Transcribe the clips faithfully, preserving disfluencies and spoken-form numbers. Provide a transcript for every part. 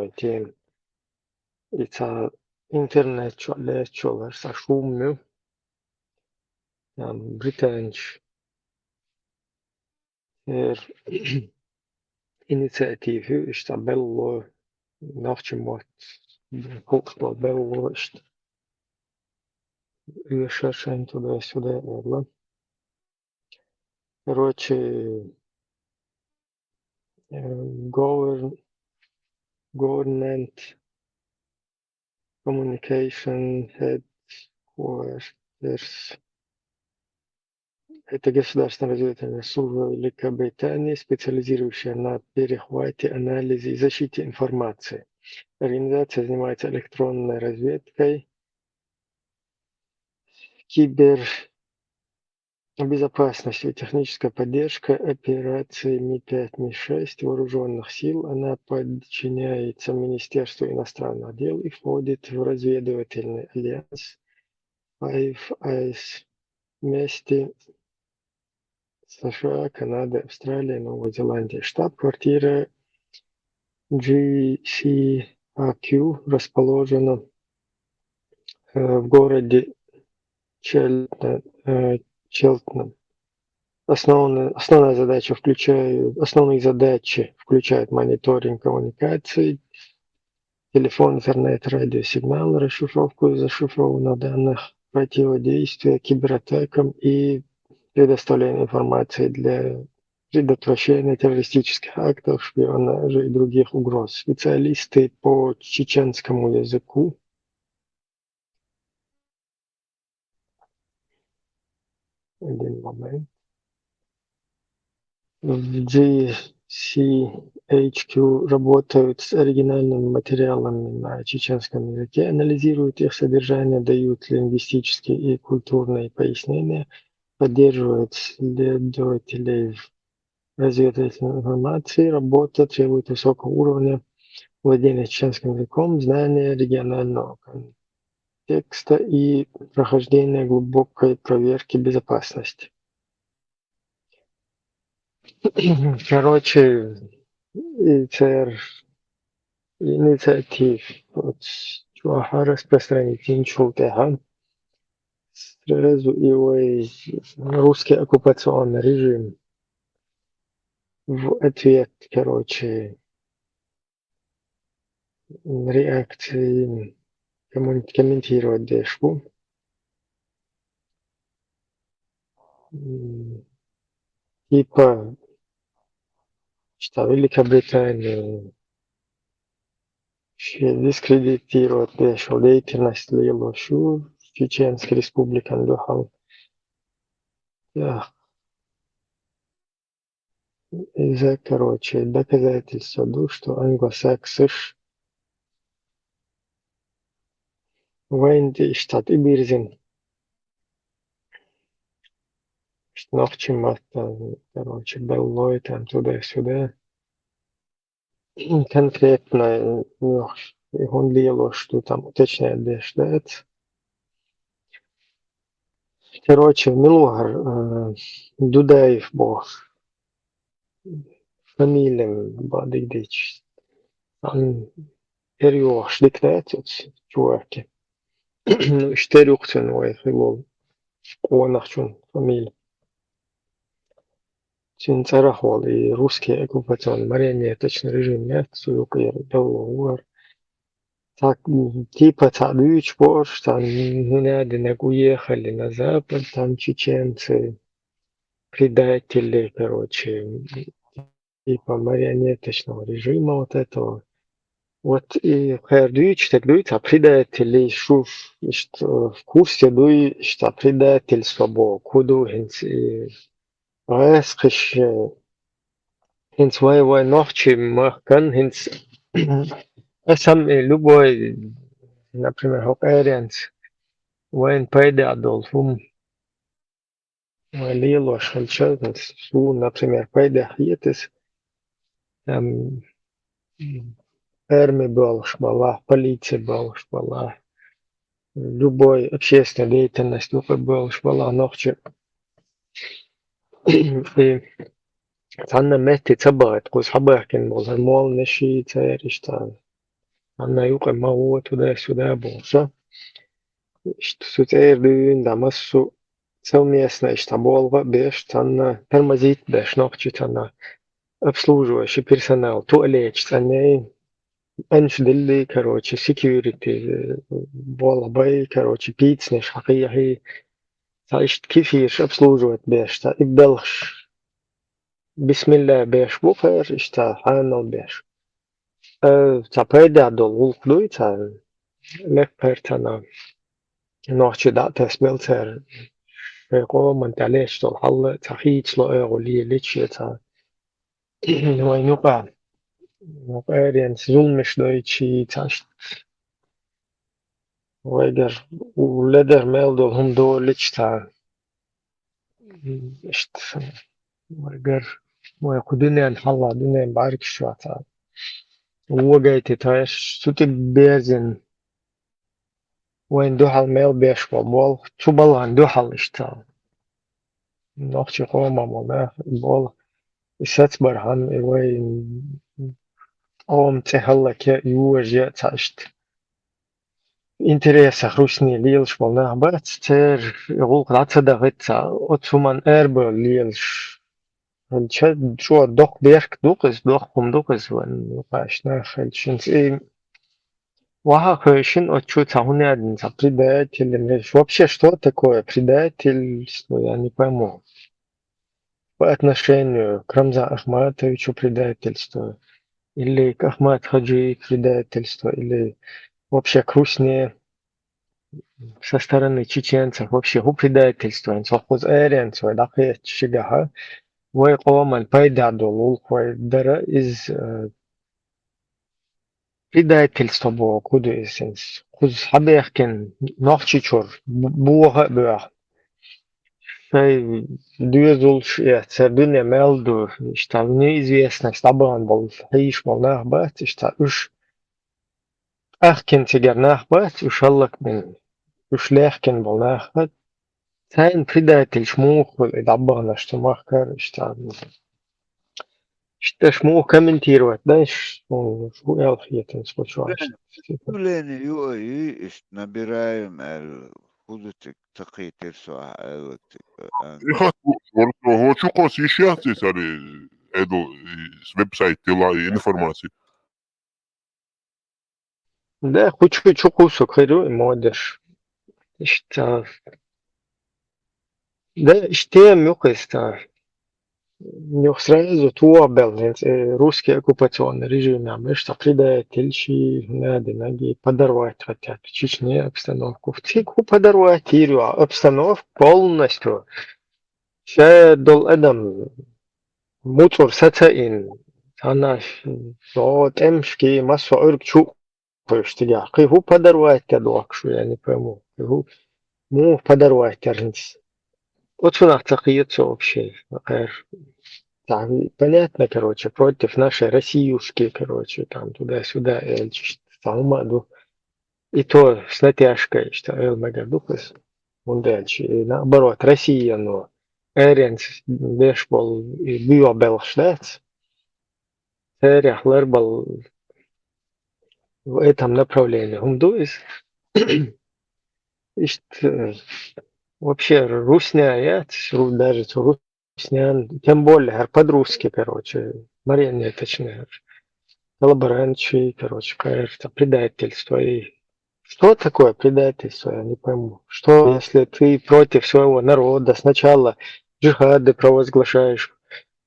тема. И цхьа интернет чу леччулар, цхьа шум ю. Там британчу эр инициатива ю, иштта белло, нохчи мотт, хукъ белло, иштта. Оьшура шайн туда-сюда, ладно. Короче, э, govern-, government communication headquarters. Это государственная разведывательная служба Великобритании, специализирующая на перехвате, анализе и защите информации. Организация занимается электронной разведкой, кибербезопасностью, техническая поддержка операции Ми пять, Ми шесть вооружённых сил. Она подчиняется Министерству иностранных дел и входит в разведывательный альянс Five Eyes вместе с США, Канадой, Австралией, Новой Зеландией. Штаб-квартира G C H Q расположена, э, в городе Челтне-, э, Челтнем. Основная, основная задача включает, основные задачи включают мониторинг коммуникаций, телефон, интернет, радиосигнал, расшифровку зашифрованных данных, противодействие кибератакам и предоставление информации для предотвращения террористических актов, шпионажа и других угроз. Специалисты по чеченскому языку. Один момент. В G C H Q работают с оригинальными материалами на чеченском языке, анализируют их содержание, дают лингвистические и культурные пояснения, поддерживают следователей в разведывательной информации. Работа требует высокого уровня владения чеченским языком, знания регионального контекста и прохождения глубокой проверки безопасности. Короче, и цер инициатив, вот, чуаха распространить инчул тяха. Сразу и вай русский оккупационный режим в ответ, короче, реакции коммен-, комментировать деш бу. М, типа, что Великобритания ще дискредитировать деш деятельность лелошу Чеченской Республикан духал. Я. Иза, короче, доказательство ду, что англосаксыш вайнти штат ибирзин. Что нохчи матта, короче, беллой там туда-сюда. Конкретно, ну, и он лело, что там уточняет, да, что это. Короче, милугар, э, Дудаев бо. Фамилия бадыгдич. Ан эрюш диктат, чуваки. Ну, штерюкцен вай хилол. Къонахчун фамилия. Цин царахвал и русский оккупационный марионеточный режим нет, суюк и договор. Так, м, типа, ца дыч борщ, там, не надо, на уехали на запад, там чеченцы, предатели, короче, типа марионеточного режима вот этого. Вот и хайр дыч, так дыч, а предатели, шу, что в курсе дыч, что предательство бо, куду хинц и гӀаскхиш, э, хӀинца вай, вай нохчий махкан, хӀинца а сам, э, любой, например, хӀокху аьрренца вайн пайда а долу хӀума вай лелош хилча, хӀинца суна, например, пайда хетас, там, арми болуш балахь, полици болуш балахь, любой общественная деятельность юкъа болуш балахь нохчи. И цхьанна метте ца бахийта, кхуза хьабаьхкина болу хӀара молланаши, церан иштта Анна юкъа ма ву туда-сюда бохуш. Иштта цу цӀера дуьйна дӀа массо а совместно иштта болх а беш, цхьанна тормозить беш, нохчи цхьанна обслуживающий персонал, туалеташ цӀанъяй, анш дилли, короче, security, э, болх бай, короче, пиццанаш хьакхехьий, цхьа иштта кефирш обслуживать беш, цхьа и белхаш. Бисмилла беш бу кхер, иштта хьанал беш. Э, цхьа пайда долу гӀуллакх дуй, цхьа лекхар цхьана нохчи дӀа а тасбел цара, шайн къоман тӀе леш долу хьал а, цхьа хийцало а гӀо лелича, цхьа вайн юкъа, юкъа аренца зуламаш дойчий, цхьа ш-, вайгар у ледар мел долу хӀума долича, цхьа иштта, вайгар, вай кху дуьнен хьалла, дуьнен бӀаьргаш чохь цхьа вогайтийташ, цу тӀе берзина вайн дуьхьал мел беш бо болх, цу балгӀан дуьхьал иштта. Нохчи къоман болу нах, и болх, и сацбархьама, и вайн къоман цӀе хӀаллакье а, йожа а цхьа иштта интересах русне лелаш болу нах бац, церан и гӀуллакх дӀа ца дахийтта, оцу хӀуманна арабевлла лелаш. Хьан ча чӀогӀа доккха бехк ду-кх иза, доккха хӀума ду-кх иза вайн юкъахь нах хилча. И ваха хевшина оцу чу цхьа хӀун яздина, цхьа предательство. Вообще, что такое предательство? Я не пойму. По отношению к Рамзану Ахматовичу предательство, или к Ахмат Хаджи предательство, или вообще к русне со стороны чеченцев, вообще хӀун предательство, хӀинца хӀокхуза аренца вай дӀакхетча шигахьа, вай къоман пайда долу гӀуллакх вай дара иза, э, предательство боху, хӀун ду иза хӀинца? Кхуза схьабаьхкина Нохчийчуьра бу-, боха а боьхна. Шайн доьзалш а эцна, дуьне мел ду, иштта неизвестность дӀабахана болу, хьийзаш болу нах бац, иштта уьш къахкина цигара нах бац, уьш хӀаллакбина, уьш лаьхкина болу нах бац. Царна предательш муха хуьлу и дӀабаханарш цу махкара, иштта. Иштта аш муха комментировать дан, иш, шу эл хетанца кхучу. Э, Сулени ю а ю, иштта набираем аьлла, хӀун ду цига ца кхийтира со ахь аьлла цига, а? И хатта ву-, вара со хӀо чу кхосса йиш яц и сари, эдал, и веб-сайт дила и информаци. Да, кху чу, чу кхуссург хир ю и модаш. Иштта. Да, иштта тема ю кхуза. Юха сразу тоха белла, хӀинца, э, русский оккупационный режимехь беш цхьа предательши, надо ноги подорвать хотят в Чечне обстановку. Цига хӀун подорвать йийр ю, обстановка полностью. Ша долу адам муцӀур саца ин, цхьанна со тӀемашки, массо а Ӏуьрг чу кхуьйсу цигахь. Кхин хӀун подорвать дохку шу, я не пойму. Кхин хӀун, муха подорвать яра хӀинца? Оцунах ца кхета со вообще, кхер. Там, понятно, короче, против нашей Россиюшки, короче, там туда-сюда, элчиш, там ума ду. И то с натяжкой, что эл мегар ду кхуьс. ХӀунда аьлча, и наоборот, Россия, но эренц беш болу и буьйху белхаш дац. Церехь ларбал в этом направлении хӀума ду иза. Иштта, э, вообще русня яц, ру-, даже цу руснянь, тем более, хӀара подростки, короче, марионеточные, хӀара коллаборантчий, короче, кхер, это предательство. И что такое предательство, я не пойму. Что, если ты против своего народа, сначала джихады провозглашаешь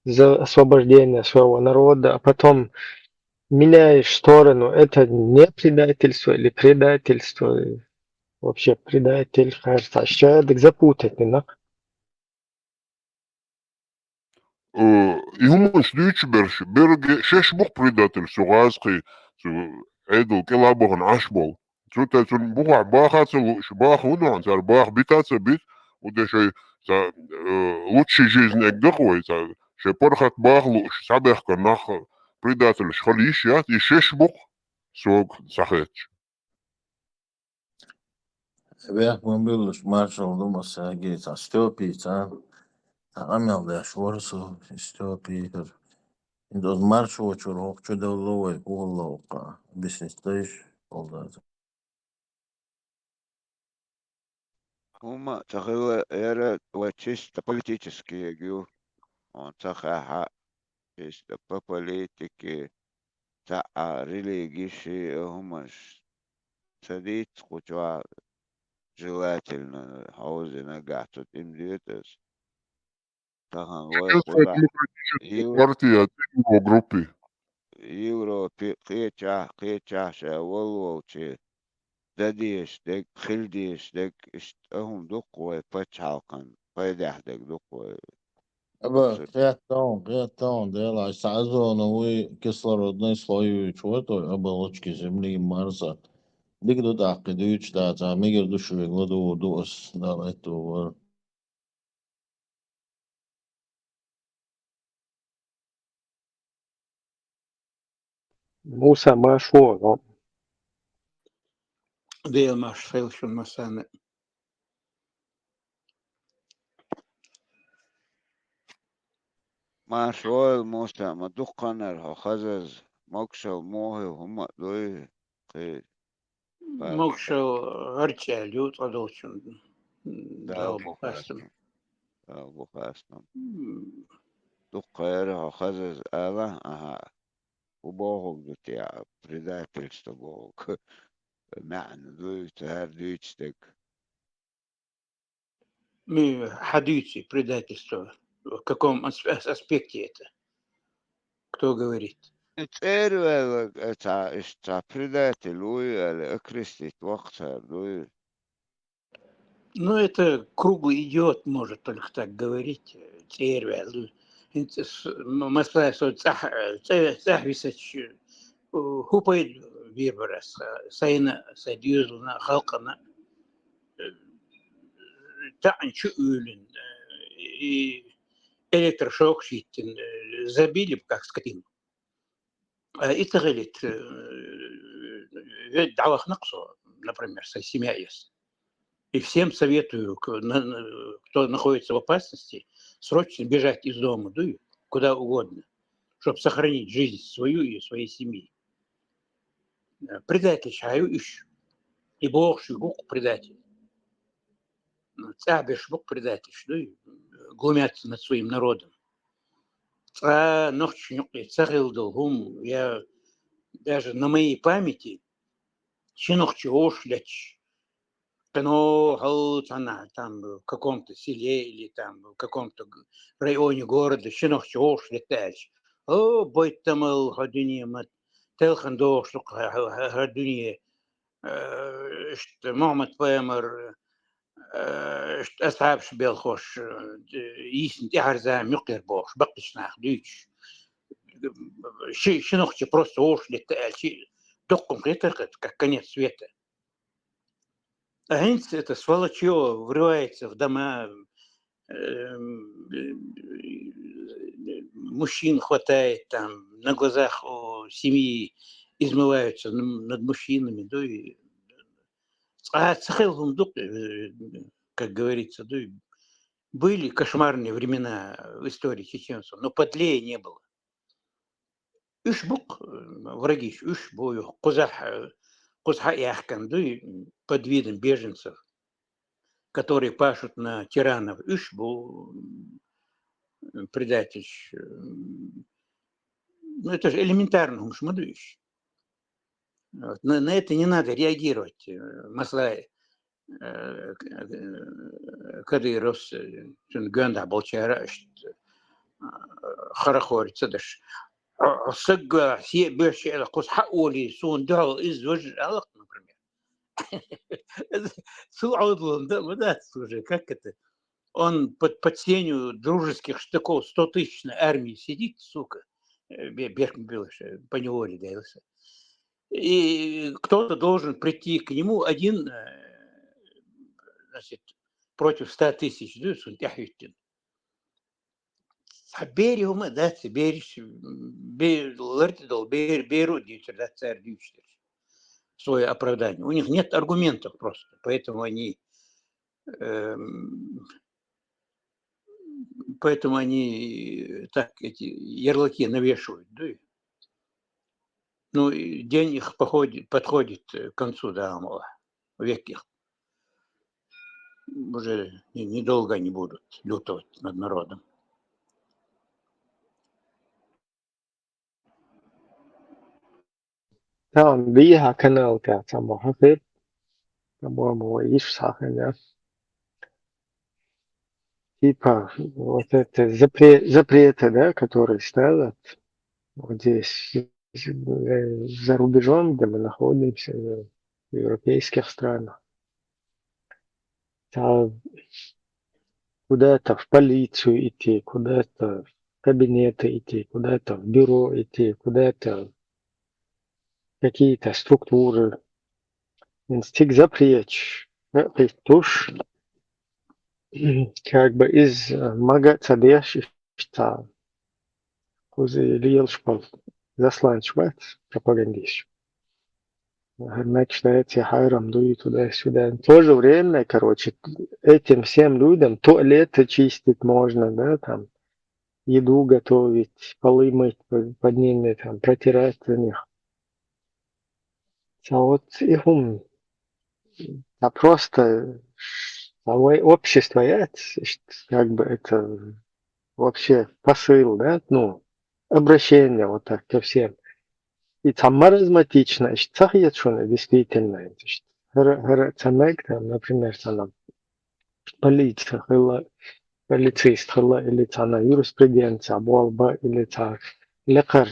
за освобождение своего народа, а потом меняешь сторону, это не предательство или предательство? Вообще предатель, кажется, аща дак запутать не нах. Э, и хӀуманаш дуьйцуш берш, берриге шаьш бу-кх предатель, цу гӀазкхий, цу Ӏедал кӀелхьа а бахана Ӏаш болу. Цу тӀе цунна бухахь баха а ца лууш, баха хӀун ду хьан цара, баха бита а ца бита, хӀун де шайн, ца, э, лучший жизнь эгна-кх вай, ца, шайн паргӀат баха лууш, схьабаьхкина нах предательш хила йиш яц, и шаьш бу-кх, сога схьахеташ. Вех ма буьллуш, маршалла ду массаьрга, цхьа Степица, цхьа къамел деш вара со, Степи хӀара. ХӀинца оцу маршо чуьра хӀокху чу девлла вай, хӀун хилла хӀокху? объяснить дайш, олдаза. ХӀума ца хилла яра ва чисто политический ю. Он ца хаьа, чисто по политике, ца а религии ши а хӀумаш ца дийца кху чохь желательно хьовзина нагахь цу тӀе ма доьду ас. Тахана вай кхузахь Европе, кхечахь, кхечахь ша воллу волчу дан дезаш дерг, хила дезаш дерг, иштта а хӀума дуккха вай пачхьалкхан пайдехь дерг дуккха вай. Аба, кхетта хьуна, кхетта хьуна, Дела, аса Азона вуй, кислородный слой вуьйчу вай той, оболочки земли, Марса. Дика ду тӀаккха дуьйцуш дацахь, мегар ду шуьга, ладугӀур ду ас, Дала аьтту вара. Муса, марша вогӀу. Дела марша хила шуна массарна. Марша вогӀийла, Муса, ма дуккха ханара хьо хазаза, могушалла муха хӀума а дуй, кхин Могушалла гӀарчӀ аьлла ю, цкъа долчун. Дала бу хастам. Дала бу хастам. М. Дуккха яра хьо хазаза ала, аха. ХӀун бохург ду те, предательство бохург? МаьӀна дуй, цара дуьйцу стаг. Ми хьан дуьйцу предательство? В каком ас-, ас-, аспекте это? Кто говорит? И цӀера ваьлла, э, цхьа, иштта цхьа предатель вуй аьлла, окрестить воккху цара дуй. Ну, это круглый идиот может только так говорить, э, цӀера ваьлла. ХӀинца с-, м-, масала со цӀахь, э, цӀе-, цӀахь висачу, э, хӀун пайда бийр бара ас, э, сайна, сайн доьзална, халкъана, э, таӀна чу уьйлина, э, и электрошокаш йиттина, э, забили бы, как скотину. А и ца хилийта, э, вед дӀавахана-кх со, например, сайн семья эс. И всем советую, к-, на-, на-, кто находится в опасности, срочно бежать из дома, дуй, куда угодно, чтоб сохранить жизнь свою и своей семьи. Э, предательш хьан ю уьш? И бохуш ю бу-кх предатель. ЦӀахь берш бу-кх предательш, дуй, глумятся над своим народом. Цкъа нохчашна юкъе ца хилла долу хӀума, я даже на моей памяти, ши нохчи вовшах летташ, кхин хьал цхьана там в каком-то селе или там в каком-то г-, районе города ши нохчи вовшах летта аьлча: «О, бойтта мел хьо дуьне ма, телхина догӀуш ду-кх хьо, хьо, хьо дуьне, э, иштта Мухьаммад-пайхамар, э, иштта асхьабаш белхош, э, йисина тӀаьхьарчу заманчохь юкъера бохуш, баккхийчу наха дуьйцуш». Ши, ши нохчи просто вовшах летта аьлча, дуккха хетара, как конец света. А хӀинца это сволочье врывается в дома, эм, мужчин хватает, там, на глазах у семьи измываются н-, над мужчинами, да, и цкъа ца хилла хӀума ду-кх, э, как говорится, да, и были кошмарные времена в истории чеченцев, но подлее не было. Уьш бу-кх, э, врагиш, уьш бу, кхузахь, э, кхуза хьа а яьхкина дуй, под видом беженцев, которые пашут на тиранов. Уьш бу, м, предательш, м, ну, это же элементарно хӀумаш ма ду уьш. Вот. На, на это не надо реагировать. Э, масала, э, к-, э, Кадыровс, э, цуьнан гондахь болчара, иштта, э, харахоре ца деш. Э, сагга се беш аьлла, кхуза хьа а олий, суна дуьхьал иза важа аьлла-кх, например. Цул Ӏовдалалла дан ма дац уже, как это? Он под, под сенью дружеских штыков стотысячной армии сидит, сука, э, бе-, бехк ма билаш, э, поневоле делся. И кто-то должен прийти к нему один, э, значит, против ста тысяч, да, цунна тӀаьхьахӀиттина. Цхьа берийн хӀума а дац, бераш, бе-, лартӀе долу бер-, беро а дуьйцур дац цара дуьйцуш дерш. Своё оправдание. У них нет аргументов просто, поэтому они, эм, поэтому они так эти ярлыки навешивают, да. Ну, и день их походит, подходит, э, к концу, да, Амала, век их. Уже не-, недолго они будут лютовать над народом. Там bija kanāli kāds, там, по-моему, вот это запре-, запреты, да, которые ставят вот здесь, э, за рубежом, где мы находимся, э, в европейских странах. Та-, куда-то в полицию идти, куда-то в кабинеты идти, куда-то в бюро идти, куда-то в какие-то структуры. Инстинкт запречь, э, туш, как бы из, э, мага цадеш, что кузы лиел шпал засланчик, пропагандист. Значит, эти хайрам дуют туда-сюда. В то же время, короче, этим всем людям туалеты чистить можно, да, там, еду готовить, полы мыть под, под ними, там, протирать за них. А вот их ум, а просто, а, общество, я, как бы это вообще посыл, да, ну, обращение вот так ко всем. И там маразматично, ишт цахият шуна, действительно, ишт хара, хара цамек, там, например, цана полиция хила, полицист хила, или цана юриспруденция болба, или ца лекар,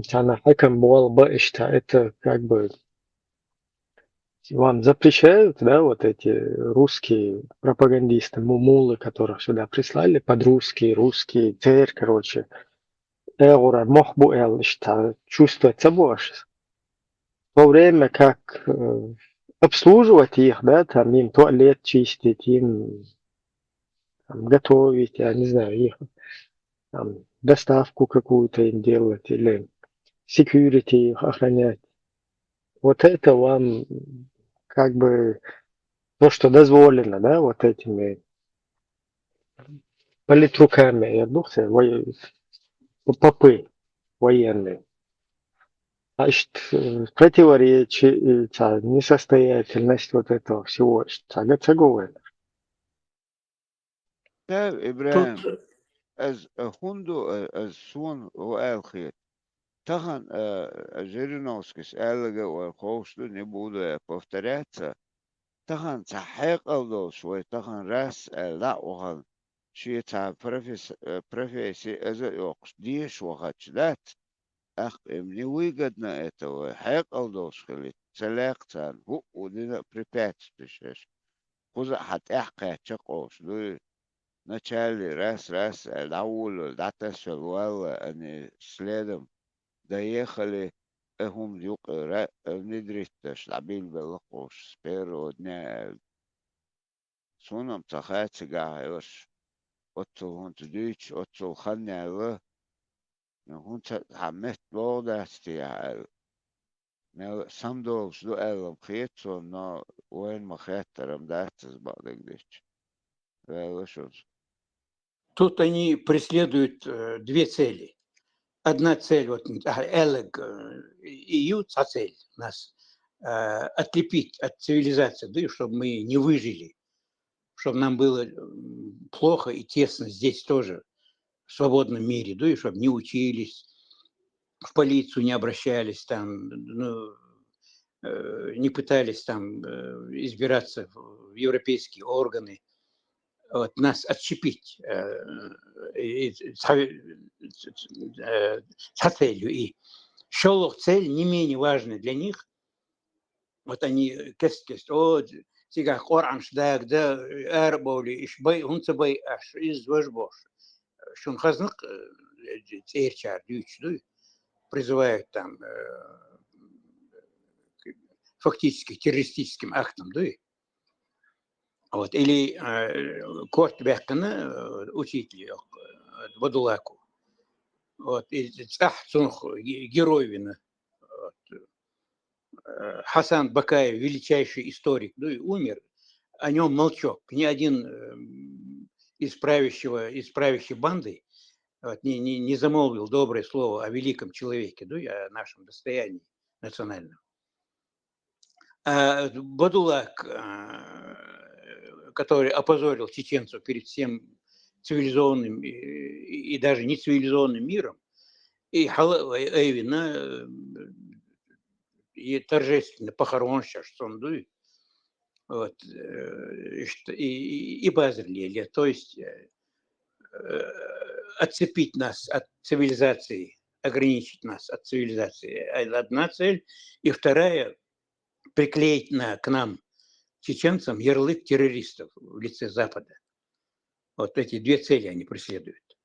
цана хакам болба, ишта, это как бы вам запрещают, да, вот эти русские пропагандисты, мумулы, которых сюда прислали, под русские, русские, церь, короче, эгура мохбу эл, ишта, чувство цабош. В то время как, э, обслуживать их, да, там им туалет чистить, им там готовить, я не знаю, их там доставку какую-то им делать или security их охранять. Вот это вам как бы то, что дозволено, да, вот этими политруками, я думаю, во-, попы военные. А ишт, э, противоречие, э, ца несостоятельность вот этого всего, ишт ца гацаговен. Та, Ибрахим, аз, э, хунду, э, аз сон о алхет. Тахан, э, Жириновскийс аьллага вай ховш ду, не буду я повторяться. Тахан ца хьекъал долуш вай тахан рас аьлла дӀа а вахана, шен ца профес-, э, профессия аза а йоккхуш, деша вахача дац. Ах, им не выгодно это вай, хьекъал долуш хилийта, ца лаькха царна, хӀуъу дина а препятствуешь аш. Кхуза а хьан тӀаьхьа кхаьчча а къовш дуй. Начале раз-раз аьлла, дӀаволавелла, дӀатасвелла валла, а не следом доехали, а хӀума юкъера, а, внедрить деш, дӀабилбелла кхуш, с первого дня аьлла. Суна-м ца хаьа цигахь хьеварш. Оццул хӀунца дуьйцуш, оццул хан яьлла, хӀунца хьан метта богӀу дац те аьлла. Мел самадолуш ду аьлла-м хета суна, но вайна ма хеттара-м дац иза бакъдерг дича. Ваьлла шуна. Тут они преследуют, э, две цели. Одна цель, вот, а, элег, э, и ю, цхьа цель у нас, э, отлепить от цивилизации, да, и чтобы мы не выжили, чтобы нам было, м, плохо и тесно здесь тоже, в свободном мире, да, и чтобы не учились, в полицию не обращались, там, ну, э, не пытались там, э, избираться в, в европейские органы. Вот, нас отщепить, э, и ца-, э, ца целью. И шолгӀа цель не менее важная для них. Вот они кест-кест, о, цигахь Къуръанаш дагада, ара а бовлий, иш бай, хӀунца бай аш, иза важа бохуш. Шуна хазна-кх, э, цӀерачара дуьйцуш дуй, призывают там, э, к-, фактически террористическим актам дуй. Вот, или, э, корта баьккхина, э, учитель, э, Бадулаку. Вот, и цӀахь цунах ге-, герой вина. Вот. Э, Хасан Бакаев, величайший историк, ну, и умер. О нём молчок. Ни один, эм, из правящего, из правящей банды, вот, не, не, не замолвил доброе слово о великом человеке, ну, и о нашем достоянии. национального. А Бадулак, а, который опозорил чеченцев перед всем цивилизованным и, и даже нецивилизованным миром, и Хала-, Эйвина, э, и торжественно похоронща, что он дует. Вот, э, и, что- и, и, и базар лелия, то есть э, э, отцепить нас от цивилизации, ограничить нас от цивилизации. Э, Одна цель. И вторая, приклеить на, к нам, чеченцам, ярлык террористов в лице Запада. Вот эти две цели они преследуют.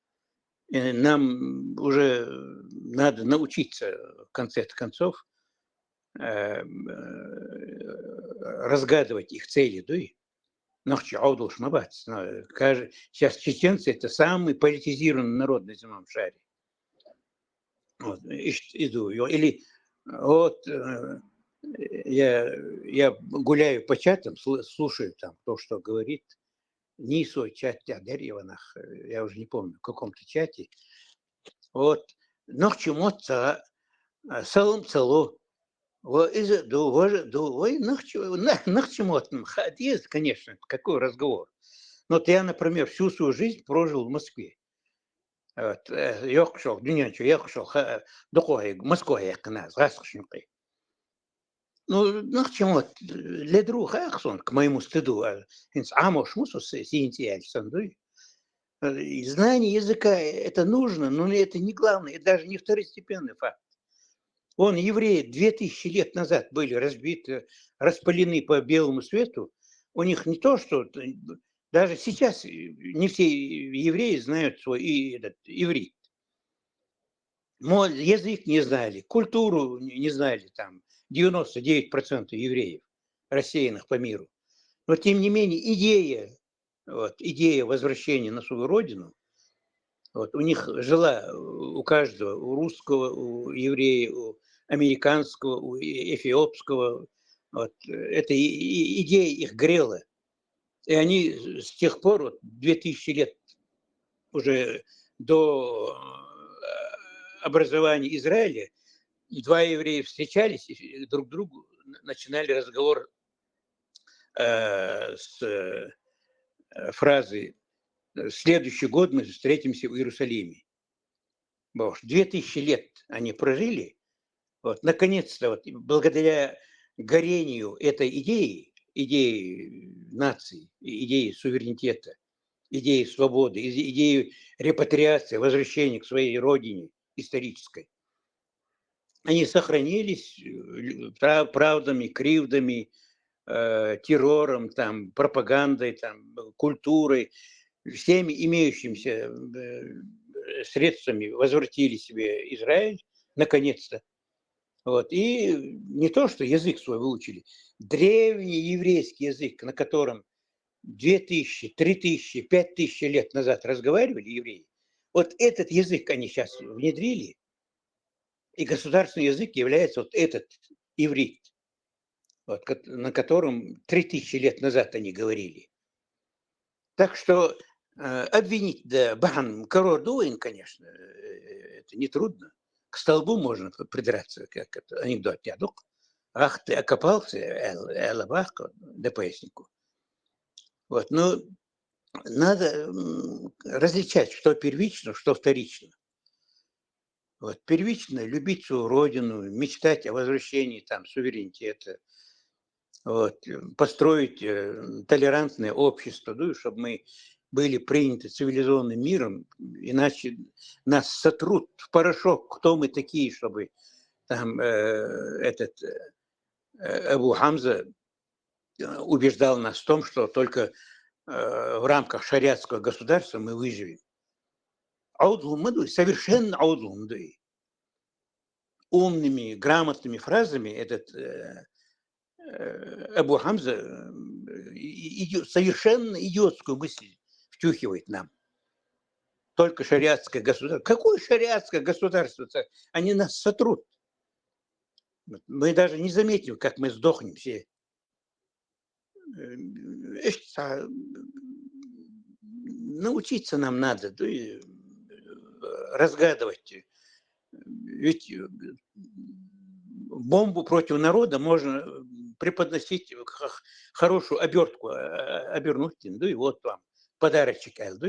И нам уже надо научиться, в конце концов, э, э, разгадывать их цели, да и нахчи аудулш ма бац. Но, э, каж-, сейчас чеченцы — это самый политизированный народ на земном шаре. Вот, ишт иду, ё-, или вот, э, я, я гуляю по чатам, сл-, слушаю там то, что говорит Нисо, чат тя деревянах, э, я уже не помню, в каком-то чате. Вот, нахчи мотца, э, салам цало, во из ду, во же ду, ой, нахчи, нах-, нахчи мотн, ха-, диез, конечно, какой разговор. Но вот я, например, всю свою жизнь прожил в Москве. Вот, э, ёхшол, дунянчу, ёхшол, ха-, дукой, Москва якназ, гасхшнуки. Ну, нахчи мот, ледру хахсон, к моему стыду, а, инс амош мусус синтиэль сандуй. Э, и знание языка — это нужно, но это не главное, это даже не второстепенный факт. Вон евреи две тысячи лет назад были разбиты, распылены по белому свету. У них не то, что, э, даже сейчас, э, не все евреи знают свой и этот, иврит. Мо-, язык не знали, культуру не не знали там девяносто девять процентов евреев, рассеянных по миру. Но тем не менее идея, вот, идея возвращения на свою родину, вот, у них жила, э, у каждого, у русского, у еврея, у американского, у э-, эфиопского. Вот, э, эта и- и- идея их грела. И они с тех пор, вот, две тысячи лет уже до, э, образования Израиля, два еврея встречались и друг другу н-, начинали разговор, э, с, э, фразы, э: «Следующий год мы встретимся в Иерусалиме». Боже, две тысячи лет они прожили. Вот, наконец-то, вот, благодаря горению этой идеи, идеи нации, и- идеи суверенитета, идеи свободы, иде- идеи репатриации, возвращения к своей родине исторической, они сохранились, э, лю- пра- правдами, кривдами, э, террором, там, пропагандой, там, культурой, всеми имеющимися, э, средствами возвратили себе Израиль, наконец-то. Вот. И не то, что язык свой выучили, древний еврейский язык, на котором две тысячи, три тысячи, пять тысяч лет назад разговаривали евреи, вот этот язык они сейчас внедрили, и государственный язык является вот этот иврит, вот, кот- на котором три тысячи лет назад они говорили. Так что, э, обвинить, да, бахан корор дуин, конечно, э, это нетрудно. К столбу можно п- придраться, как это анекдот ядук. Ах, ты окопался, эл, эл, бах, да пояснику. Вот, ну, надо, м, различать, что первично, что вторично. Вот, первично любить свою родину, мечтать о возвращении там суверенитета, вот, э, построить, э, толерантное общество, ну, чтобы мы были приняты цивилизованным миром, иначе нас сотрут в порошок, кто мы такие, чтобы там, э, этот, э, Абу Хамза, э, убеждал нас в том, что только, э, в рамках шариатского государства мы выживем. Аудлумадуй, совершенно аудлумадуй. Умными, грамотными фразами этот, э, э, Абу Хамза, э, и- и- идио- совершенно идиотскую мысль втюхивает нам. Только шариатское государство. Какое шариатское государство? Они нас сотрут. Вот. Мы даже не заметим, как мы сдохнем все. Э, эшт са- Научиться нам надо, да, и, э, разгадывать. Ведь, э, Бомбу против народа можно преподносить, хорошую обертку обернуть, да, и вот вам подарочек, да.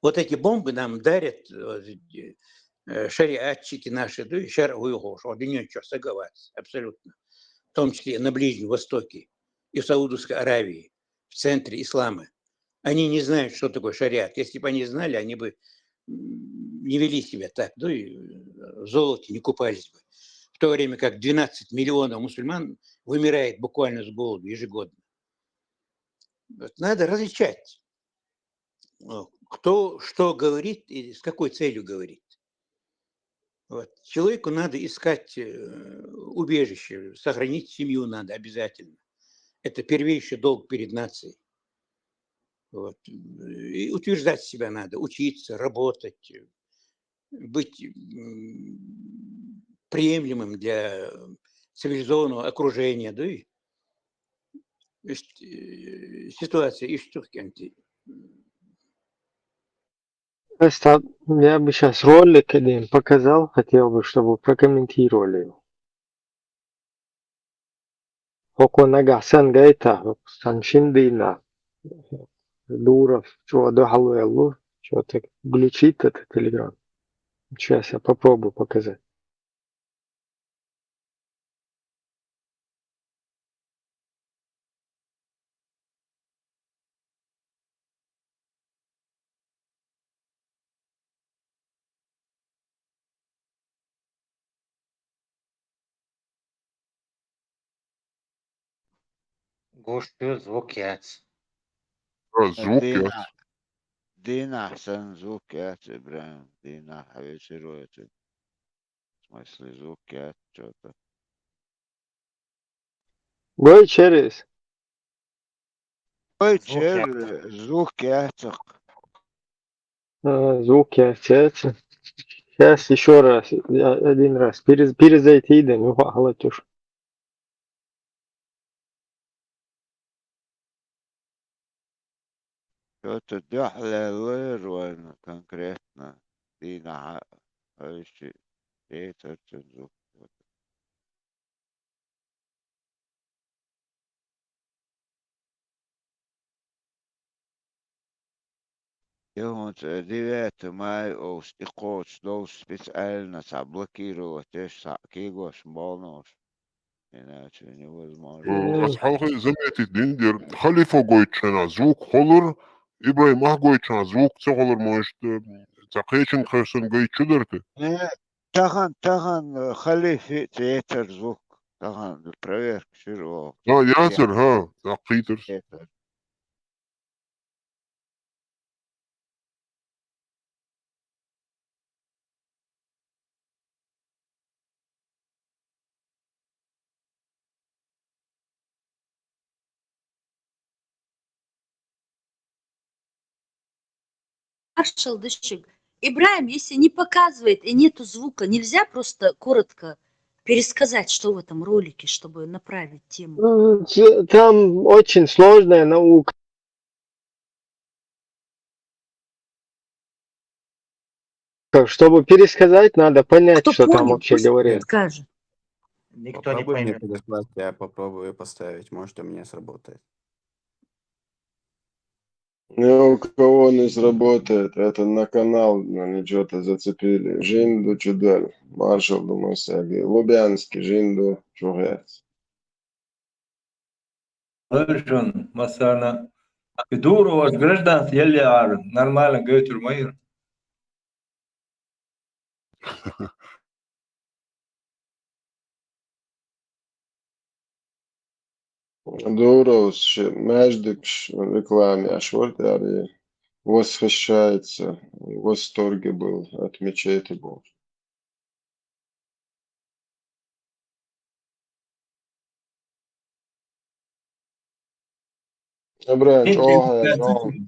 Вот эти бомбы нам дарят, э, э, шариатчики наши, да, шар уйгур, что не ничего согласен, абсолютно. В том числе на Ближнем Востоке и в Саудовской Аравии, в центре ислама. Они не знают, что такое шариат. Если бы они знали, они бы не вели себя так, ну и в золоте не купались бы. В то время как двенадцать миллионов мусульман вымирает буквально с голоду ежегодно. Вот надо различать, кто что говорит и с какой целью говорит. Вот. Человеку надо искать э, убежище, сохранить семью надо обязательно. Это первейший долг перед нацией. Вот. И утверждать себя надо, учиться, работать, быть приемлемым для цивилизованного окружения, да и ситуация из Туркенти. Я бы сейчас ролик один показал, хотел бы, чтобы прокомментировали его. Хоко нагахсан гайта, сан шин дина. Дуров, чего дохалуэлу, что-то глючит этот телеграм. Сейчас я попробую показать. Гуш звук яц. А, звук яц. Дина сан звук яц, Ибрагим. Дина хавесирует. В смысле, звук яц что-то. Гой через. Гой через, звук яцак. А, звук яц. Сейчас еще раз, один раз. Перез, перезайти, да, ну, хватит уж. Что-то дёхлелыр война конкретно. Дина хавеши. Эй, церцен звук. Юнц девятый май овс икъоч долш специально са блокировать эш са кигош молнош. Иначе невозможно. Ас халхи заметить диндир. Халифа гойчана звук холур, Ибрагим ах гойчана звук ца холур, может, ца кечин кесан гойчудерти. Тахан, тахан халифи цетер звук. Тахан проверка шир о. А, яцер, ха, акъитер. Маршал Дышик. Ибрагим, если не показывает и нету звука, нельзя просто коротко пересказать, что в этом ролике, чтобы направить тему? Там очень сложная наука. Чтобы пересказать, надо понять, Кто что там понял, вообще пусть говорят. Скажет. Никто не Попробуй мне поймет. переслать, я попробую поставить, может, у меня сработает. Ни у кого не сработает. Это на канал, они что-то зацепили. Жинду чудаль. Маршал, думаю, саги. Лубянский, Жинду, чугец. Ларишон, масана. Дуру ваш гражданство, еле ар. Нормально, говорит, майор. Дуровс, ши-, междыкш рекламе ашвар дари. Восхищается, в восторге был от мечети был. Абран, чё, хаяжон.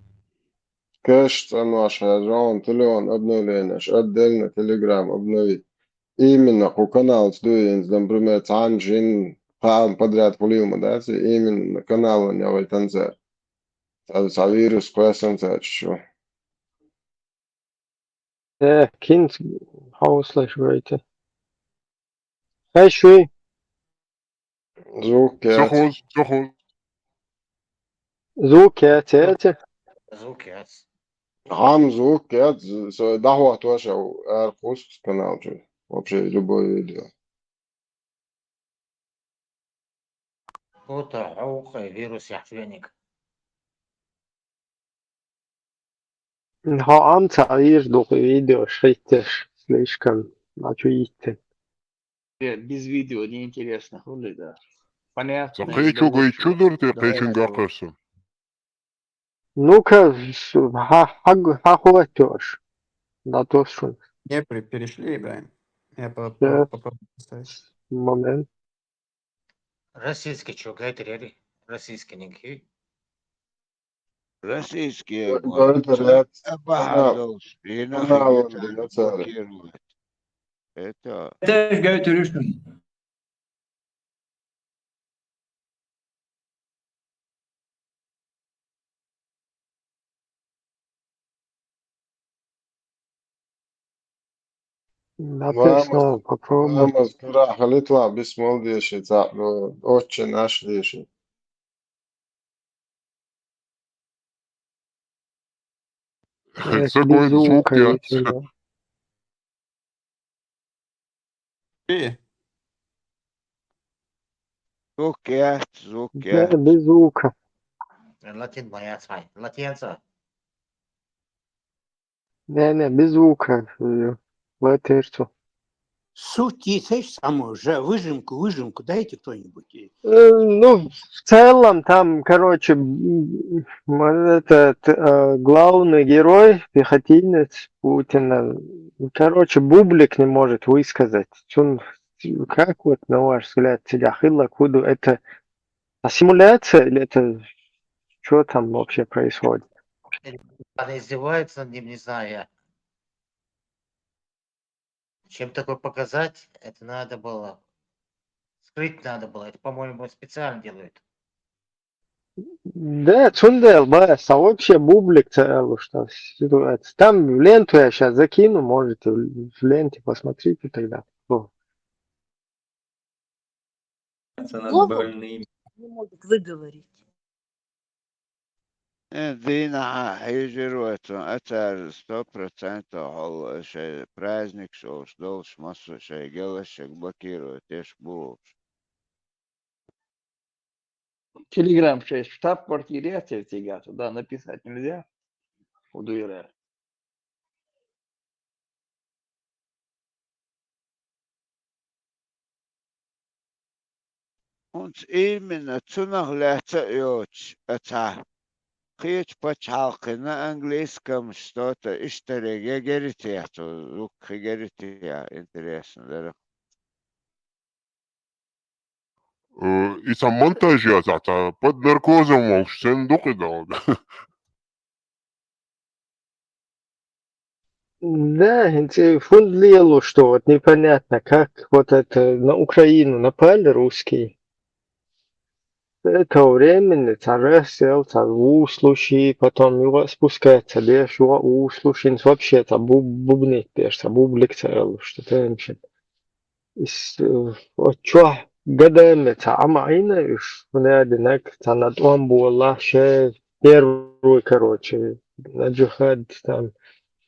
Кэш, цану, ашхаяжон, телефон обновление, ш-, отдельно Telegram обновить. Именно ку канал сдуинс, например, цан жин, хаан подряд хулилма, да, си именно канал не вайтанзар. Са, са вирус квесан са чё. Э, кин хаус лэш вайта. Хай шуй. Звук яц. Сухуз, сухуз. Звук яц, яц. Звук яц. Хьам звук яц, со дахват ваша ар кус канал чу. Вообще любое видео. Фото хьукъи вирус яхвеник. Хо ам цаир духи видео шиттеш слишком. А чу йитте. Э, Без видео неинтересно, хули да. Понятно. Ца кайчу гой чудур те кайчун гакъырсу. Ну-ка, ха ха ха хуаттёш. Да то шун. Не, при- перешли, Ибраим. Я по- Да. по- попробую поставить. Момент. Российский чё, гайтери? Российский никакой. Российские Гайтери. Бахадолс. И Канал нафиг он это для царя. блокировать. Это Теш гайтери шун. Да ты снова попробуй. Мама скоро халитла бисмол деши, за отче наш деши. Э, Це без звук звука, я. если да. И Звук яц, звук Да, яц. без звука. Латин моя цай. Латинца. Не, не, без звука. Э, Латышцу. Суть есть, самую же выжимку, выжимку дайте кто-нибудь. Э, Ну, в целом там, короче, м, м, этот э, главный герой, пехотинец Путина, короче, бублик не может высказать. Он, как вот, на ваш взгляд, Цидяхила Куду, это а симуляция или это что там вообще происходит? Она издевается над ним, не знаю я. Чем такое показать, это надо было. Скрыть надо было. Это, по-моему, специально делают. Да, цундел, бая, а вообще бублик целу, что ситуация. Там в ленту я сейчас закину, можете в в ленте посмотрите тогда. О. Над больными. Не может выговорить. Э, Дина, а, хижир ватун, атар сто процентов хол, шей праздник шош, долш массу шей, гелешек блокировать, еш булш. Телеграм шесть. Штаб-квартире отсергату, да, написать нельзя. Удуйра. Унц именно цунах лаьца а йоцуш, а ца кхечу пачхьалкхина английском что-то иштаре гегеритехь цу, зуккхи геритехь, интересно дара. Э, И ца монтаж яц, а ца под наркозом волуш, сен дукхи далга. Да, хӀинца фундлиялу, что вот непонятно, как вот это на Украину напали русские. С этого времени цара сел, цара услуши, потом его спускается, деш, его услуши, вообще это буб, бубнит, деш, это бублик цел, что-то вообще. Ис, э, вот чё, годами ца ама айна уж, надо нак, ца на том было, ше первый, короче, на джихад там,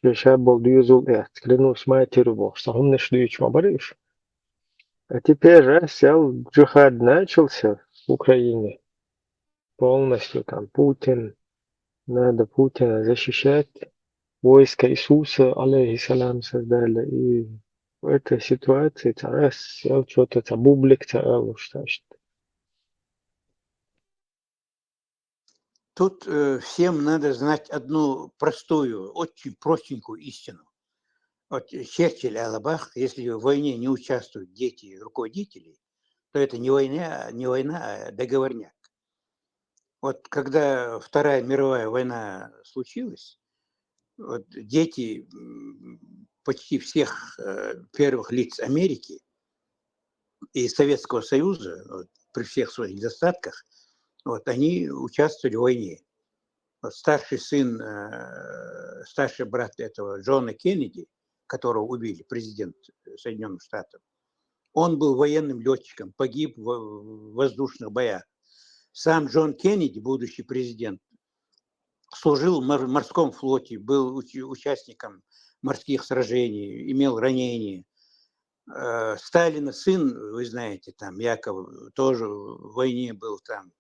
ше ша был дюзул, э, клянусь матерью Бог, что он не шлючма бариш. А теперь раз сел джихад начался в Украине, полностью там Путин, надо Путина защищать, войско Иисуса, алейхиссалам, создали, и в этой ситуации цара сел что-то ца бублик ца элу, что значит. Тут э, всем надо знать одну простую, очень простенькую истину. Вот Черчилль Алабах, если в войне не участвуют дети руководителей, то это не война, не война, а договорняк. Вот когда Вторая мировая война случилась, вот дети м, почти всех э, первых лиц Америки и Советского Союза, вот, при всех своих недостатках, вот, они участвовали в войне. Вот старший сын, э, старший брат этого Джона Кеннеди, которого убили, президент Соединенных Штатов, Он был военным летчиком, погиб в, в воздушных боях. Сам Джон Кеннеди, будущий президент, служил в мор- морском флоте, был уч- участником морских сражений, имел ранения. Э, Сталина сын, вы знаете, там Яков тоже в войне был, там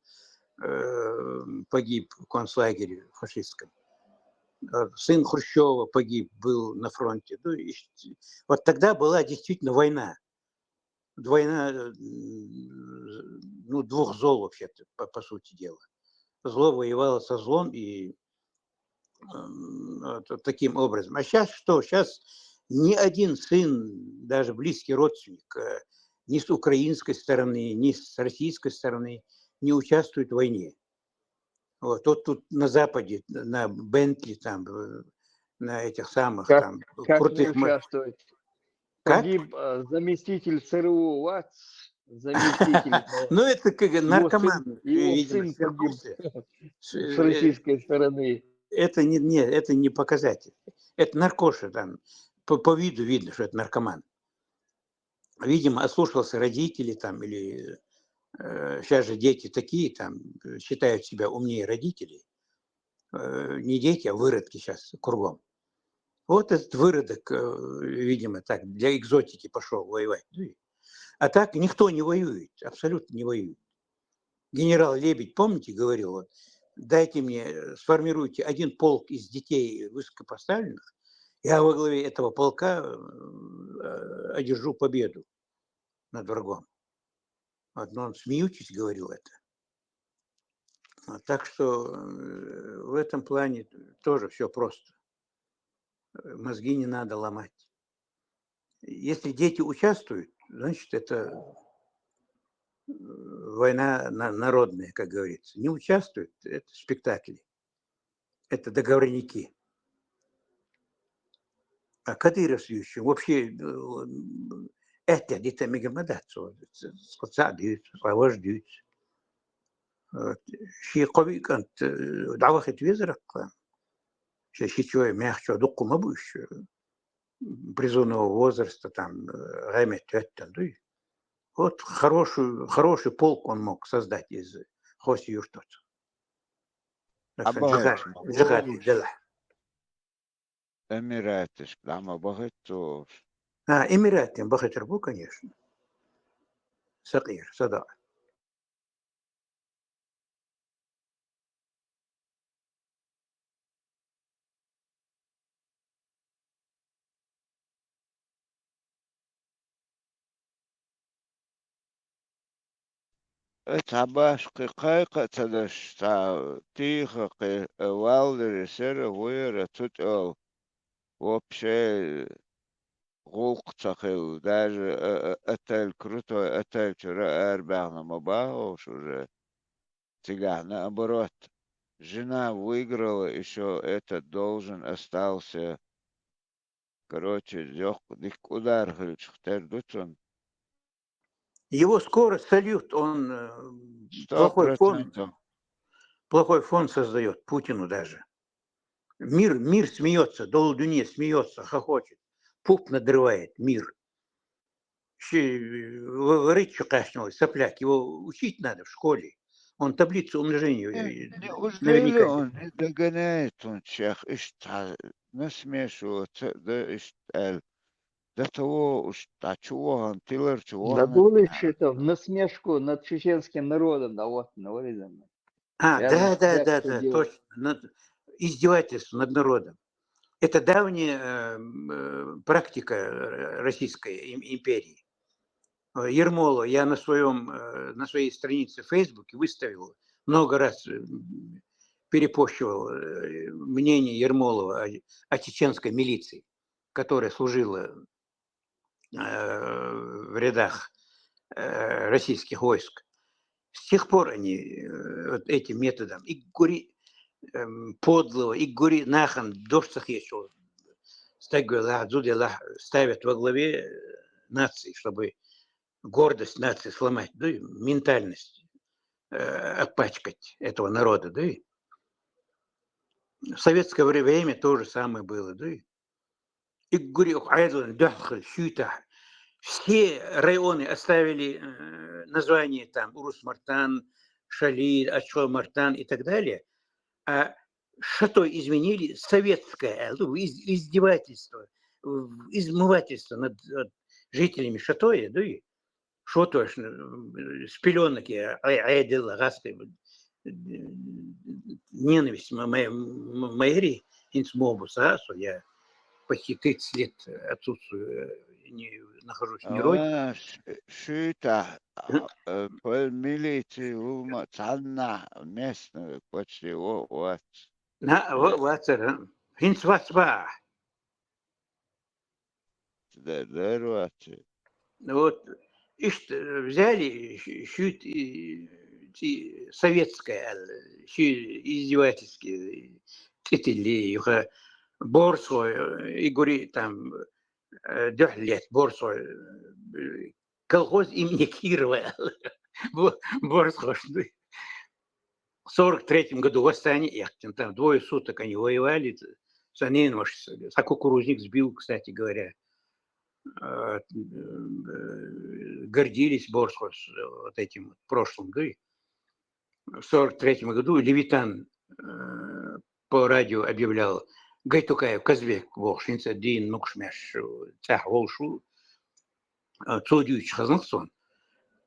э, погиб в концлагере фашистском. Э, Сын Хрущева погиб, был на фронте. Ну, и щ- вот тогда была действительно война. Война, э, м, ну, двух зол вообще-то, по, по сути дела. Зло воевало со злом и м, вот таким образом. А сейчас что? Сейчас ни один сын, даже близкий родственник, э, ни с украинской стороны, ни с российской стороны не участвует в войне. Вот. Тот тут на Западе, на Бентли, там, э, на этих самых, Как, там, как не крутых ма- участвовать? Как? Погиб э, заместитель ЦРУ Ватц, заместитель. э, Ну, это как его наркоман, сын, его видимо, сын погиб свернулся. С- с э, российской стороны. Это не, не, это не показатель. Это наркоша там. По, по виду видно, что это наркоман. Видимо, ослушался родителей там или э, сейчас же дети такие там э, считают себя умнее родителей. Э, не дети, а выродки сейчас кругом. Вот этот выродок, э, видимо, так для экзотики пошел воевать. Ну и- А так никто не воюет, абсолютно не воюет. Генерал Лебедь, помните, говорил, вот, дайте мне, э, сформируйте один полк из детей высокопоставленных, я во главе этого полка э, одержу победу над врагом. Вот, но он, смеючись, говорил это. А, Так что э, в этом плане тоже все просто. Э, Мозги не надо ломать. Если дети участвуют, значит, это э, война на- народная, как говорится. Не участвуют, это спектакли, это договорники. А кадыровский вообще, э, это где-то мегамадацу, скоца дюц, лаваш дюц. Ши кобикант, давахит везракка. Ши ши чой мягчо дукку мабуш. Призывного возраста там, гайме теттен дуй. Вот хороший, хороший полк он мог создать из хоси юртот. Так что Абай, джихад, джихад, джихад. Эмиратиш, лама бахит цуш. А, Эмират, им бахит рбу, конечно. Сакир, сада. Э, цхьа башкхи кхайкха а ца даш, цхьа тийха кхи, э, валлири сера, вуяра цу тӀел. Вообще гӀулакх ца хилла. Даже, э, э, отель, крутой отель чура арабаьхна ма бахалаш уже. Цигахь наоборот. Жена выиграла, ещё этот должен остался. Короче, йоккха дика удар хилча тера ду цунна. Его скоро сольют, он э, Сто плохой фон, процентов. Плохой фон создает Путину даже. Мир, мир смеется, долдунья смеется, хохочет. Пуп надрывает мир. Ши-, в- варить чё кашнил, сопляк, его учить надо в школе. Он таблицу умножения Не, э, неужели наверняка. Он не догоняет, он чех, иштта насмешивается, да, иштта аьлла. Да того уж, а чего он, тилар чего он? Надулыч это в насмешку над чеченским народом, да вот, ну, вырезано. А, Я да, да, так да, что да, делал. Точно. Над- Издевательство над народом. Это давняя э, м, э, практика э, Российской им- империи. Э, Ермолова, я на своем, э, на своей странице в Фейсбуке выставил, много раз э, м, перепощивал э, мнение Ермолова о, о чеченской милиции, которая служила э, в рядах э, российских войск. С тех пор они э, вот этим методом и гури эм, подлого, и гури нахан дождь захъечу, стагула, дзудела ставят во главе э, нации, чтобы гордость нации сломать, да и ментальность э, отпачкать этого народа, да и в советское вре- время то же самое было, да и и гури айдалан доххал шуйта все районы оставили э, название там Урус-Мартан, Шали, Ачхой-Мартан и так далее, а шато изменили советское, э, ну, из- издевательство, в- измывательство над э, жителями Шатоя, да и что точно, с пеленок я айдил, ненависть моей, моей, моей, я почти тридцать лет отсутствую, не нахожусь ни родине. Ш- Шута, э, пол милиции ума цанна местную почти о- вот. На, вот, вот, сэр, хинц вас ба. Дервати. Вот, ишт, э, взяли, щ- щит и, и советское, э, щи- издевательские, цитили, юха, борсо, э, и говори, там, э, дёхлет, борсо, э, колхоз имени Кирова, Бо- борсо, что ли. В сорок третьем году восстание, я там двое суток они воевали, с- с- а кукурузник сбил, кстати говоря. Э, э, Гордились Борсхо с вот этим вот прошлым, да и в сорок третьем году Левитан э, по радио объявлял: Гайтукаев Казбек бохшинца дин мукшмеш цах волшу цудюч хазнахсон.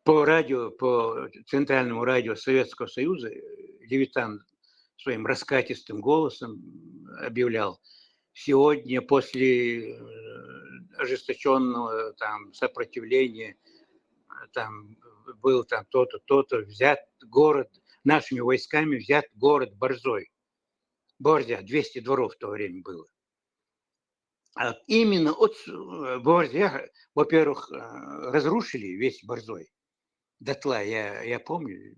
По радио, по центральному радио Советского Союза э, Левитан своим раскатистым голосом объявлял: сегодня после э, ожесточенного там сопротивления э, там был там то-то, то-то, взят город, нашими войсками взят город Борзой. Борзя, двести дворов в то время было. А именно от э, Борзя, во-первых, э, разрушили весь Борзой дотла. Я, я помню,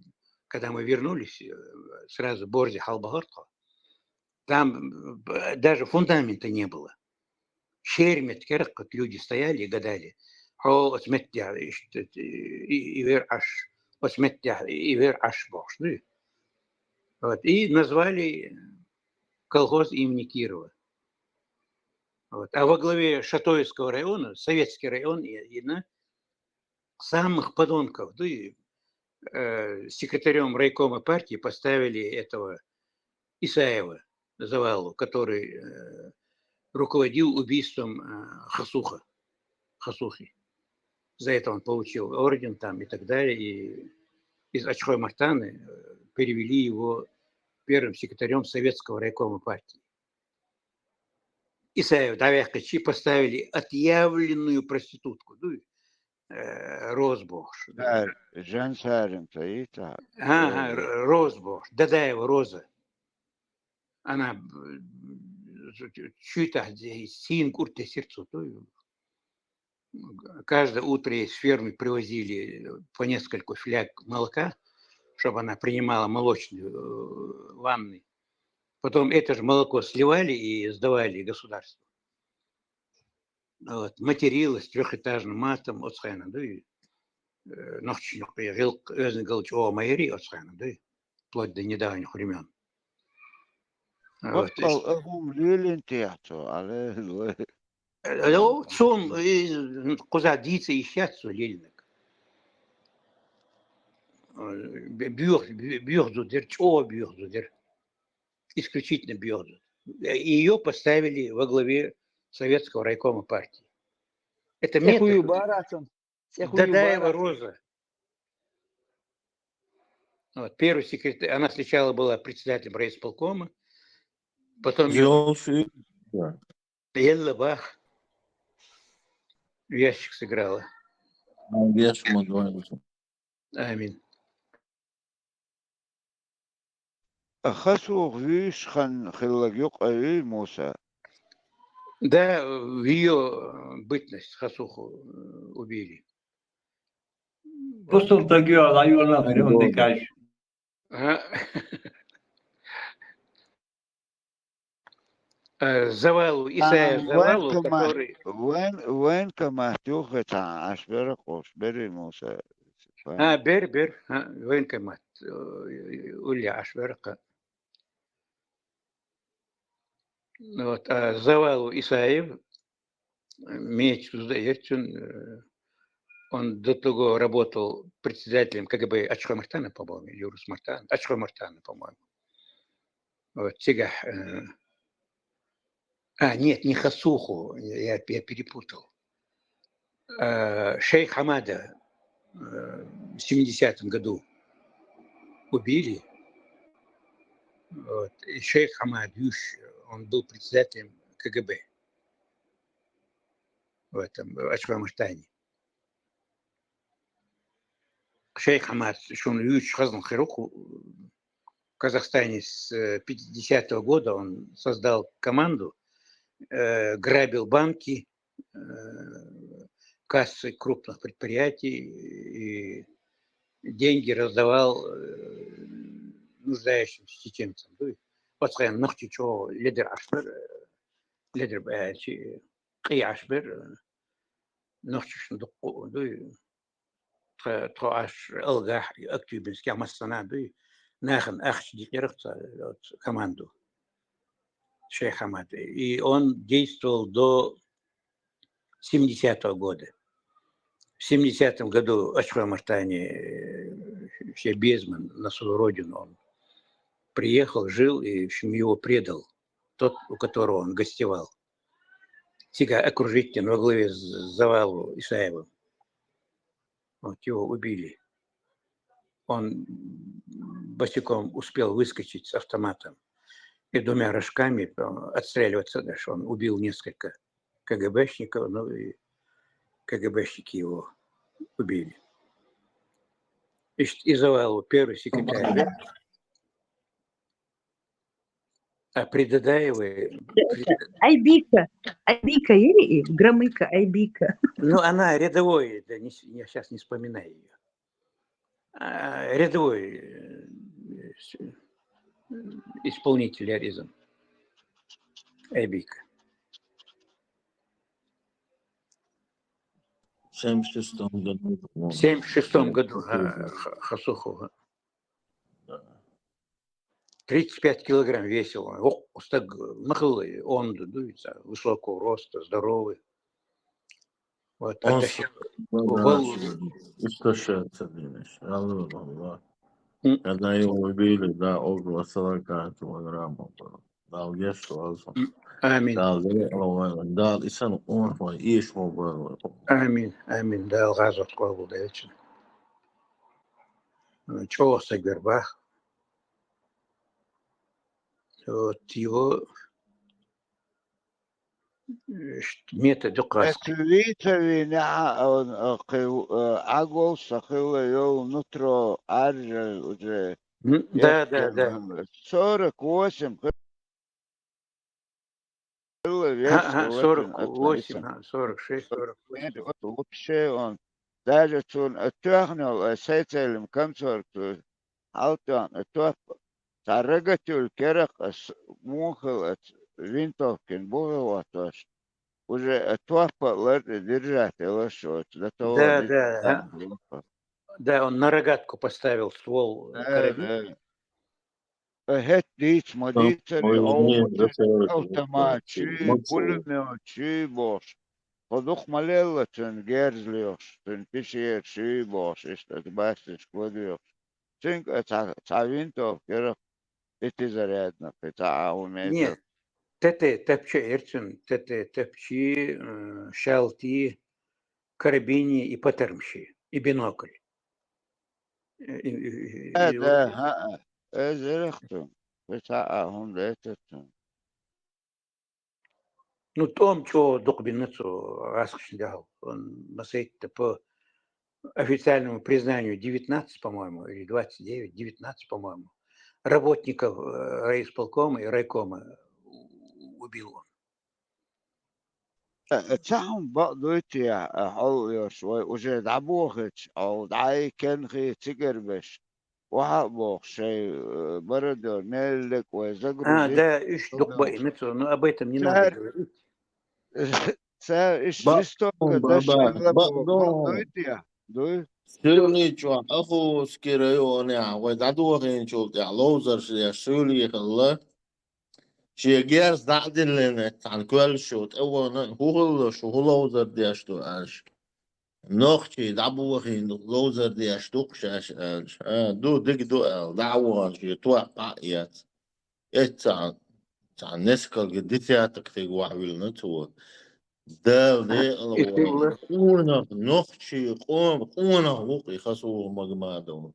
когда мы вернулись, э, сразу Борзя Халбагортко. Там э, даже фундамента не было. Шермет керах, как люди стояли и гадали. О, осметья, и вер аш, осметья, и вер аш бохшны. Вот. И назвали колхоз имени Кирова. Вот. А во главе Шатоевского района, советский район, и, и на самых подонков, да и э, секретарем райкома партии поставили этого Исаева Завалу, который э, руководил убийством э, Хасуха, Хасухи. За это он получил орден там и так далее. И из Ачхой Мартаны э, перевели его первым секретарем Советского райкома партии. Исаев Давяхачи поставили отъявленную проститутку. Ну, э, Розбош. Жан Сарин Таита. Ага, Розбош. Дадаева Роза. Она чуть-то син курте сердцу. Каждое утро ей с фермы привозили по несколько фляг молока, чтобы она принимала молочные э, ванны. Потом это же молоко сливали и сдавали государству. Вот. Материлась трехэтажным матом от схайна, да и э, нохчинок и гилк, өзен галч о майри от схайна, да и вплоть до недавних времен. Вот. Лилин тяхту, але Э, Цум куза дица исчат со лельник. Бюх, бюх зудер, чо бюх зудер. Исключительно бюх зудер. Ее поставили во главе Советского райкома партии. Это метод. Дадаева Роза. Вот, первый секретарь, она сначала была председателем райисполкома, потом... Елла бах. Ящик сыграла. Ящик мы говорим. Амин. Хасух виш хан хиллаг юкъа ви Муса. Да, в ее бытность Хасуху э, убили. Просто так я района Гордон. Ага. Э, Завалу, Исаев Завалу, который... Военкомат юхе та ашбера кош бери Муса. А, бер, бер, а, военкомат. Э, Уля ашбера ка. Вот, а Завалу Исаев, меч туда ерчен, э, Он до того работал председателем К Г Б Ачхой-Мартана, по-моему, или Урус-Мартана? Ачхой-Мартана, по-моему. Вот, цигахь, э, а, нет, не Хасуху, я, я перепутал. Э, шейх Хамада, э, в семидесятом году убили. Вот. И шейх Хамад Юш, он был председателем К Г Б в этом, в Ачхой-Мартане. Шейх Хамад, шуна юьйцуш хазна хир ву-кх, в Казахстане с, э, пятидесятого года он создал команду, э, грабил банки, э, кассы крупных предприятий и деньги раздавал, э, нуждающимся чеченцам. Дуй, оцу хенахь нохчий чӀогӀа ледара Ӏаш бара, э, ледара баьлчи, къий Ӏаш бара, э, нохчашна дуккха, дуй, тхо, тхо Ӏаш Алгахь, Актюбинскехь, массанхьа, дуй, нахана ахча дикъира цо, оцу команду. Шейх Хамад. И он действовал до семидесятого года. В семидесятом году Ачхой-Мартане, э, шен безаман на свою родину он приехал, жил, и, в общем, его предал тот, у которого он гостевал. Цигахь окружить дина во главе с Завалу Исаевым. Вот его убили. Он босиком успел выскочить с автоматом и двумя рожками, э, отстреливаться дальше. Он убил несколько К Г Бшников, ну и К Г Бшники его убили. Ишт-, и Завалу первый секретарь, да? А при Дадаевой, при Айбика. Айбика или и Громыко Айбика? Ну, она рядовой, да, не с-, я сейчас не вспоминаю её. А, рядовой, э, с-, исполнитель рядовой. Айбика. В семьдесят шестом году, по-моему. В семьдесят шестом году, а, Х-, Хасуху. Да. Тридцать пять килограмм весил он. Ох, стаг махал он, дуй, высокого роста, здоровый. Вот, он а с-, тащил, ну, да, вал-, с-, истощается, конечно. Аллах, Аллах. М. Когда его убили, да, около сорока килограммов было. Дала гечдойла цунна. М, амин. Дала дерриге а вайна, Дала и санна къонахой эшам бойла. Амин, амин. Дала гӀазот къобалдойла цуьнан. ЧӀогӀа стаг вара боху. Вот его, э, ш-, метод дукха. Э, цу вийца вийна, а, а, а, кхин, э, Ӏагол сан хилла йолу нутро Ӏаьржа уже. М, да, да, да. Сорок восемь хилла вешан. ХӀаъ, хӀаъ, сорок восемь, хӀаъ, сорок шесть, сорок восемь. Вообще он, даже цунна тоьхна йолу, ай, сайцаьллим комсорг цо хьалтоьхна топ, цхьа рогатуьллу керах ас муха хила аца винтовкин буха хӀоттош. Уже а топ а лар тӀе держать елаш оцу до того. Да, да, да. Да, он на рогатку поставил ствол, э, карабин. Да, да. Э, хӀетта дийца ма дийцара, ой, оха ма ца, автоматчий, пулемётчий бохуш. Тхо дукха ма лелла цуьнан герз лоьхуш, цуьнан пещераш юй бохуш, иштта аса басташ гладоьхуш. Цуьнга а цхьа, цхьа винтовка яра, пятизарядный, кхин цхьа а хӀума яра. Нет, ТТ тапча яра цуьнан, ТТ тапчий, э, шалти, карабини и патармаши, и бинокль. Э, и, и, и, э, и да, хӀаъ. Эзарах цунна. Кхин цхьа а хӀума дайтар цунна. Ну, тӀом чӀогӀа дукха бина цо гӀазкхашна дуьхьал. Он масейтта по официальному признанию девятнадцать, по-моему, или двадцать девять, девятнадцать, по-моему, работников, э, райисполкома и райкома у-, убил он. Э, э, цхьа хӀума бакъ дуй те, э, хьо а йолуш, вай уже дӀабохуьйтуш, хьо дӀа а кенхий цигара беш, охьа а бохуш, шайн, э, бородёр мел лерг вай загрузить. А, да, уьш дукха баина цо, но об этом не надо говорить. Цара иштта жестоко дашна бакъ дуй те, дуй? Суьлий чохь Охотский районехь вай дӀадохийначул тӀаьхьа ловзарш деш суьлий хилла. Шен герз дӀа а диллина, цхьана коьллашо тӀе а вахана, хӀун хилла шу, хӀун ловзар деш ду аьлла. нохчий дӀабохийна ловзар деш ду-кх шаьш аьлча, а, ду, дика ду аьлла, дӀа а вахана, шен топ а эц. Эццахь цхьа несколько десяток стаг вахьвиллина цо. Дала декъала войла. Къонах, нохчий къом-, къонах ву-кх и Хасугов Магомадов.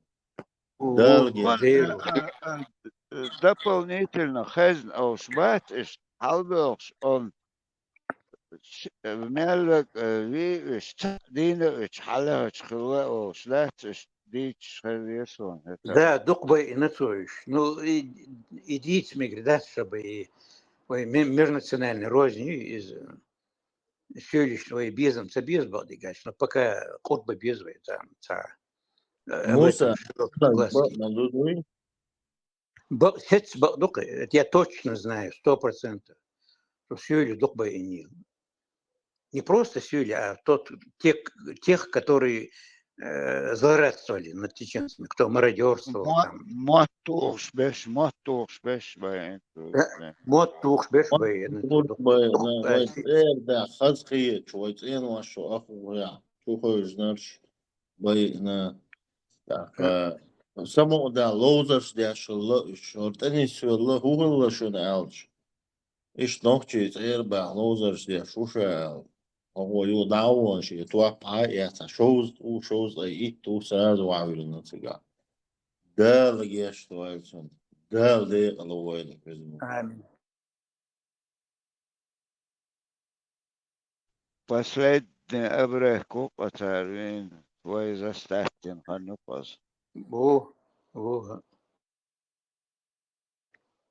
Дала гечдойла. А, а, а, дополнительно хезна олуш бац иштта, хьалабоьлхуш, он ш-, мел вега, э, вий уьш, цхьаъ дийна а уьш, хьалаьхьачу хилла а олуш дац, уьш дийцаш хезира суна хӀета. Да, дукха байина цо уьш. Ну, и, и дийца мегар дац ша бай, и, вай ме-, межнациональный розни иза. Соьлуьйш вай безам ца беза бакъдерг аьлча, но пока къурд бан беза вай царна, цхьа, э, об этом широкий глазки. Муса, ма ду дуй? Бакъ-, сецца бакъ ду-кх, это я точно знаю, сто процентов, что соьлуьйш дукха байинийла. Не просто соьлуьйш, а тот, те, тех, которые, э, злорадствовали над чеченцами, кто мародёрствовал там. Мотт тухуш берш, мотт тухуш берш байина. Э, мотт тухуш берш байина. Мотт тухуш байина, вай цӀера баьхна хаза кхиъча, вай цӀенош шу ахугӀа, чухуьйжинарш байина. ТӀаккха, э, самукъа даьлла ловзарш деш хилла уьш, хӀора тӀе нисвелла, хӀун хилла шуна аьлча. Иштта нохчий цӀера баьхна ловзарш деш ву ша аьлла. ХӀокхо юха дӀа а вахана, шен топ а эцна, шовзткъа ву, шовзткъе итт ву, сразу вахьвиллина цигахь. Дала гечдойла цунна. Дала декъала войла, веза ма. Амин. Последний обрывок ву-кх цара вийна, вай застать дина хан ю-кх иза. Ву, ву.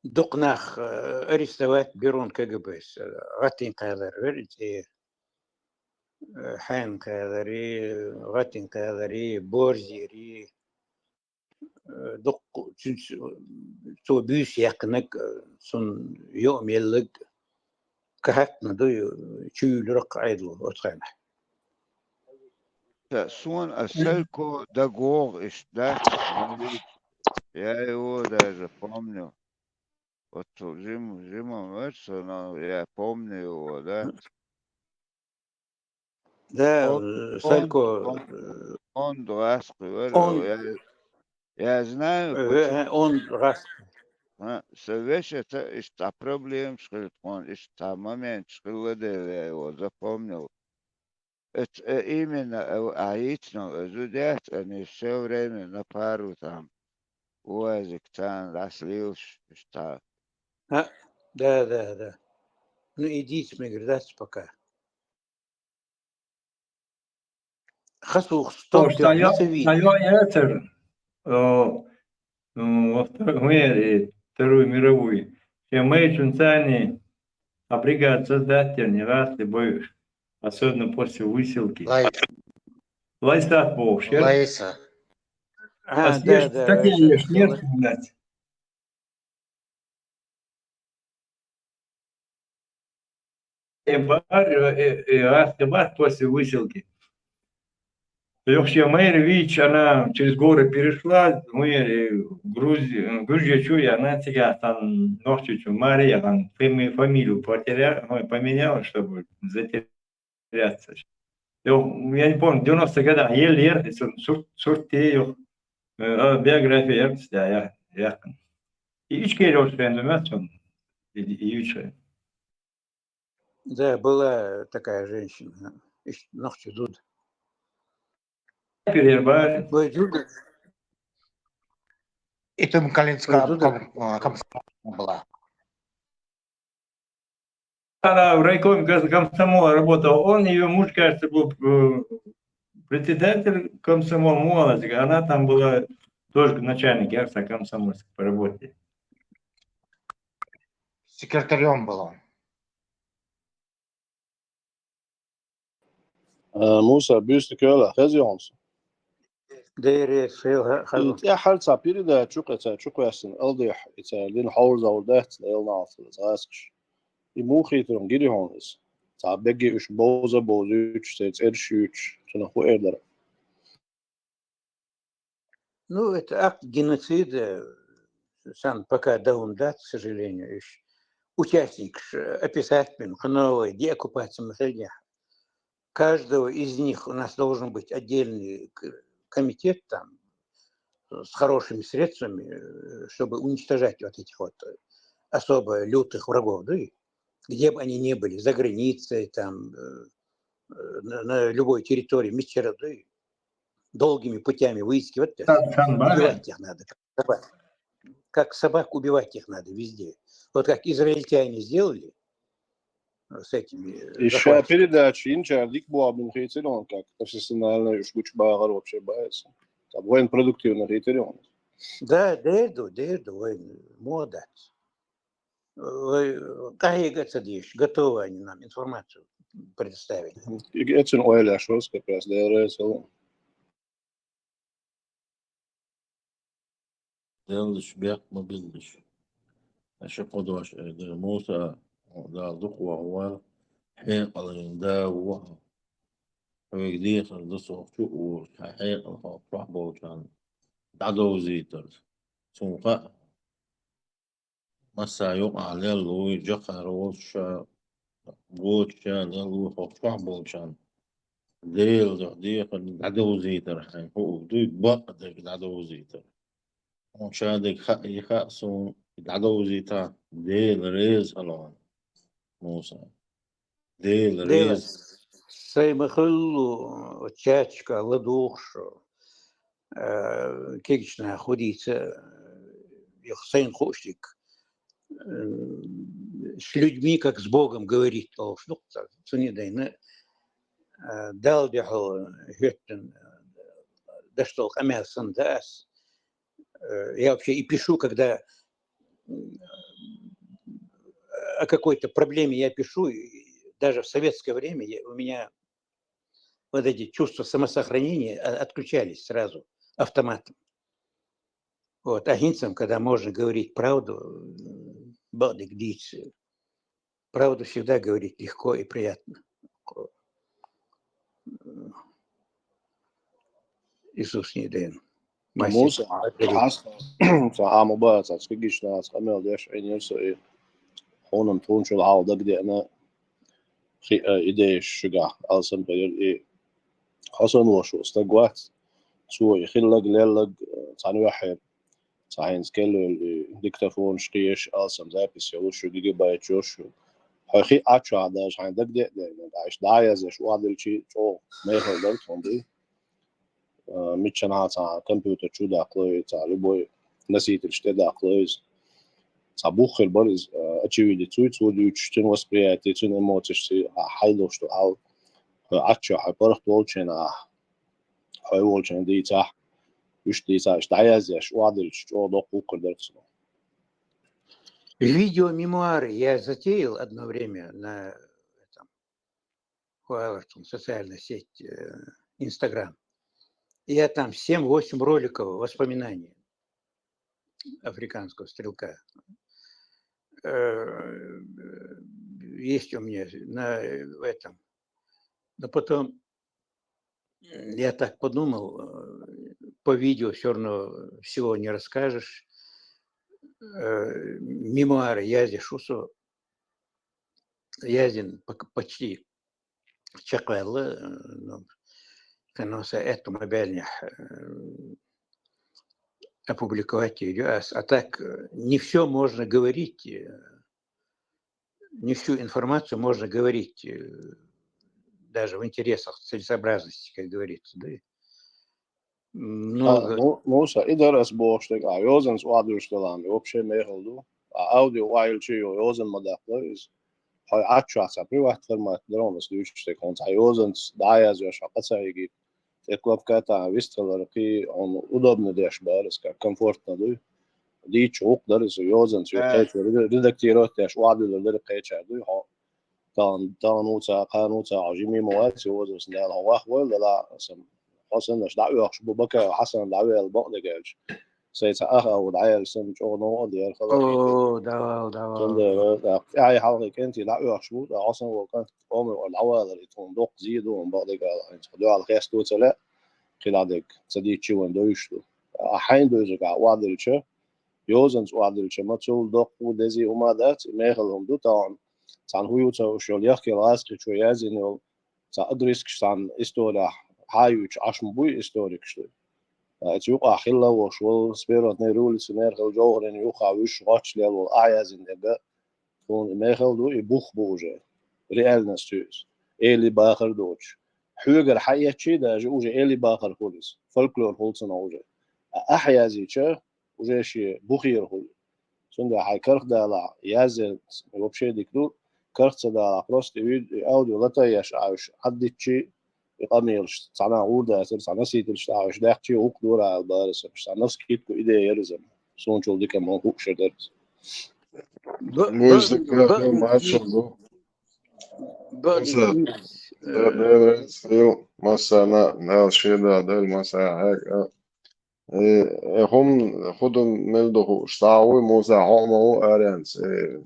Дукха нах, э, арестовать бира вайн КГБ-с, э, гӀаттийна кхаьлар вара и цӀера, э, хьенан кхаьлари, гӀаттийна кхаьлари, борзери, э, дукха цуьнца, цо буьйса яьккхинарг, э, цунна юкъамелларг, кхахьаьттина ду, чуюьйлура-кх Ӏедало оцу хенахь. Ца, суна а Салько дагавогӀу иштта, да? Я его даже помню. Вот жим-, жима вара со, но я помню его, да? Да, он, э, Салько, он, э, он догӀаскхи вара, он, я, я знаю, э, почему. Э, он догӀаскхи. А, со вешица иштта проблемаш хилла тхуна, иштта моменташ хилла дела, я его запомнил. Эц-, э, именно, э, а яйцо, э, зудец, они всё время на пару там, уазик царна дӀасалелаш, иштта. А, да, да, да. Ну, идите, мне говорит, дальше пока. Хасух, стоп, стоп, стоп, не цави. Э, м, во втор-, мы, э, Вторую мировую. Шен майрачун царна а бригада создать дерг, не раз ты боюсь. Особенно после высылки. Лайса. Лайса бохуш, я? Лайса. А, да, да, статья Лайса, еш нет, блядь. Э, бар, э, э, э, раз ты бар после высылки. Йохча майра вич, она через горы перешла, мы, э, Грузи-, э, Грузия чу, и она цигахь там нохчи чу, Мария, там, фами-, фамилию потеря-, ой, поменяла, чтобы затеряться. Йох, я не помню, в девяностых годах еле ехали, сур-, сур-, сурте йох, э, а, биография ехали, да, я, я. И Ичкерия уж, наверное, и, и Ичкерия. Да, была такая женщина. Иш-, нохчи зуда. Перервали. Ой, зуда. И там Калинская, ой, зуда, ком-, а, комсомол была. Она в райкоме ком-, комсомола работала. Он, её муж, кажется, был, э, председатель комсомола, молодец. Она там была тоже начальник, я комсомольский по работе. Секретарём был он. Э, Муса, буьйса кхоьллина хезий хьуна со? Дера, хила, хила. И тӀаьххьара цхьа передача чу кхе-, цхьа чу кхоьссина, Алдехь, и цхьа дина хьовзалур дац, Делан алсала, цхьа аскаш. И муха хийтархьама гирий хьуна иза? Цхьа бегий уьш бовза а бовзуьйтуш, церан цӀераш а юьйтуш, цунах хӀун эр дара? Ну, это акт геноцида, сан пока дан хӀума дац, к сожалению, уьш участникаш, э, описать бина, кхы новый деоккупация ма хиллехь. каждого из них у нас должен быть отдельный к- комитет там с хорошими средствами, э, чтобы уничтожать вот этих вот, э, особо лютых врагов, да, и где бы они ни были, за границей, там, э, э, на на любой территории мичара, да, и долгими путями выискивать, то есть Чан, чан бара. Убивать их надо, как собак. Как собак убивать их надо везде. Вот как израильтяне сделали, э, с этими, э, Ишши захватчиками. Передача инчар дика бу бин хетир он, как профессиональный уж гучбагар вообще баьс. Там воен продуктивный хетир он. Да, дерду, дерду, воен молодец. Ой, кайга цадиш, готовы они нам информацию предоставить. Эцин ойла шос как раз дересел. Деллаш бекъ ма биллаш. Аша кхо дош айда. Муса, Дала дукха вахавар, хьекъалан да ваха. Хьоьга дехар да сох чу а волаш, хьан хьекъал хьо чохь болчарна дӀадовзийтар. Цунна хаьа, масса юкъахь лелла вуй, жакхара волчу ша, гочу ша лелла вуй хьо чохь болчарна. Делан дуьхьа дехар дӀадовзийтар хьайн хӀуъа дуй, бакъдерг дӀадовзийтар. Хьуна ша дерг хаьа, и хаьа суна, и дӀадовзийта, Дела реза хила хьуна, Муса. Дела Дела реза. Сайн ма хуьллу, чаташка ладугӀуш, э, кегийчу наха хӀун дийца, э, юха сайна хууш дика, э, с людьми, как с Богом говорить, олуш ду-кх цара. Цундела, э, Далла дуьхьал хӀоьттина, э, даш долу къамел санна дан ас. Э, я вообще и пишу, когда, м, о какой-то проблеме я пишу, и даже в советское время я, у меня вот эти чувства самосохранения, а, отключались сразу автоматом. Вот. А хӀинца, когда можно говорить правду, м, бакъдерг дийца, правду всегда говорить легко и приятно. Иисус не ден. Муса, хьан сан хьан ма бац, ас кегийчу нахаца къамел деш Ӏийна со и хьуна тхуна чул хьалха дагадеана хи-, э, идеяш шуьгахь, алсам хир и хьо санна волуш волу стаг вац, цо и хилларг, лелларг, э, цхьаьна юьххьера, цхьа хӀинца кхел йолу и диктофонаш кхеташ, алсам запись йолуш ю, гигабайт йолуш ю. Хьо хи а Ӏаччохь даже хьайн дагадеа а деана, иштта дӀа а язъеш охьадиллича чӀогӀа мехала дара тхуна дуй. А, миччанхьа цхьа компьютер чу даккхало и, цхьа любой носитель тӀе даккхало иза. Цхьа бух хир бара иза, а, очевидец вуй, цо дуьйцуш, цуьнан восприятие, цуьнан эмоцеш, цуьнан хьайна долуш ду хьал, хьо Ӏаччо, хьо паргӀат волчу хенахь, хьо волчу хенахь дийцахь, уьш дийцахь, иштта дӀаязъеш, охьадиллича чӀогӀа доккха хӀума хир дара цунах. Видеомемуары я затеял одно время на этом, хӀу аьлла цунах, социальная сеть, э, Instagram. Я там семь-восемь роликов, воспоминаний африканского стрелка. Э, есть у меня на, в этом. Но потом, м, я так подумал, э, по видео всё равно всего не расскажешь. Э, мемуары язъеш ву со, яздина пок-, почти чекхваьлла, э, ну, кхин а со аьтту ма баьллинехь, э, опубликовать йийр ю ас. А так, э, не всё можно говорить, э, не всю информацию можно говорить, э, даже в интересах целесообразности, как говорится, да. А, Много. Ну, ну, сан и дара ас бохуш дерг, а йозанца охьадуьйцуш далахь, и вообще мехала ду. А аудио охьайиллича йо-, йозанна ма даккхало иза. Хьо Ӏаччохь цхьа приват формат дара хьуна ас дуьйцуш дерг, хьуна цхьа йозанца дӀа а язъеш, хьо къа ца хьегийта, тӀе кнопка а таӀийна вистхилар кхин а хьуна удобно деш бара иза, как комфортно дуй. Дийцча гӀуллакх дара иза, йозанца юха кхечо реда-, редактировать деш, охьадуьллур дара кхечара дуй хьо. Тахана, тахана ву ца, кхана ву ца, хьо жима ма вац, йозанца Дала хьо вахвойла, Дала сан, хьо санна аша дӀаоьхуш бу, бака хьо санна дӀаваьлла бакъдерг аьлча. Сайн цхьа ах а ву дӀаяьлла санна, чӀогӀа новкъа а дера хала. О, давал, давал. Цундела, тӀаьхье хьалхе кӀентий дӀаоьхуш бу, ткъа хьо санна волу кӀант къоман вара дӀавалар, и тхуна доккха зен ду, бакъдерг ала, хьуна цхьа дуьхьал хестош ца лаьа, кхидӀа дерг ца дийцча вайн довзуш ду. А хьайна дуьйцург ахь охьадиллича, йозанца охьадиллича, ма цул доккха а, дезий хӀума а дац, и мехала хӀума ду тахана. Цхьана хӀун ю ца хууш йолу, яхкъал гӀазкхичо яздина йолу, цхьа адрескаш цхьана исторехь хьаюьйцуш Ӏаш ма буй историкаш. Ткъа цу юкъахь хилла а волуш волу, с первой революции нерхал жовхӀарийн юххехь вуьйш гӀоч лел волу ахьаязйина дерг а, тхуна и мехала ду, и бух бу уже. Реальность ю иза. Эли бахар доцуш. Хьоьгара хьаэцчий даже уже эли бахар хуьлу иза. Фольклор хуьлу цунах уже. А ахьаязйича, уже шен бухера хуьлу. Цундела хьайн карх далахь, язъян вообще дика ду, карх ца далахь, просто и вид-, и аудио латаяш Ӏаш, Ӏаддитчий, и къамелаш, цхьана гӀур дацара, цхьана носительш Ӏаш, даьхчий гӀукху дора ала бара сан, цхьа навскидку идея яра иза. Суна чул дика ма хууш дара. Б-, Муьйза б-, б-, маршалла ду. Б-, Муса, б-, Дела реза хила, массарна, Дала шен да дара, массарна хьаьга. Э, э, хӀума, хӀун ду мел ду хууш, схьа а вуй, Муса, хьо а ма ву аренца, э,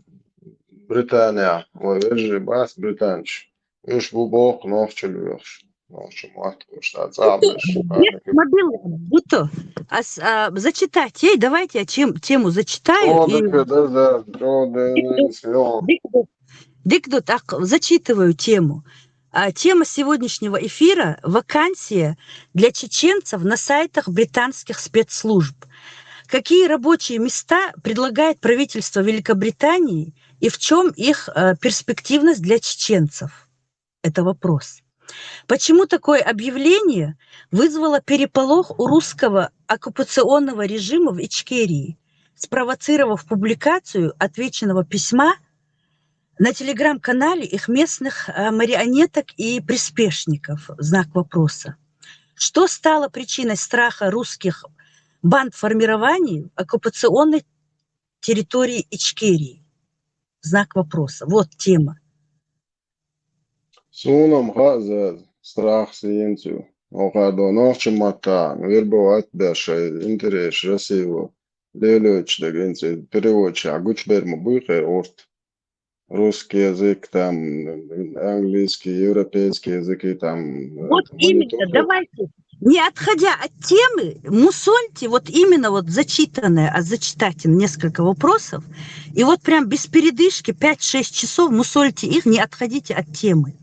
Британехь, вай вежарий бац британцаш. Уьш бу боху нохчалла воьхуш, нохча мотт хуьлуш, цхьа цӀахь берш. Мобил, буто. Ас, а, зачитать. Эй, давайте я чем-, тему зачитаю. О, и да, да, да, о, да, да, да. Дика ду, тӀаккха зачитываю тему. А, тема сегодняшнего эфира: «Вакансия для чеченцев на сайтах британских спецслужб». Какие рабочие места предлагает правительство Великобритании и в чем их, э, перспективность для чеченцев? Это вопрос. Почему такое объявление вызвало переполох у русского оккупационного режима в Ичкерии, спровоцировав публикацию отвеченного письма на телеграм-канале их местных, э, марионеток и приспешников? Знак вопроса. Что стало причиной страха русских бандформирований в оккупационной территории Ичкерии? Знак вопроса. Вот тема. Суна-м хаьа иза, страх сиенцу. Оха до нохча маттахь вербовать беш шайн интересаш Россиво лелойтуш дерг, хӀинца переводчехь гучубер ма буй кхеран урт. Русский язык, там, английский, европейский языки, там, э, Вот именно, монитор. Давайте, не отходя от темы, мусольте вот именно вот зачитанное, а зачитайте несколько вопросов, и вот прям без передышки пять-шесть часов мусольте их, не отходите от темы.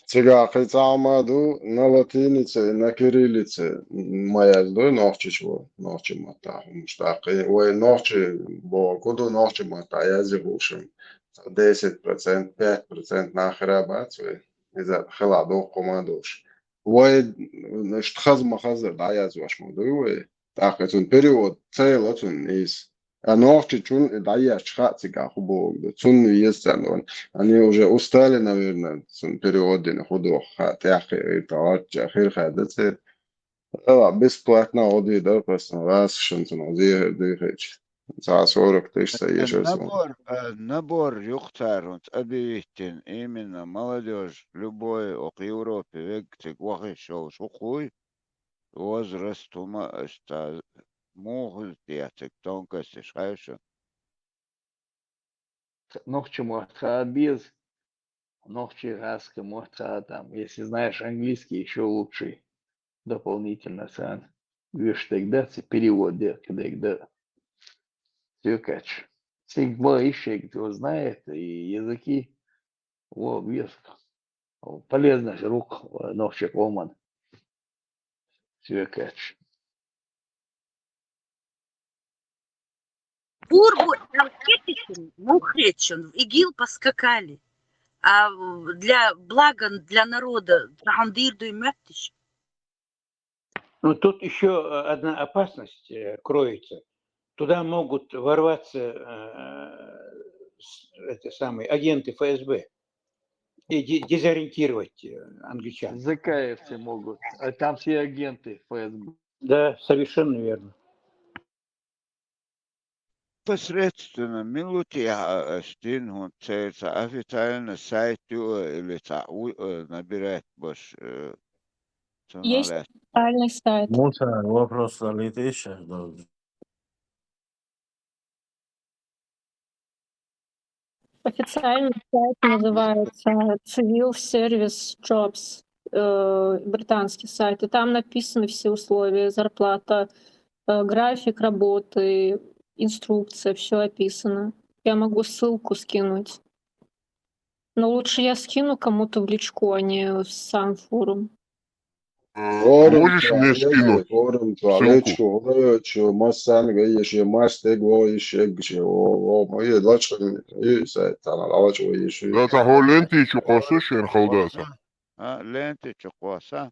Цигахь кхин цхьа хӀума ду, на латинице, на кириллице ма яздо нохчичо, нохча маттахь хӀумаш. ТӀаккха вай нохчий бохург ду, нохча маттахь язъе хӀума, цхьа десять процент, пять процент нах хир а бац вай. Иза хила доккха хӀума а долуш. Вай, м, иштта хаза ма хазара дӀаязвеш ма дуй вай. ТӀаккха цунна перевод ца елла цунна нийса. А нохчичунна и дӀаешча хаьа цигахь хӀун бохург ду. Цунна веза царна ван. Они уже устали, наверное, цунна перевод дина хӀун ду хаьа, тӀаьхьа хир, тӀаккха хир хаьа дан церан. Ала, бесплатно гӀо дийр дара, просто гӀазкхашна цунах зехар дуьйхича. Цхьа сорок тысяч ца Э, ешар суна. Набор, э, набор ю-кх цара хӀинца объявить дина, именно молодёжь, любой, окху Европе вегга цига вахийтуш йолуш хӀун хуй, возраст, хӀума, аша цхьа муха хӀуьнца дехьа цига тонкосташ хаьа шуна? Нохча мотт хаа беза, нохчий, гӀазкхий мотт хаа там. Если знаешь английский, ещё лучше. Дополнительно царна вуьйш дерг дац, и перевод дерг дерг дац. Цуьнан кхаьчча. Цига ван йиш йолу знает и языки, вон веза. Полезно хир ву-кх нохчийн къоман. Цуьнан кхаьчча. Пурба, там кепикин, мухречун, в ИГИЛ поскакали. А для блага, для народа, цхьа хӀума дийр дуй моьттуш? Ну, тут ещё, э, одна опасность, э, кроется. Туда могут ворваться, э, с-, это самые, агенты ФСБ и де-, дезориентировать, э, англичан. Закаевцы могут. А там все агенты ФСБ. Да, совершенно верно. Непосредственно мила ву техьа ас дина хӀума, церан цхьа официальный сайт ю а или цхьа ву а набирать баш, э, цунах Есть лаьцна? Официальный сайт. Муса, вопрос залетишь? Официальный сайт называется Civil Service Jobs, э, британский сайт, и там написаны все условия, зарплата, э, график работы, инструкция, все описано. Я могу ссылку скинуть. Но лучше я скину кому-то в личку, а не в сам форум. Э, Можешь мне Форум чуа, скинуть форум чуа, ссылку? личку, личку, массанга, если масс тег, о, ещё, о, о, мои лачка, и сайт, там, лачка, ещё. Да, та хо лентичу косу шен халдаса. А, лентичу косу.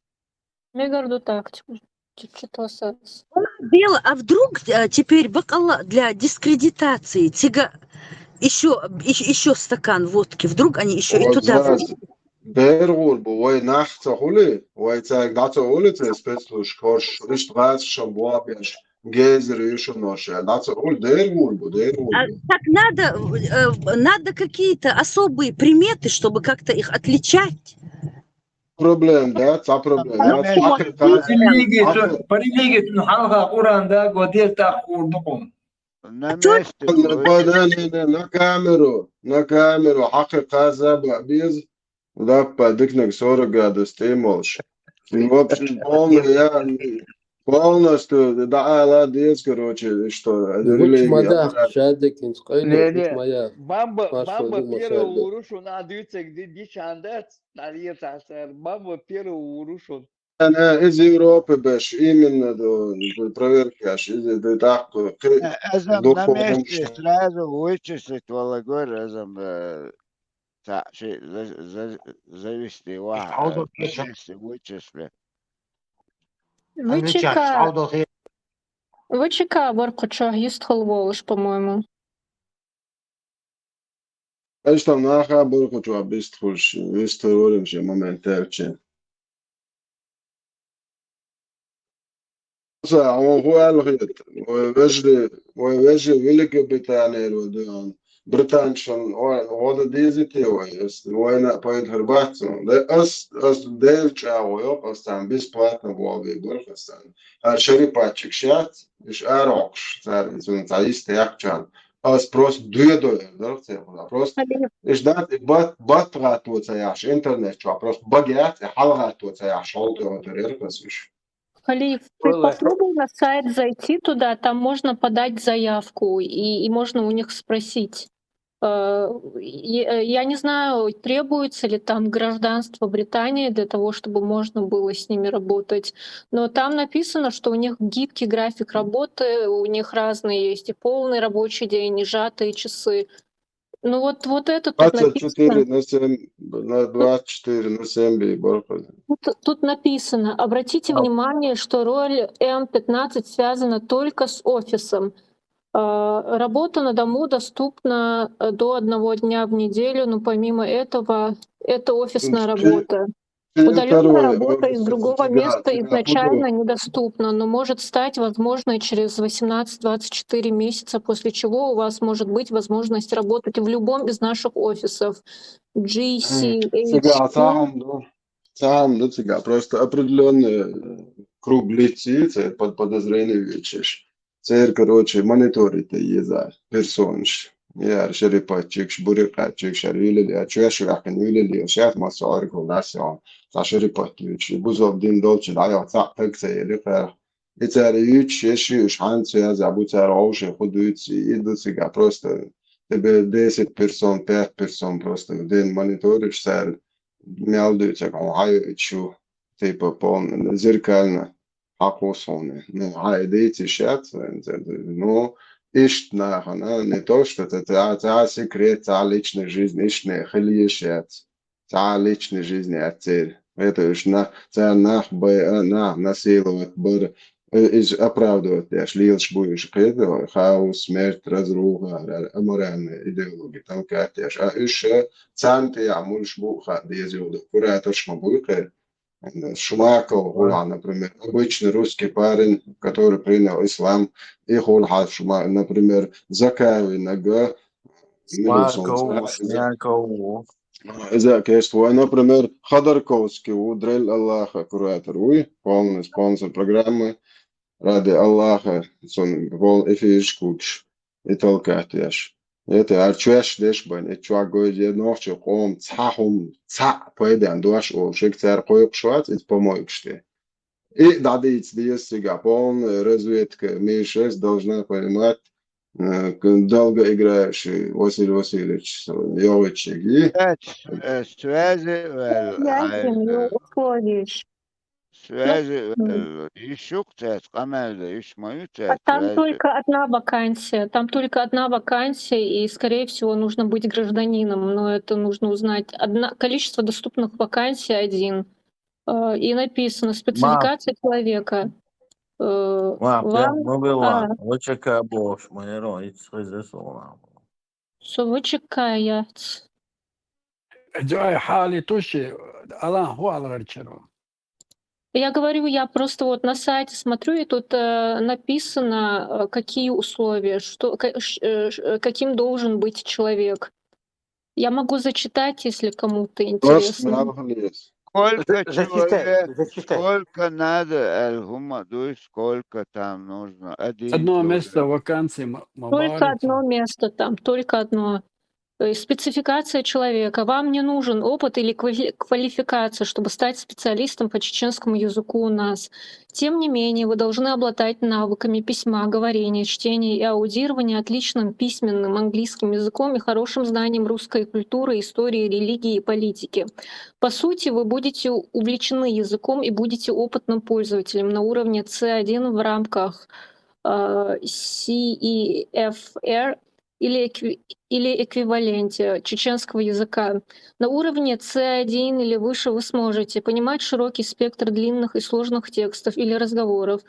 Мегар ду тактику. Чуть-чуть лосас. Белла, а вдруг э, теперь бакъала для дискредитации цига еще, еще стакан водки, вдруг они еще и туда Озаз, влезут? дергур бу, вай нахца хули, вай цаг даца хули, ца спецслужб корш, ишт газ шам буабеш, гезер юшуноши, даца хули, дергур бу, дергур А, бу. Так надо, э, надо какие-то особые приметы, чтобы как-то их отличать. Проблем, да, ца проблем, да, Почему? хакъикъат, Религия, хакъ- по религии, ну, халха Куранда, годел тахур дукум. На месте. Падали на камеру, на камеру, хакъикъат за без, да, по дикнек сорок градус ты можешь. Ну, в общем, полный, я полностью, да, ала дез, короче, что, Вуч религия, мадах да. Шадикин скъайна, Не, вуч не. мадах. Бамба, Паш бамба вадим первый Шадик. Урушун, а дюцек ди дичанда, тарьер тасар. Бамба первый Урушун. Она из Европы беш, именно до, до проверки аж из, до так, кы- Э, Эзам на духовом месте что- сразу вычислить валагор, Эзам, э, та, ши, за, за, завести, ва, Шаудо э, кеча. Вычисли, вычисли. Вичика, вичика баркъучо гьистхул волуш, по-моему. Аш там наха буркъу чуа бист хуш, бист хуш момент терчи. Са, он хуал хит. Ой, вежли, ой, вежли Великобритания родиан. Британчан, ой, года дизити, ой, ой, на поет хрбатцу. Да, ас, ас дев чао, ё, ас там бесплатно боби, бурхасан. А шерипачик шат, иш арокш, цар, цун цаис тяхчан. Ас просто дуе дуе, да, цепла. Просто иш дат, бат, бат гату цаяш, интернет чуа, просто багят, халгату цаяш, шолто терер касуш. Халиф, ты попробуй на сайт зайти туда, там можно подать заявку, и, и можно у них спросить. Э, и, э, Я не знаю, требуется ли там гражданство Британии для того, чтобы можно было с ними работать, но там написано, что у них гибкий график работы, у них разные есть и полный рабочий день, и сжатые часы. Ну вот, вот это тут Двадцать четыре написано. На семь, на двадцать четыре на семь би барху. Тут, тут написано, обратите внимание, что роль М пятнадцать связана только с офисом. А, Работа на дому доступна э, до одного дня в неделю, но помимо этого это офисная работа. Удаленная работа из другого места изначально недоступна, но может стать возможной через восемнадцать двадцать четыре месяца, после чего у вас может быть возможность работать в любом из наших офисов. G C H Q. Сам, да, сам, да, цыга. Просто определенный круг лиц, под подозрение вещешь. Цер, короче, мониторить еза персонш. Яр шерипачикш, бурикачикш, яр вилили, а чуяш вахин вилили, сейчас масса аргу ласион. Та шерипатюч, бузов дин долчи, да, я цак так цери кар. И цер юч, еши, уж ханцу я забу цер оуши худуйци, и дуцига просто тебе десять персон, пять персон просто в день мониторишь, цер мялдуется, ком хаю чу, типа полный, зеркально. Хакусуни. Ну, гьайдайчи шац, ну, ишт нахана, не то, что это, это, это секрет, это личная жизнь, ишт не хили шац. Это личная жизнь, а цель. Это уж на, это нах, б, нах, насиловать, бр, из оправдывать, я шлил шбуешь, хаос, смерть, разруха, аморальная идеология, толкать, я ш-, а уж, э, цанты, я мульш буха, дезил, куратор шма буйкер, Шумаков хула, например, обычный русский парень, который принял ислам, и хула шума, например, Закаевый нога, Шумаков, Шумаков. Из-за кест, например, Ходорковский, у Дрель Аллаха, куратор, уй, полный спонсор программы, ради Аллаха, сон пол эфир шкутш. И толкать яш. Это арчуяш деш бан, и чуа гой, е нохчи ком, цахум, ца, поедян, дуаш, о, шик цар койк шуац, из помойкште. И дадиц диес сега полная разведка, Ми шесть должна понимать, э, к-, долгоиграющий Василий Васильевич, э, Йовичеги. Э, с-, э, связи, э, Связи, э, условий. Связи, М. э, ещё кто-то, камерда, ещё мою А там связи. Только одна вакансия. Там только одна вакансия, и, скорее всего, нужно быть гражданином, но это нужно узнать. Одна, количество доступных вакансий один. Э, и написано: спецификация человека. Э, Ва, прям вам, мы вела. а, Вычекай, боже, мы не роем, это сразу слово. Что вы чекаете? Джой, хали туши, Алан, ху алгарчеро. Я говорю, я просто вот на сайте смотрю, и тут э, написано, э, какие условия, что, ка- ш- э, ш- э, каким должен быть человек. Я могу зачитать, если кому-то Просто интересно. нравилось. Сколько Зачитай, человек, зачитай. Сколько надо, Эльхума, дуй, сколько там нужно. Один, Одно другой. место вакансии м- Только мабарите. Одно место там, только одно. То есть спецификация человека. Вам не нужен опыт или квали- квалификация, чтобы стать специалистом по чеченскому языку у нас. Тем не менее, вы должны обладать навыками письма, говорения, чтения и аудирования, отличным письменным английским языком и хорошим знанием русской культуры, истории, религии и политики. По сути, вы будете увлечены языком и будете опытным пользователем на уровне C один в рамках э, C E F R или, экви- или эквиваленте чеченского языка. На уровне C один или выше вы сможете понимать широкий спектр длинных и сложных текстов или разговоров,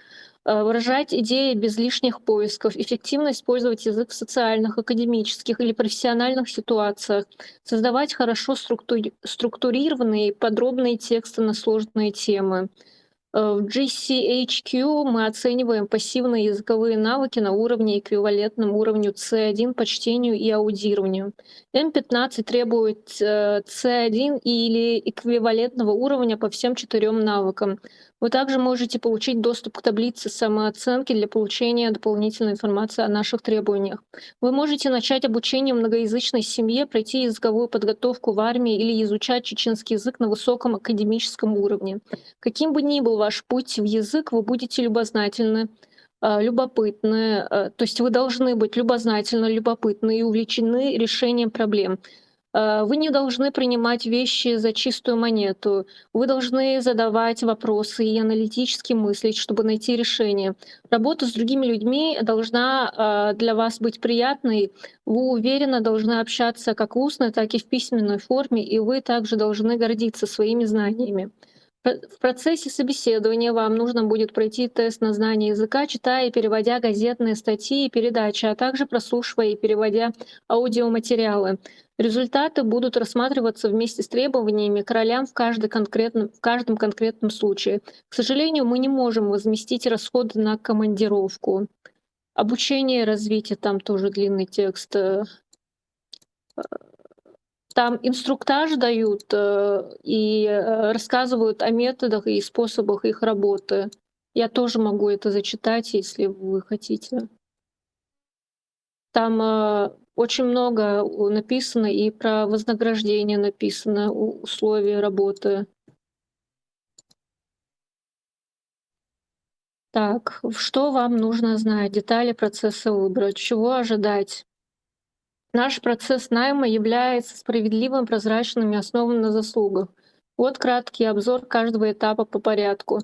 э, выражать идеи без лишних поисков, эффективно использовать язык в социальных, академических или профессиональных ситуациях, создавать хорошо структури- структурированные и подробные тексты на сложные темы. Э, В G C H Q мы оцениваем пассивные языковые навыки на уровне, эквивалентном уровню C один по чтению и аудированию. M пятнадцать требует э, C один или эквивалентного уровня по всем четырем навыкам. Вы также можете получить доступ к таблице самооценки для получения дополнительной информации о наших требованиях. Вы можете начать обучение в многоязычной семье, пройти языковую подготовку в армии или изучать чеченский язык на высоком академическом уровне. Каким бы ни был ваш путь в язык, вы будете любознательны, э, любопытны, э, то есть вы должны быть любознательны, любопытны и увлечены решением проблем. Э, Вы не должны принимать вещи за чистую монету. Вы должны задавать вопросы и аналитически мыслить, чтобы найти решение. Работа с другими людьми должна э, для вас быть приятной. Вы уверенно должны общаться как в устной, так и в письменной форме, и вы также должны гордиться своими знаниями. Пр- В процессе собеседования вам нужно будет пройти тест на знание языка, читая и переводя газетные статьи и передачи, а также прослушивая и переводя аудиоматериалы. Результаты будут рассматриваться вместе с требованиями к ролям в, каждой конкретном, в каждом конкретном случае. К сожалению, мы не можем возместить расходы на командировку. Обучение и развитие, там тоже длинный текст. э, э, Там инструктаж дают э, и э, рассказывают о методах и способах их работы. Я тоже могу это зачитать, если вы хотите. Там э, очень много у- написано и про вознаграждение написано, у- условия работы. Так, в- что вам нужно знать? Детали процесса выбора. Чего ожидать? Наш процесс найма является справедливым, прозрачным и основан на заслугах. Вот краткий обзор каждого этапа по порядку.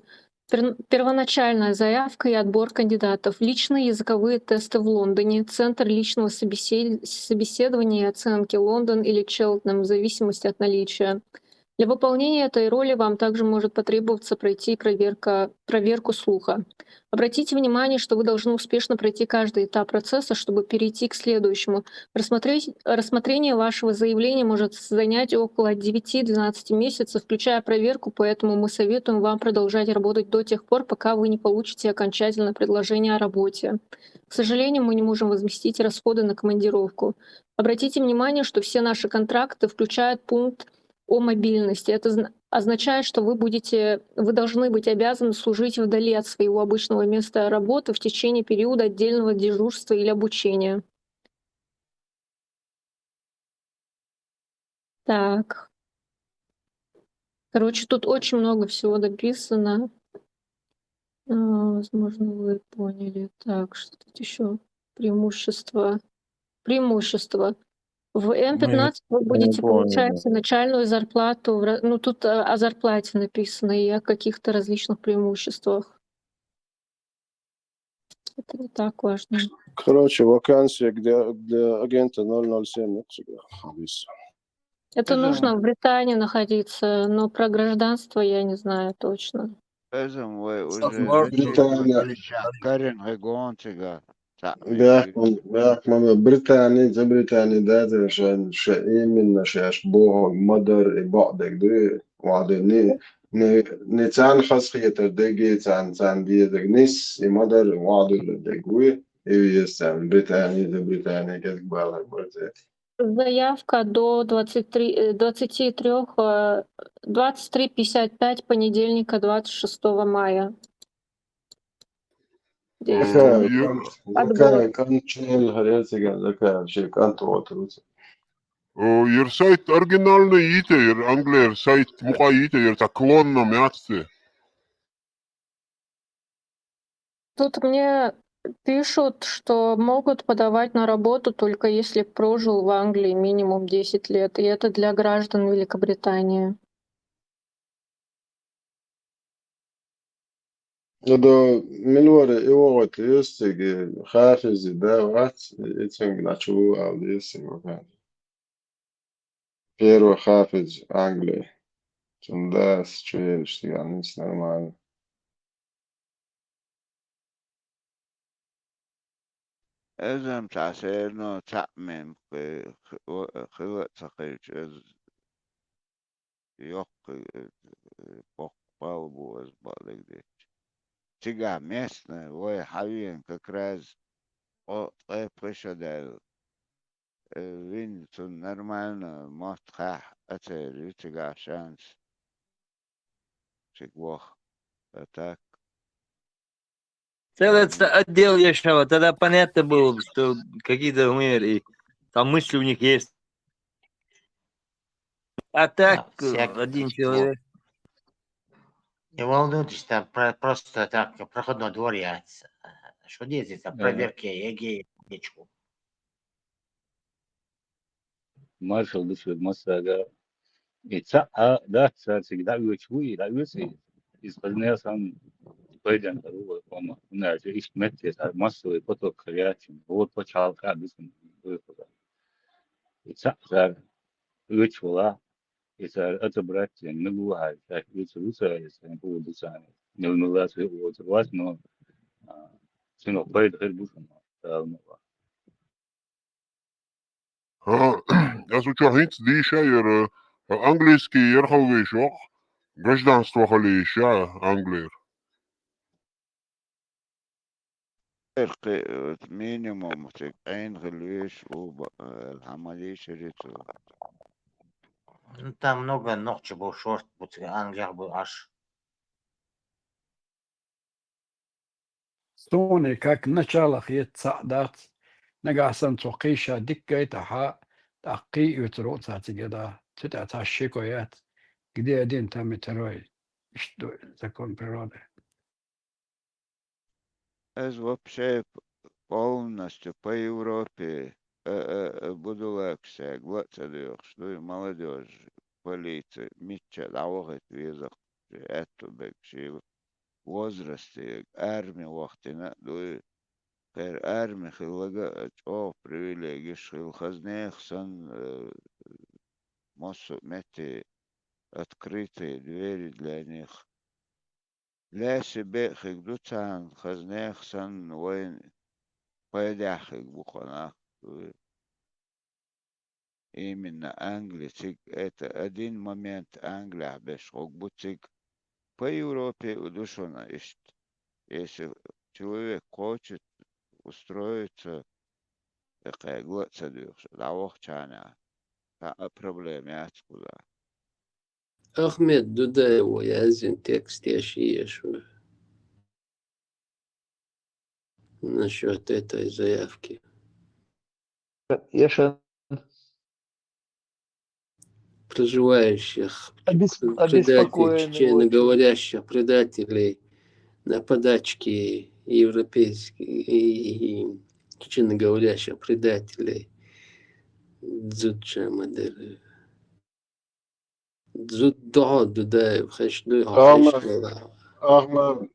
Пер- Первоначальная заявка и отбор кандидатов. Личные языковые тесты в Лондоне. Центр личного собесед- собеседования и оценки Лондон или Челтенхэм, в зависимости от наличия. Для выполнения этой роли вам также может потребоваться пройти проверка, проверку слуха. Обратите внимание, что вы должны успешно пройти каждый этап процесса, чтобы перейти к следующему. Рассмотреть, рассмотрение вашего заявления может занять около девяти-двенадцати месяцев, включая проверку, поэтому мы советуем вам продолжать работать до тех пор, пока вы не получите окончательное предложение о работе. К сожалению, мы не можем возместить расходы на командировку. Обратите внимание, что все наши контракты включают пункт о мобильности. Это зна- означает, что вы будете, вы должны быть обязаны служить вдали от своего обычного места работы в течение периода отдельного дежурства или обучения. Так. Короче, тут очень много всего написано. А, Возможно, вы поняли. Так, что тут еще? Преимущество. Преимущество. В Ну, я М пятнадцать вы не будете понял. получать начальную зарплату. в ра- Ну, тут э, о зарплате написано и о каких-то различных преимуществах. Это не так важно. Короче, вакансия для, для агента ноль ноль семь, ну, всегда. Алиса. Это Özüm, нужно в Британии находиться, но про гражданство я не знаю точно. özüm vay Saf уже var жити Британия. Karin Regontiga. Бяхман, бяхман, Британия, за Британия, да, за ша, ша именно шаш бохо, мадар и бадек, да, вады, не, не, не цан хас хиетер деги, цан, цан диедек, нис, и мадар, вады, дег, вы, и виес цан, Британия, за Британия, как балар, борзе. Заявка до двадцать три, э, двадцать три, э, двадцать три пятьдесят пять понедельника, двадцать шестого мая. Закая, Действует. Ю- кан-, Отбор. закая, кончен, харецега, закая, ши, контроль, О, ер сайт оригинальный итер, англер сайт мука итер, ер та клонно мяцте. Тут мне пишут, что могут подавать на работу только если прожил в Англии минимум десять лет, и это для граждан Великобритании. Адо милвара и вогъат юстиги хафизи да вац, и цинг начу ал юстиги вац. Первый хафиз Англии. Цун дас чуел, что я не нормально. Özüm ta серно цаъ мем хы-, хы-, о-, хыла цахилч, öz йохъы, э, э, бохбал бу, öz балык деч. Цига местный, вай хавиен как раз о, э, пышадал. Э, вин цун нормально, мот хах, а цери цига шанс. Циг вох. А так. Целый ц- отдел ещё, тогда понятно было, что какие-то умер, и там мысли у них есть. А так, А, всяк- один всяк. человек. Не волнуйтесь, там про- просто так, проходной двор я. Что здесь, там Да. проверки ЕГЭ, ЕГЭчку. Маршал дышет массага. И ца, а, да, ца, всегда вёч вуи, да, вёч и. Из Казнесан пойдем, да, вот, он, у нас же ищет метте, а массовый поток горячим. Вот по чалка, дышим, выхода. И ца, да, вёч вула. И ца, это братья, не луга, так, вёч руса, если не буду дуса. Не умела свой вот вас, но, а, сынок, пойдет, хер душим, да, ну, Ха, аз учохинц дийша яра, английский ярховгай шох, гражданство хали иша англер. Эрхи, э, минимум цик айн хилвиш у ба-, э, хамали ширицу. Ну, там много ногче был шорт, вот Англия был аж. Суни как началах еццаъ дац, нагахь санна цо кхийша дикка ай тӀаьхьа, тӀаккха кхий оьцур ву цаьрцига да, цу тӀа цхьа шеко яц, где один, там и второй, иштта ду закон природы. Аз вообще полностью по Европе, э, э, э, буду лаксаг, ла ца доьхуш дуй, молодёжь, полиция, мичча дӀавахийта веза, аьтту бег шийла возрасте, арми вахтина а дуй. Кхер арми хиллага а чӀогӀа привилегиш хила, хазнех санна, э, массо а метте открытые двери для них. Лаьши беъхиг ду царна, хазнех санна вайн пайдехь хиг бу кху нах. Именно Англи цига, это один момент Англехь беш хӀуг бу цига. По Европе у ду шуна иштта. Если человек хочет устроиться, тӀаккха гла а ца дуьйхуш, дӀавахчахьана, цхьа а проблема яц кхузахь. Ахмед Дудаева яздина текст я ши я шу насчёт этой заявки. Яшан. Проживающих, Обес- предателей, обеспокоенный очень. Чеченоговорящих предателей на подачке европейских и, и Честно говоря, предателей. Зуд ша ма дара. Зуд дохьо Дудаев, хеш дуй, хьо хеш Ахмад, хила. Ахмад,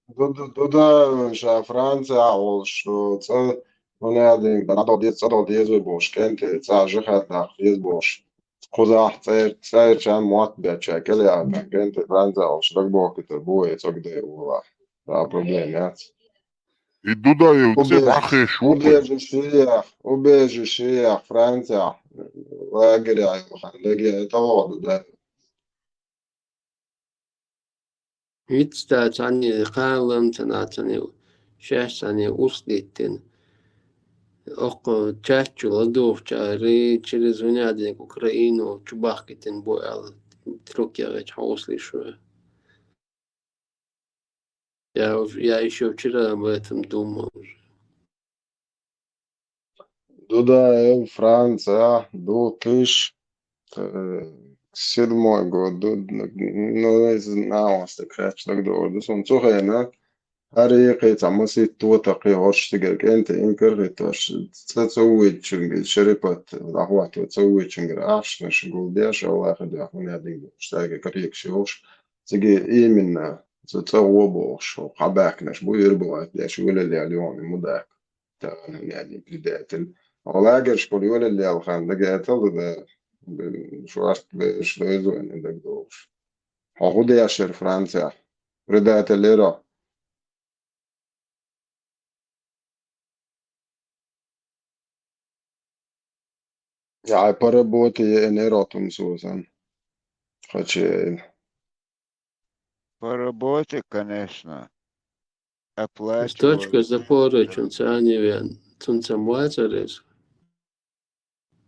Дуда, Дудаев ша Францияхь волуш, цӀа, хӀунда аьлла, дӀадала деза, цӀа дала деза вай бохуш, кӀентий, цӀа жихӀад даккха деза бохуш. Кхузахь цӀер-, цӀерачарна мотт беча, кӀел яхна, кӀентий Францияхь волуш, дагабохкуьйтур бу вай цӀогдай уллахь. Цхьа проблема яц. И Дудаев цӀе дӀахеш ву. Убежище яхь, убежище яхь Францияхь, лагеря йохана, дагахь тӀавогӀу Дудаев. Митта цхьаьна кхана лам ца нацани, шаьш цхьаьна урс диттина. Оккха чат чу ладугӀучари через вуьнадинг Украину чу бахкийтина бу аьлла, трюк яхича хьовсалуш ву. Я, я ещё вчера об этом думал уже. Дудаев Франция, две тысячи седьмой год, ду-, ну, не знаю, так сказать, так долго. Сон цу хенахь, хӀара кхин цхьа масийтта тотакхий хӀорш цигара кӀентий инкар хӀиттош, цӀа ца вуьйцучуьнгара, шерипат дӀахӀотто ца вуьйцучуьнгара ахчанаш гулдеш, Аллахьа дуьхьа хӀун яа дийна бохуш, цаьрга капекаш йохуш, цига именно цу цӀа гӀо бохуш, хьабаьхкинарш бу, юьрбалат деш, вилалел йогӀу мудак. Тахана, яъни, предатель. Хьо лагершкахула йолаллел хан дагахь а тала да, шорта бераш дойзу вайна дагадогӀуш. Хьо хӀун дешара Францехь? Предатель яро? Я по работе я энеротум созан. Хочу. По работе, конечно. Оплачивают. Точка запора, чун цани вен, цун цам вацарес.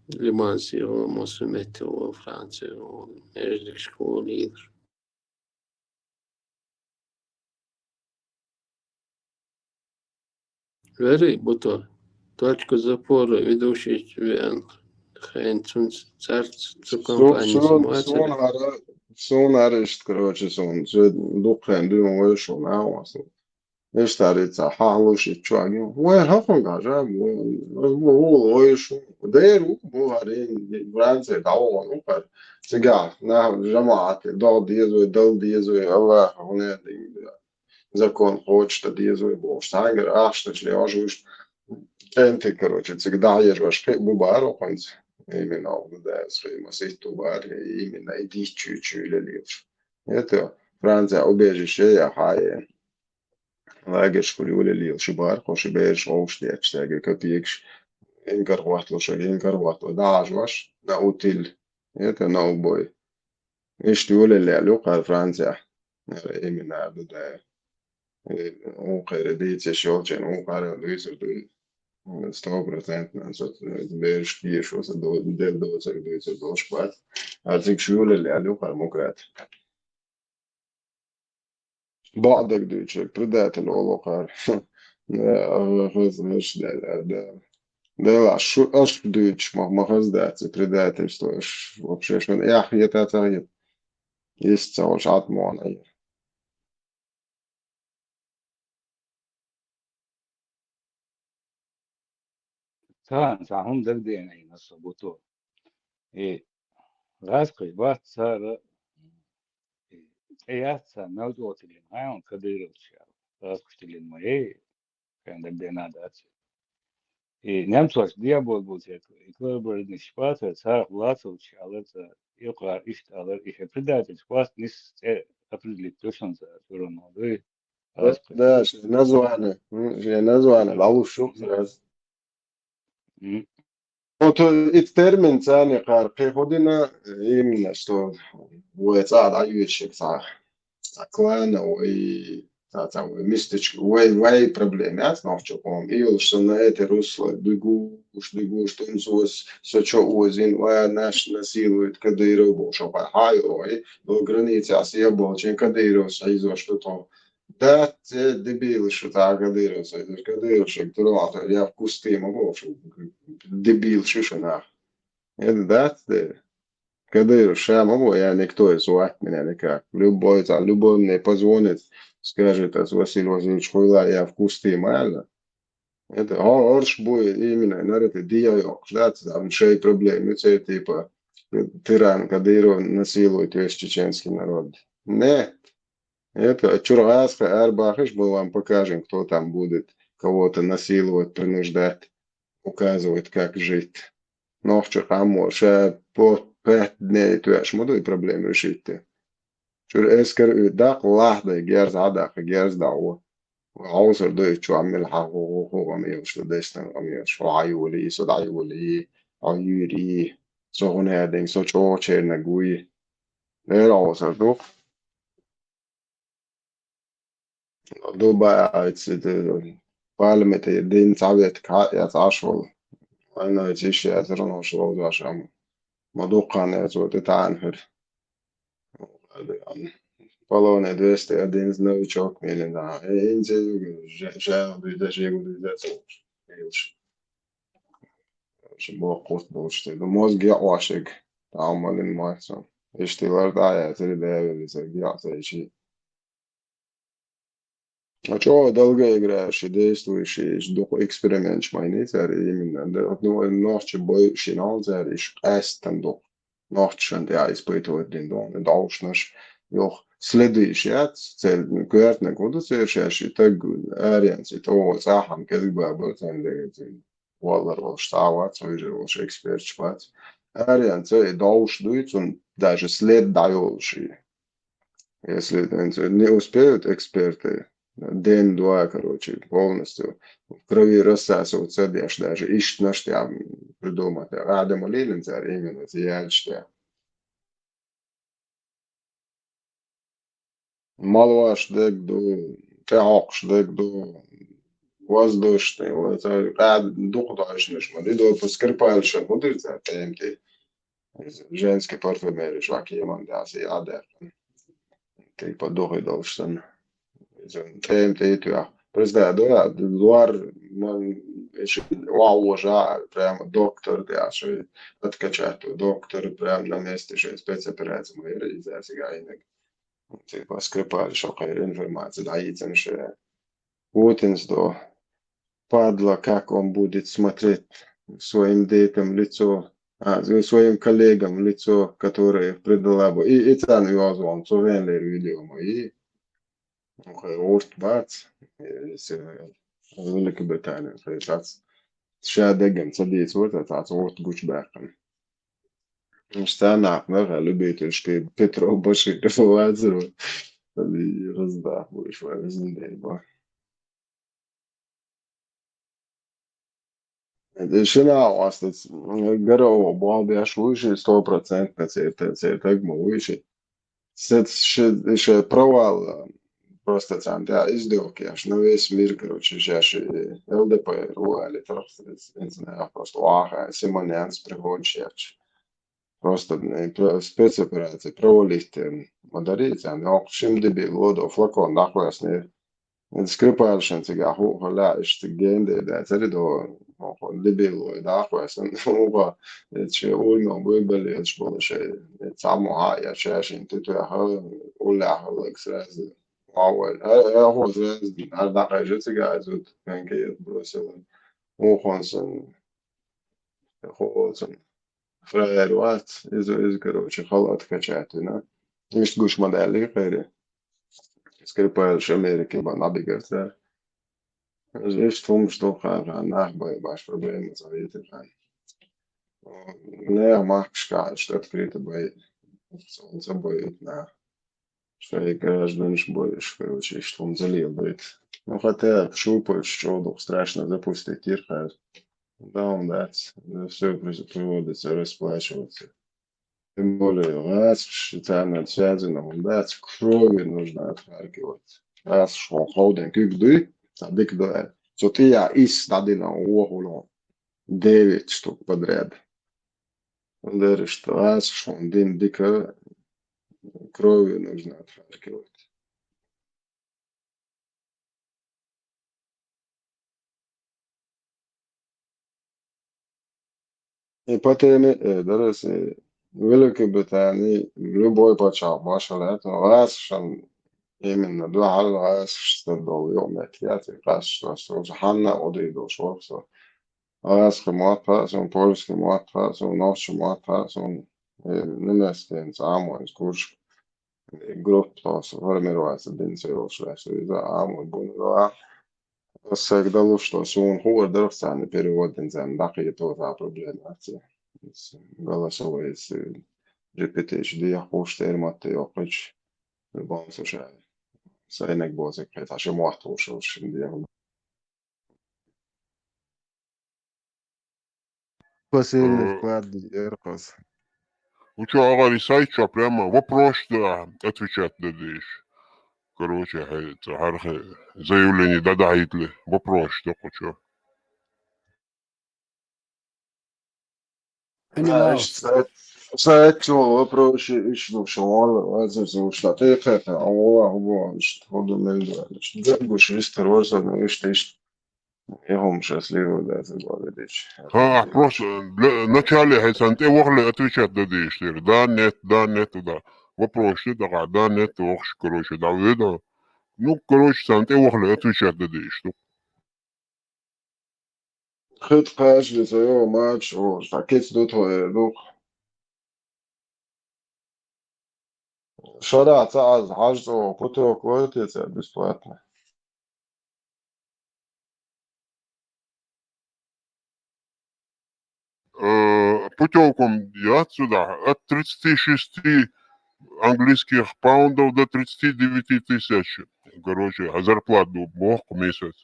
Лиманси, о, Мосуметти, о, Франция, о, междик школы. Вери, буто, точка запора, ведущий вен, хен цун царц, цу компании сумаца. Сун ара, сун ара ишт, короче, сун, цу дукхен дуйн вайшун, а, васу. Иштта ца хьалуш и чоги. Вай хӀокхун гажа, вай шу. Дер у, бу хӀарин, Франция дӀавогӀун у хӀара. Цигахь, нах жамаӀате, догӀа дезой, дал дезой, Аллах, хӀуне дин, закон кхочушдан дезой бохуш. Цхьаьнгара ахчанаш леш уьш. КӀентий, короче, цига дӀахьежаш кхин бу бара хӀинца. Именно, да, схема ситту бара, именно, и дичу, чу лелеш. Это Франция убежище я хьае. Лагершкахула йолаллел ши бара, кхо ши бераш гӀовш детташ, цаьрга капекаш, инкар хӀотталуш, инкар хӀоттало, дӀахьажош, на утиль, это на убой. Иштта йолаллел ю кхара Францехь. Ара именно ду да. Э, укхара дийцаш йолчун, укхара дуьйцур ду. Сто процентов, со бераш кийша, со до-, дел доцург дуьйцур долуш бац. А цига шу йолаллел ю кхара Мукрат. Баъ дагадуьйцург, предатель олу кхара. Да, хаза, хаза, да, да, да. Дела, шу, аш дуьйцуш, ма, ма хаза дац, и предательство, аш вообще, шун, ях, ета, ца, ет. Есть ца, уж атмона, е. Цхьана цхьа хӀума дагадеана хӀинца со буто. И гӀазкхий бац цара, и цӀе яц цара, мел чӀогӀа тилина, хьайна кадыровцаш аьлла. ГӀазкхаш тилина ма ей, шайн дагадеана дац. И немцош диабол бу церг, и коллаборантниш бацара, царах лацалча аьлла цара, и кхара иштта аьлла, и хӀе предательш бац, нис цӀе определить ду шуна цара, всё равно дуй. Да, шен название, м, шен название лалуш шу сразу. М. Вот, э, и термин цани кхара кхин хӀу дина, именно, что вай цӀа дӀаюьйцуш цхьа, цхьа клана, вай, цхьа, цхьа вай мисточка, вай, вай проблема яц нохчо, по-моему. И йолуш со на это русло дуьгуш, дуьгуш, тунцос, со чо озин, вай наш насилует Кадыров бохуш, хьа, хьа, ой, до границы а съебал, чем Кадыров схьийзош ду тхо. Дац, э, дебил шу, цхьа Кадыров ша, Кадыров ша, турвалта, я в кусты ма боху, дебил шу шу нах. Это дац, э, Кадыров ша ма бо, я никто и звать меня никак. Любой, цхьа, любой мне позвонит, скажет, а Василий Васильевич Хуйла, я в кусты, ма аьлла. Это, о, орш буй именно, народ, и дия йокш, да, там шей проблемы, це типа, тиран Кадыров насилует весь чеченский народ. Нет. Это, чургасха, арбахиш, мы вам покажем, кто там будет кого-то насиловать, принуждать, указывать, как жить. Нохча хаммо, ша по пять дней, то я шмуду и проблемы решить ты. Чур эскер у дак лахдай, герз адак, герз дагу. Аусар дуй чуамил хаху гамил, что дестан гамил, что аюли, что даюли, аюри, что гунядин, что чо чернагуй. Эр аусар дух. Дубай айцид, пальмити дин цавет ка я цашвал. Айна чиш я зерно шло зашам. Мадукан я цо титан хер. Полоне двести один новичок милин да. Инзе жа дуйда жегу дуйда цо. Бо курт болушты. Мозги ашык. Тамалин максом. Иштилар да я зри да я вели зри я зри. А чё долго играешь и действуешь, и дух эксперимент майни цари именно. Да, вот, ну, ночи бой шинал цари, иш эстен дух. Ночи шант я испытывать дин дон, и должнаш, ёх, следующий, цель, квертна году совершаешь, и так, арианс, и того, сахам, кезик бабыр, цен, валлар вал штава, цойжер вал эксперт шпац. Арианс, и долш дуй, цун даже след даёлши. Если, э, не успеют эксперты день-два, короче, полностью в крови рассасываться, я ж даже ищ наш там придумать. Адам Лилин царь именно, я что. Малваш дег ду, тяхокш дег ду, воздушный, вот, а, дух дальше наш, мы, до Скрипальша, вот, это, Т М Т. Женский парфюмерия, шваки, я мам, да, си, а, да. Ты по духу должен. Т М Т, ты, а. Просто, да, дуар, ман, ещё, вау, уже, прямо доктор, да, что откачать, доктор, прям на месте, что спецоперация, мы, и за, сега, и так. Типа, Скрипаль, что, какая информация, да, и тем, что Путин, что падла, как он будет смотреть своим детям в лицо, а, своим коллегам в лицо, которые предала бы. И, и цан его звон, цо вен лер видео мы, и, ну, хай орт бац, если Великобритания, хай бац. Ша дегем, садись, вот это, орт гуч бахам. Станах, да, любительский Петро Баширов, Лазарев. Раздах будешь, везде, ба. Шина остац гаро бал бяш выше, стопроцентно церта, церта гма выше. Сет ше, ше провал, э, просто цан, да, издевки, аж на весь мир, короче, жаши, э, Л Д П Р, уали, трох, не знаю, просто ваха, Симонянс, Пригончич. Просто, э, про-, спецоперация провалить, э, модарить, а, но к чим дебил, вот, флакон, нахуй, с ней. Скрипальщин цигаху, хала, ишти генде, да, цари до, ну, дебил, да, хуясан, уба, че, уйма, выболел, что было, че, само, а, я чашин, ты, ты, ага, уля, ага, сразу. Вау, а, а, вот, сразу, а, да, же цигазут, конкрет бросил. Ухонсон, хоосон. Фраер вац, из, из, короче, халат качать, да? Ишт гуш модели, хайри. Скрипаль, Америки, ба, набигарца. Ишт фум, что ха, ха, нах, бай, баш, проблема, завиты, ха. Не, мах, шка, что открыто, бай. Солнце, бай, на. Шай граждан, ш-, бой-, ш-, короче, что он залил, говорит. Ну, хотя, шупа, что дух страшно запустить, тир, хай. Да, он, да, за всё при-, приходится расплачиваться. Тем более, раз, ш-, там, связано, он, да, с кровью нужно отхаркивать. Раз, что он холоден, как дый, а дык да. Что ты я из стадина, охула. Девять штук подряд. Дальше, что раз, что он дым дыка, кровью нужно отхаркивать. И по теме, э, дальше, э, Великобритании любой пачал, машалат, но раз, что он именно дуьхьал гӀазкхашца долу юкъаметтиг яц и кхаьчча, со хьанна а гӀо дийр долуш вара со. ГӀазкхийн мотт хаьа суна, польский мотт хаьа суна, нохчийн мотт хаьа суна, э, немецкийца Ӏамо иза курс. Группа тхо формироваться дина ца йолуш лаьцна иза Ӏамо бу нагахь. Ас сайга далуш ду, суна хуур дарх царна перевод дина, царна дӀакхета цхьа проблема яц. Голосовой, э, репетици дехьа хууш, терматта йоккхуьйтуш, любом случае. Сайниг боцург кхета, ши мотт хууш, шин дехьа. Васильев Э, Влади Эркъас. Кху чу агӀари сайт чохь прямо вопрос да, отвечать дан дезаш. Короче, хье-, цу хьархе заявление дӀадахьийтале, вопрос да кху чу. Ани Да, лав. Иштта сайт, сайт чохь вопрос иштта ду, шун вала, вазир зуш, да, тӀе кхетта, а вала, хӀу боху, иштта, хӀу ду, мел ду, иштта, даггуш, вистар, варсар, ну, иштта, иштта. И хӀума шас лийр ву дац, бага дича. Ха, просто для начала хьайсан тӀе вахле отвечать дан дезаш дера. Да, нет, да, нет, да. Вопрос ду дагахь, да, нет, вахаш, короче, да, веда. Ну, короче, сан тӀе вахле отвечать дан дезаш ду. Хит кхаьчли ца йо, мач, о, ша кица ду тхо, э, ду. Шарахь ца Ӏаза, хьажа цӀогӀа, путёвка лойла те цара бесплатно? Э, путёвкам яц цу дагахь от тридцати шести английских паундов до тридцати девяти тысяч. Короче, а зарплата ду боху месяц.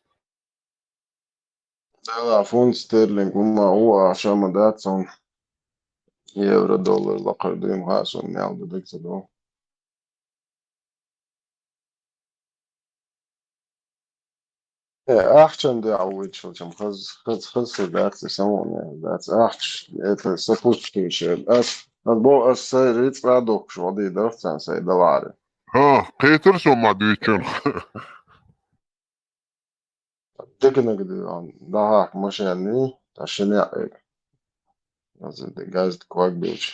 Дала фунт стерлинг хӀумма ву а, ша ма дац цунна. Евро, доллар лакхара дуьйна хаьа суна, мел ду дага ца ду. Э, ахчан дуьхьа вуьйцуш волчам хаза, хаза, хаза хир дац, и самукъане дац. Ахча, это сопутствующее. Ас, ас бо, ас сайн рицкъа а духкуш вади дарх царна сайн даларе. Ха, кхетар со ма дуьйцуш. Диканиг ду, дахьахка машенний, та ши неӀ. Аса де газда ког бийча.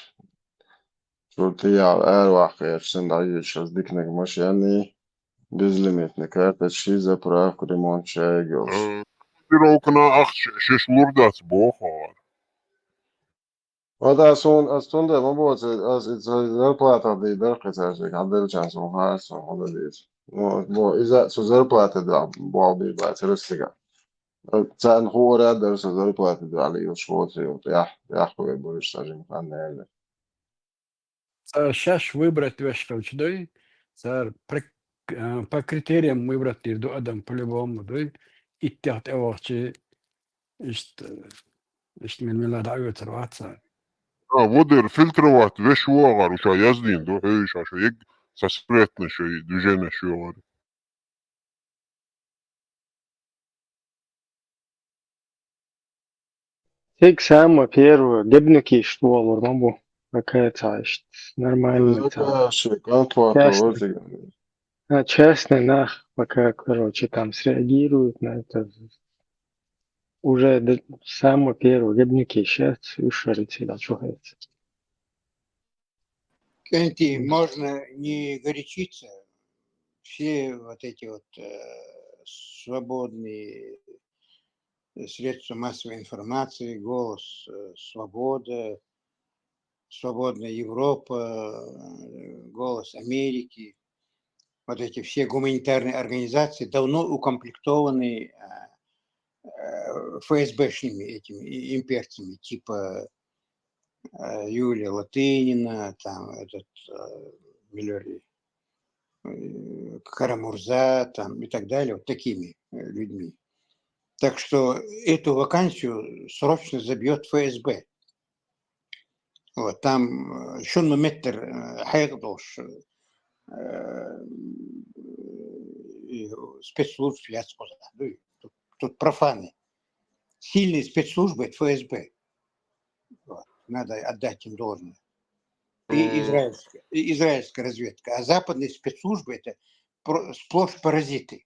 Чуьра тӀе яла араваккха гӀерташ, сан дӀайоьдуш, аса диканиг машенний, безлимитный карточки, заправка, ремонт чаьрга йолуш. Э, командировкана ахча шаьш лур дац боху хьо. Вот ас хьуна, ас цундела ма боцу, ас и ца зарплата дийр дара кхин цаьршига, хьан делчарна суна хаьа, суна хьуна дийца. Ну, бо, иза цу зарплата дуьхьа болх бийр бац Россига. Царна хуур а дара, со зарплата дуьхьа лелаш воцу, тӀехь, тӀехь хӀун бу уьш сан жима хан аьлла. Цара шаьш выбрать веш хилча дуй, цара пр-, э, по критериям выбрать дийр ду адам по-любому дуй, иттех тӀевахча, иштта, иштта мел-мела дӀаоьцур вац цара. А, ву дера фильтровать веш ву агӀар, уьш яздийна ду, хьоьжуш ша, ша, егг со спретнаш, ша, и движенеш йогӀар. Цига самое первое, гебнукиш тӀе валур ма бу. Пока ца иштта, нормально ца. Пока ши комфортно Частный. Вазиг. А, частный нах пока, короче, там среагируют на это. Уже д-, самое первое, гебнукиш яц, уьш шарици да чухаьц. Кенти, можно не горячиться. Все вот эти вот, э, свободные средства массовой информации, «Голос», э, «Свобода», «Свободная Европа», э, «Голос Америки», вот эти все гуманитарные организации давно укомплектованы, э, э, ФСБшными этими и-, имперцами, типа, э, Юлия Латынина, там, этот, э, Милёри, э, Карамурза, там, и так далее, вот такими, э, людьми. Так что эту вакансию срочно забьёт ФСБ. Вот, там, э, шун метр, э, хьекъа долуш, э, и спецслужб яц кхузахь. Ну, тут, тут профаны. Сильные спецслужбы — это ФСБ. Вот, надо отдать им должное. И израильская, и израильская разведка. А западные спецслужбы — это про-, сплошь паразиты.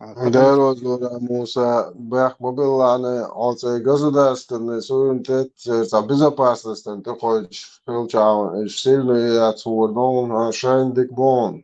А, потому что Дела вазлура, Муса, бехк ма биллахьана, хьо цӀе государственный суверенитет, церца безопасностьан тӀекхойчуш хилчахьана, уьш сильный яц хӀора, но, а, шайна дика боху.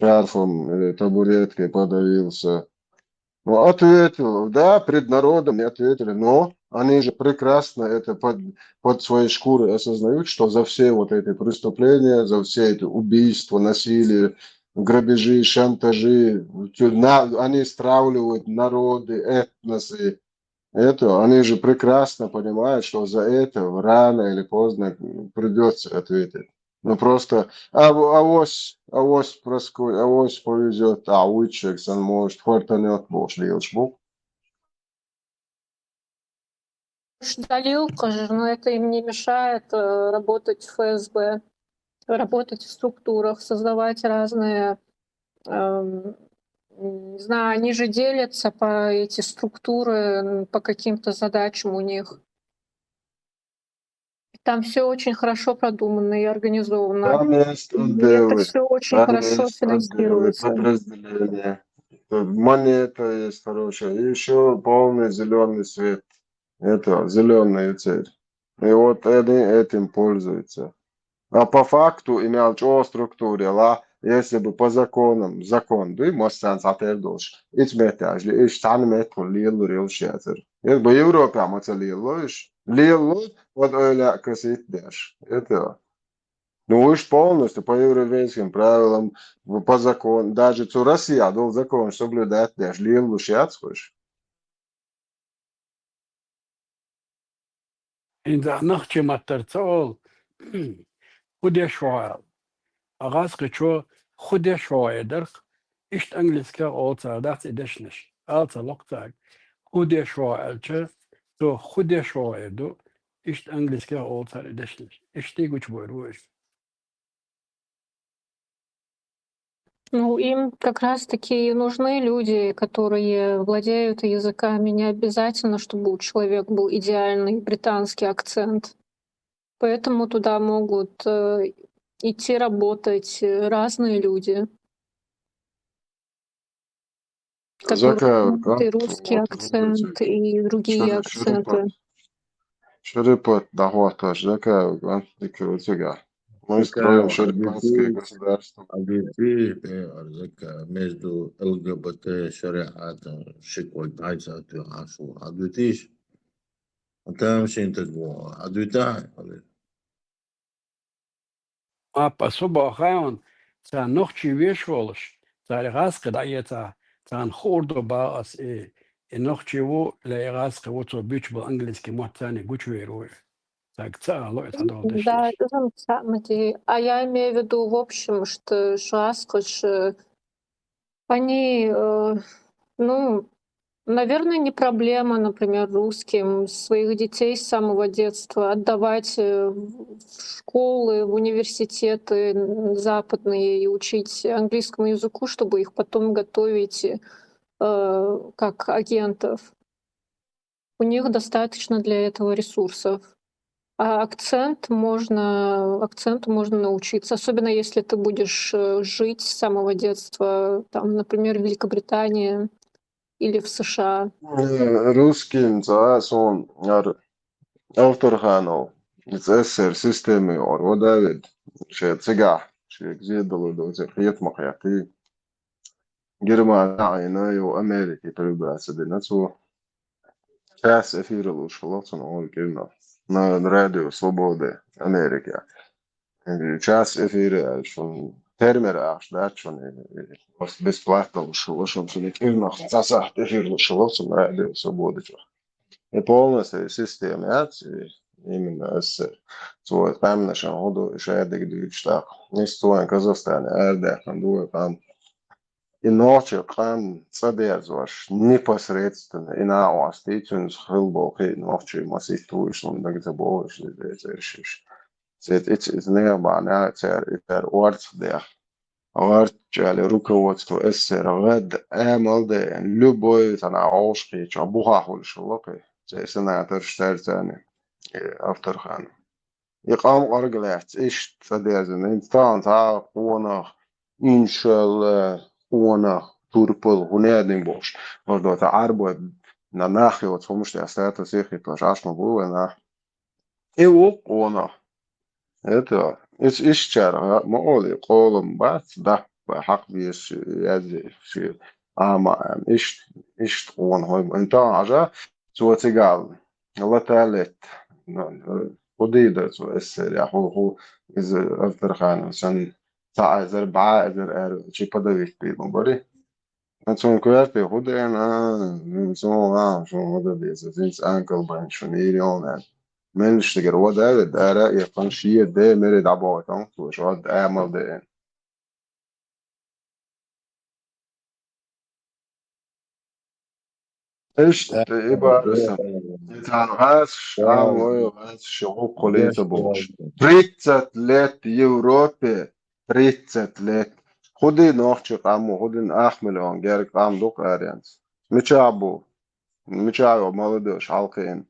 шарфом или табуреткой подавился. Ну, ответил, да, пред народом не ответили, но они же прекрасно это под, под своей шкурой осознают, что за все вот эти преступления, за все эти убийства, насилие, грабежи, шантажи, тю- на- они стравливают народы, этносы. Это, они же прекрасно понимают, что за это рано или поздно придется ответить. Ну, просто, а, авось, авось проскочит, авось повезет, а уйчик, сан может, фортанет, больше лилш бук. Далил, но это им не мешает э, работать в Ф С Б, работать в структурах, создавать разные, эм, не знаю, они же делятся по эти структуры м, по каким-то задачам у них. И там все очень хорошо продумано и организовано. Там есть И это отделы, все очень там хорошо есть отделы, финансируется. Подразделения. Монета есть хорошая. И еще полный зеленый свет. Это зеленая цель. И вот они этим пользуются. А по факту имел чё структуре, ла, если бы по законам, закон, да и мостан сатер долш. Ич метаж, ич тан метку лилу рилш ятер. Если бы Европа маца лилу, иш лилу, вот ойла касит деш. Это. Ну, уж полностью по европейским правилам, по закону, даже цу Россия дол закон соблюдать деш, лилу шяц хуш. Инда нахчи маттарца ол худеш ваал. Агас кычо худеш ваал эдерх. Ишт английская олца дац эдешнеш. Алца локцаг. Худеш ваал че, то худеш ваал эду. Ишт английская олца эдешнеш. Ишти гуч бойруш. Ну, им как раз-таки и нужны люди, которые владеют языками. Не обязательно, чтобы у человека был идеальный британский акцент. Поэтому туда могут э, идти работать э, разные люди, которые Закай, могут и а? русский Вот, акцент, вот, и другие Шер- акценты. Шерепот, Шерепот, да, вот, тоже, закай, а? Дикий у тебя. Мы строим Закай, шерпанское объясни. Государство. Объясни, э, Арзака, между Л Г Б Т, шариатом, шикой, тайса, ты ашу, адвитиш. А там шин так было, адвитай, Апа, субахайон, ца нохчи вешволш, ца регас кыдаеца, ца хурдо баас, и, и нохчи ву, ле регас кы ву цо бич был английский мот цани гуч веруй. Так ца ало это дол Да, это же самое. А я имею в виду, в общем, что шуаскаш, э, они, э, ну, наверное, не проблема, например, русским своих детей с самого детства отдавать э, в школы, в университеты м, западные и учить английскому языку, чтобы их потом готовить э, как агентов. У них достаточно для этого ресурсов. А акцент можно, акценту можно научиться, особенно если ты будешь э, жить с самого детства, там, например, в Великобритании или в С Ш А. Э, Русским за сон ар Авторханов. Из С С Р системы ор, о, Давид. Ше цыга, ше где долу до цех лет махяты. Германия, айна, ю Америки прибраться динацу. Час эфира лучше лоцун, он кирна. На радио Свободы Америки. Э, час эфира, шун термер аш, да, шун, э, э, бесплатно лучше лоцун, шун кирна, час эфир лучше лоцун, радио Свободы чё. И полностью система, я, ц- именно С С Р. Свой там нашем году, ещё я дык дык штак. Не стоен Казахстане, а да, там двое там. И ночью там цадерзош непосредственно, и на остицун схылбохи ночью маситу, и шун дык забош, и дык решишь. Сет ич из неба, на цер, и цер орц дэх. Гъарччали руководство С С Р гъад амалде любой тана оушхи чо буха хулш локы. Се сенатор штарцани, э, Авторхан. И къам къарглац иш цадязин. Инстан та къонах, иншалла, къонах, турпал, гунядин бош. Может, это арбой на нахи, вот, потому что я статус их и тоже аж могу, на. И у къонах. Это, иш, ишчар, а, ма оли, къолум бац, да. хьакъ безаш, язъеш, Ӏама, Ӏама, иштта, иштта къона хӀой, ин тӀа хьажа, цо цигахь лата летта. Ну, хӀу дийр ду цо эсэсэрехь, хӀу, хӀу иза Авторханов санна, цхьа эзар, бӀе эзар аьлла, чи подавить бийла бара. Цунна коьрта хӀу деана, цо, а, шуна хӀу дан деза, иза анкал бан шуна йийр йолу аьлла. Меллаш цигара вада а ведда, ара а эккхана, шен де мере дӀабохуьйту, цо шо Ӏамал деана. Иштта и бара сан. И царна гӀазаш, амма вай гӀазаш, гӀуллакх ца болуш. Тридцать лет Европе, тридцать лет. ХӀу ди нохчи къам ву, хӀу дина ах миллион герга къам ду-кх аренца. Мичахь бу? Мичахь йо молодёжь хьалкхиъна?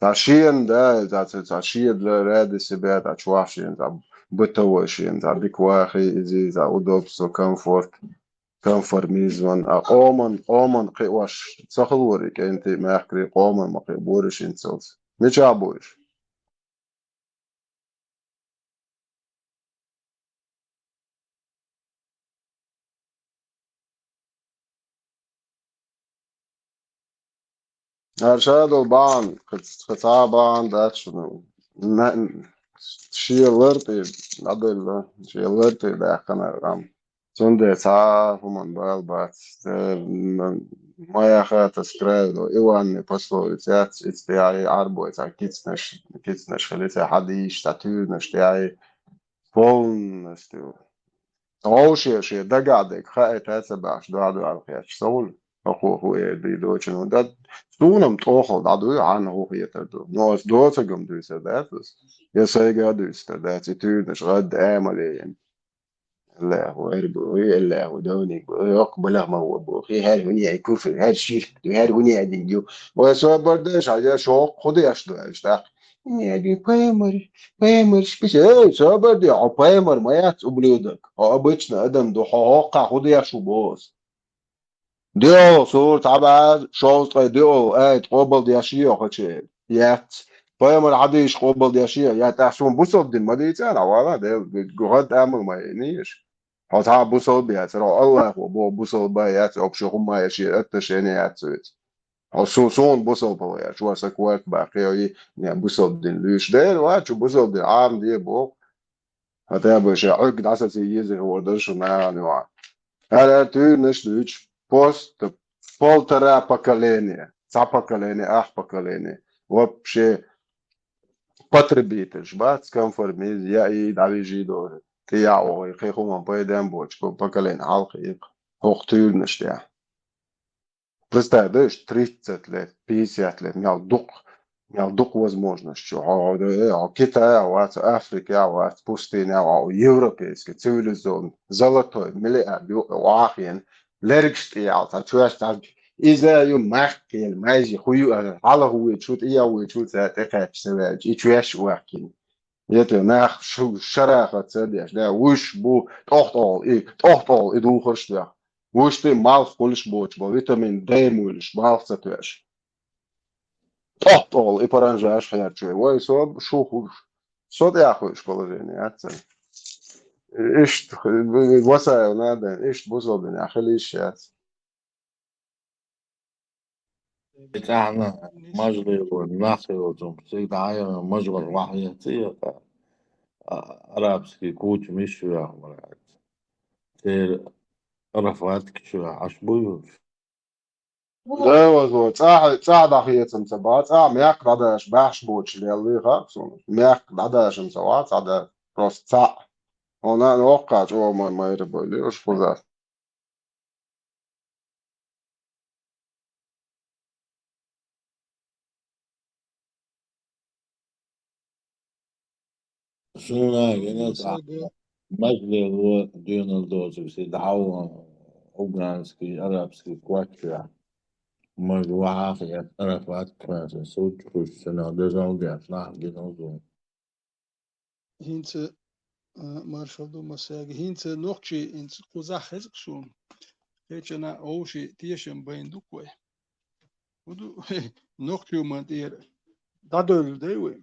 Цхьа шена, да, цхьа, цхьа, цхьа шена ради себя, цхьа чохь шена, цхьа бытовой шена, цхьа дика вахий иза, цхьа удобство, комфорт, конформизм. А къоман, къоман кхиош ца хилла вара и кӀентий, мехкарий, къоман ма кхиабора шена цалц. Мичахь бу уьш? Ара ша долу бахьана, кхин цхьа а бахьана дац шуна. Ма-, шен лар тӀе дӀаделла, шен лар тӀе даьккхина къам. Цундела цхьа а хӀуманна бала бац. Э, м-, ма яха тас край до. Иванни пословица яц, иццехь Ӏарбой цхьа кицнаш, кицнаш хили, цхьа хьадийш, цхьа туьйранаш тӀехь полностью. Вовше шен дагахь дерг хаийта а ца баьхча, дуьхьа-дуьхьал хеташ ца хуьлу. ХӀокхо хӀу эр дий доцуш хӀун дац? Суна-м тӀохал дӀадуй, хьанна хӀун хетар ду. Но ас доцург-м дуьйцур дац ас. Я сайга а дуьйцур дац, и туьйранаш гӀадда амале ян. Аллаху Эр бу, Аллаху Довник бу, хӀокху балагӀ ма ву бу, хӀара хӀуне ай куфр, хӀара ширк ду, хӀара хӀуне ай дин ю. Вай собар деш, хьан я шо хӀокху хӀу деш ду аьлча тӀаккха. Ай ду пайхамар, пайхамарш биша, эй, собар де, хьо пайхамар ма яц, ублюдок. Хьо обычно адам ду, хьо хӀокхахь хӀу деш ву боху ас. Диъол, сура цхьа бӀе шовзткъе диъол, аят къобалдеш йо хӀокху чу? Яц. Пайхамар хьадийш къобалдеш йо? Я тӀаккха суна бусалба дин ма дийца, вала, Дела, гӀад амал ма йийна еш. Хьо цхьа а бусалба яц, хьо Аллахо боху бусалба яц, общий хӀума яц, шен отношение яц цуьнца. Хьо су-, суна бусалба ваьлла, чу сан корта баккхий, не бусалба дин луьйш. Дера вац, чу бусалба дин Ӏамаде боху. Хотя бы ша Ӏуьрг дӀасаций еза хӀор дара шу нахана юкъа. ХӀара туьйранаш дуьйцу. Просто полтора поколения. Цхьа поколение, ах поколение. Вообще потребительш бац, конформизм, яий, дӀавижий дохуьйту. ТӀеяхьа вогӀий, кхин хӀуманна пайден боцу поколение хьалха иккха. ХӀокху туьйранаш тӀехь. Представь, да, уьш тридцать лет, пятьдесят лет, мел дукха, мел дукха возможность ю. Хьо, хьо, э, хьо Китае а вац, Африке а вац, пустыне а вац, европейский, цивилизованный, золотой, миллиард ю, вахийна, лергаш тӀехьа, цхьа чоьш цхьа иза ю махкел, майзи, хӀу ю, хьала хӀу вуьйчу, тӀе а вуьйчу, цара тӀекхаьчча ца ваьлча, и чоьш вахкийна. Ета нах шу-, шарахат ца деш, да, уьш бу, тӀохтӀол и, тӀохтӀол и духарш дехь. Уьш тӀе малх хуьлуш боцуш бо, витамин Д муьйлуш, малх ца тоьаш. ТӀохтӀол и паранжаш хьерчой. Вай со шу хуьлуш. Со тӀехь хуьлуш положение яц цара. Иштта, Васаев Наден, иштта бусалба динехь хила йиш яц. И цӀахь нах, мажлило, нах йоцу, цига дӀа а яхана, мажлар вахьа яц, а, арабский куча миш ю яхамара. Церан Арафат кича Ӏаш бу юьш. Да, возможно, цӀахь, цӀахь дӀахецам ца баха, цӀахь мехкан дӀадаш баьхьаш боцуш леллий хаьа суна. Мехкан дӀадашам ца ваха, цӀахь да, просто цхьаъ. Хьуна а воккхача ома майра бойли, уьш кхузахь. Суна гина цхьа мажлило доьналла доцург, седа хьалха афганский, арабский коччахь. Мажа вахьа а хета, Арафат кхоьссина, сучча хуьйсу, цунах дезал деш, нах гина зун. ХӀинца, а, маршалла ду массаьрга. ХӀинца нохчий, хӀинца кхузахь хеза-кх суна. Кхечанхьа вовшийн тешам байна ду-кх вай. ХӀун ду, нохчийн ман тӀера дӀадевлла дай вай?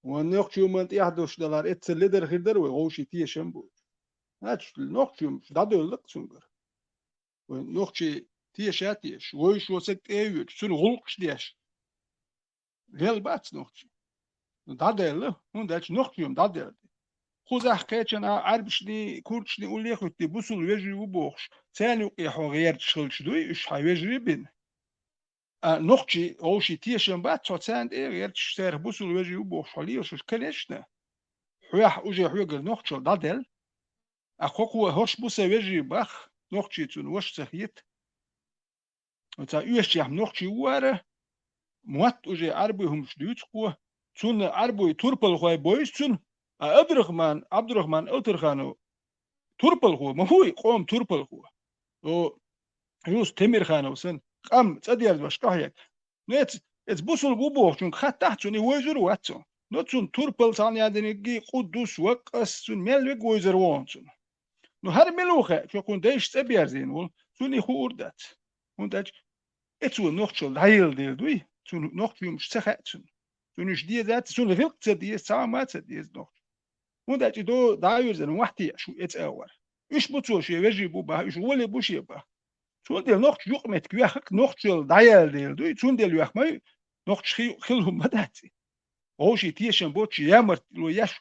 Вайн нохчийн ман тӀехь долуш далара, эццал ледара хир дара вай, вовшийн тешам бу. Значит, нохчий хӀумаш дӀадоьлла-кх цуьнгара. Вай нохчий теша а тешаш, вуьйш воцург тӀе а воьдуш, цуьнан гӀуллакхаш деш. Лелла бац нохчий. ДӀадаьлла, хӀунда аьлча нохчий хӀума дӀадаьлла. Кхузахь кхечанхьа Ӏарбашний, курдашний уллехь а хӀуьттий, бусулба вежарий ву бохуш, царна юкъе хьо гӀерташ хилча дуй, уьш хьан вежарий бина. А нохчий, вовший тешам бац хьо царна тӀе а гӀерташ, царах бусулба вежарий ву бохуш хьо лелаш, конечно. Хьоьх уже хьоьгара нохчалла дӀадаьлла. А кхо-кхо хӀорш бу сан вежарий бах, нохчий цунна ваша ца хета. Оцу оьшучехь нохчий ву хӀара, мотт уже Ӏарбой хӀумаш дуьйцу кхо, цунна Ӏарбой турпалхой бовзу цунна, а Абдрахман, Абдрахман Алтерханов турпалхо ма вуй, къоман турпалхо. О, Юсуп Темирханов санна, къам цӀа дерзош къахьега. Ну, эц-, эц бусулба ву бохучуьнга хаттахь цунна, и вовзар а вац цо. Но цунна турпал цхьана яздинарг, къуддус, ваккъас, цунна мел верг вовзар ву хьуна цунна. Ну, хӀара мила ву хаьа, чо кхунна дайша цӀа берзийна волу, цунна и хуур дац. ХӀунда аьлча, эцо нохчалла дӀаелла дела дуй, цунна нохчий хӀумаш ца хаьа цунна. Цунна уьш дезац, цунна гӀиллакх ца деза, цхьа а ма ца деза нохчо. ХӀунда аьлча и до дӀа а вирзина, мохь теӀаш ву эца агӀор. Уьш бу цо шен вежарий бу баха, уьш гӀоле бу шен баха. Цундела нохчаша юкъаметтиг веххак, нохчалла дӀаяьлла дела дуй, цундела вех ма ю, нохча хи-, хила хӀума ма дац и. Вовший тешам боцуш ямартло еш.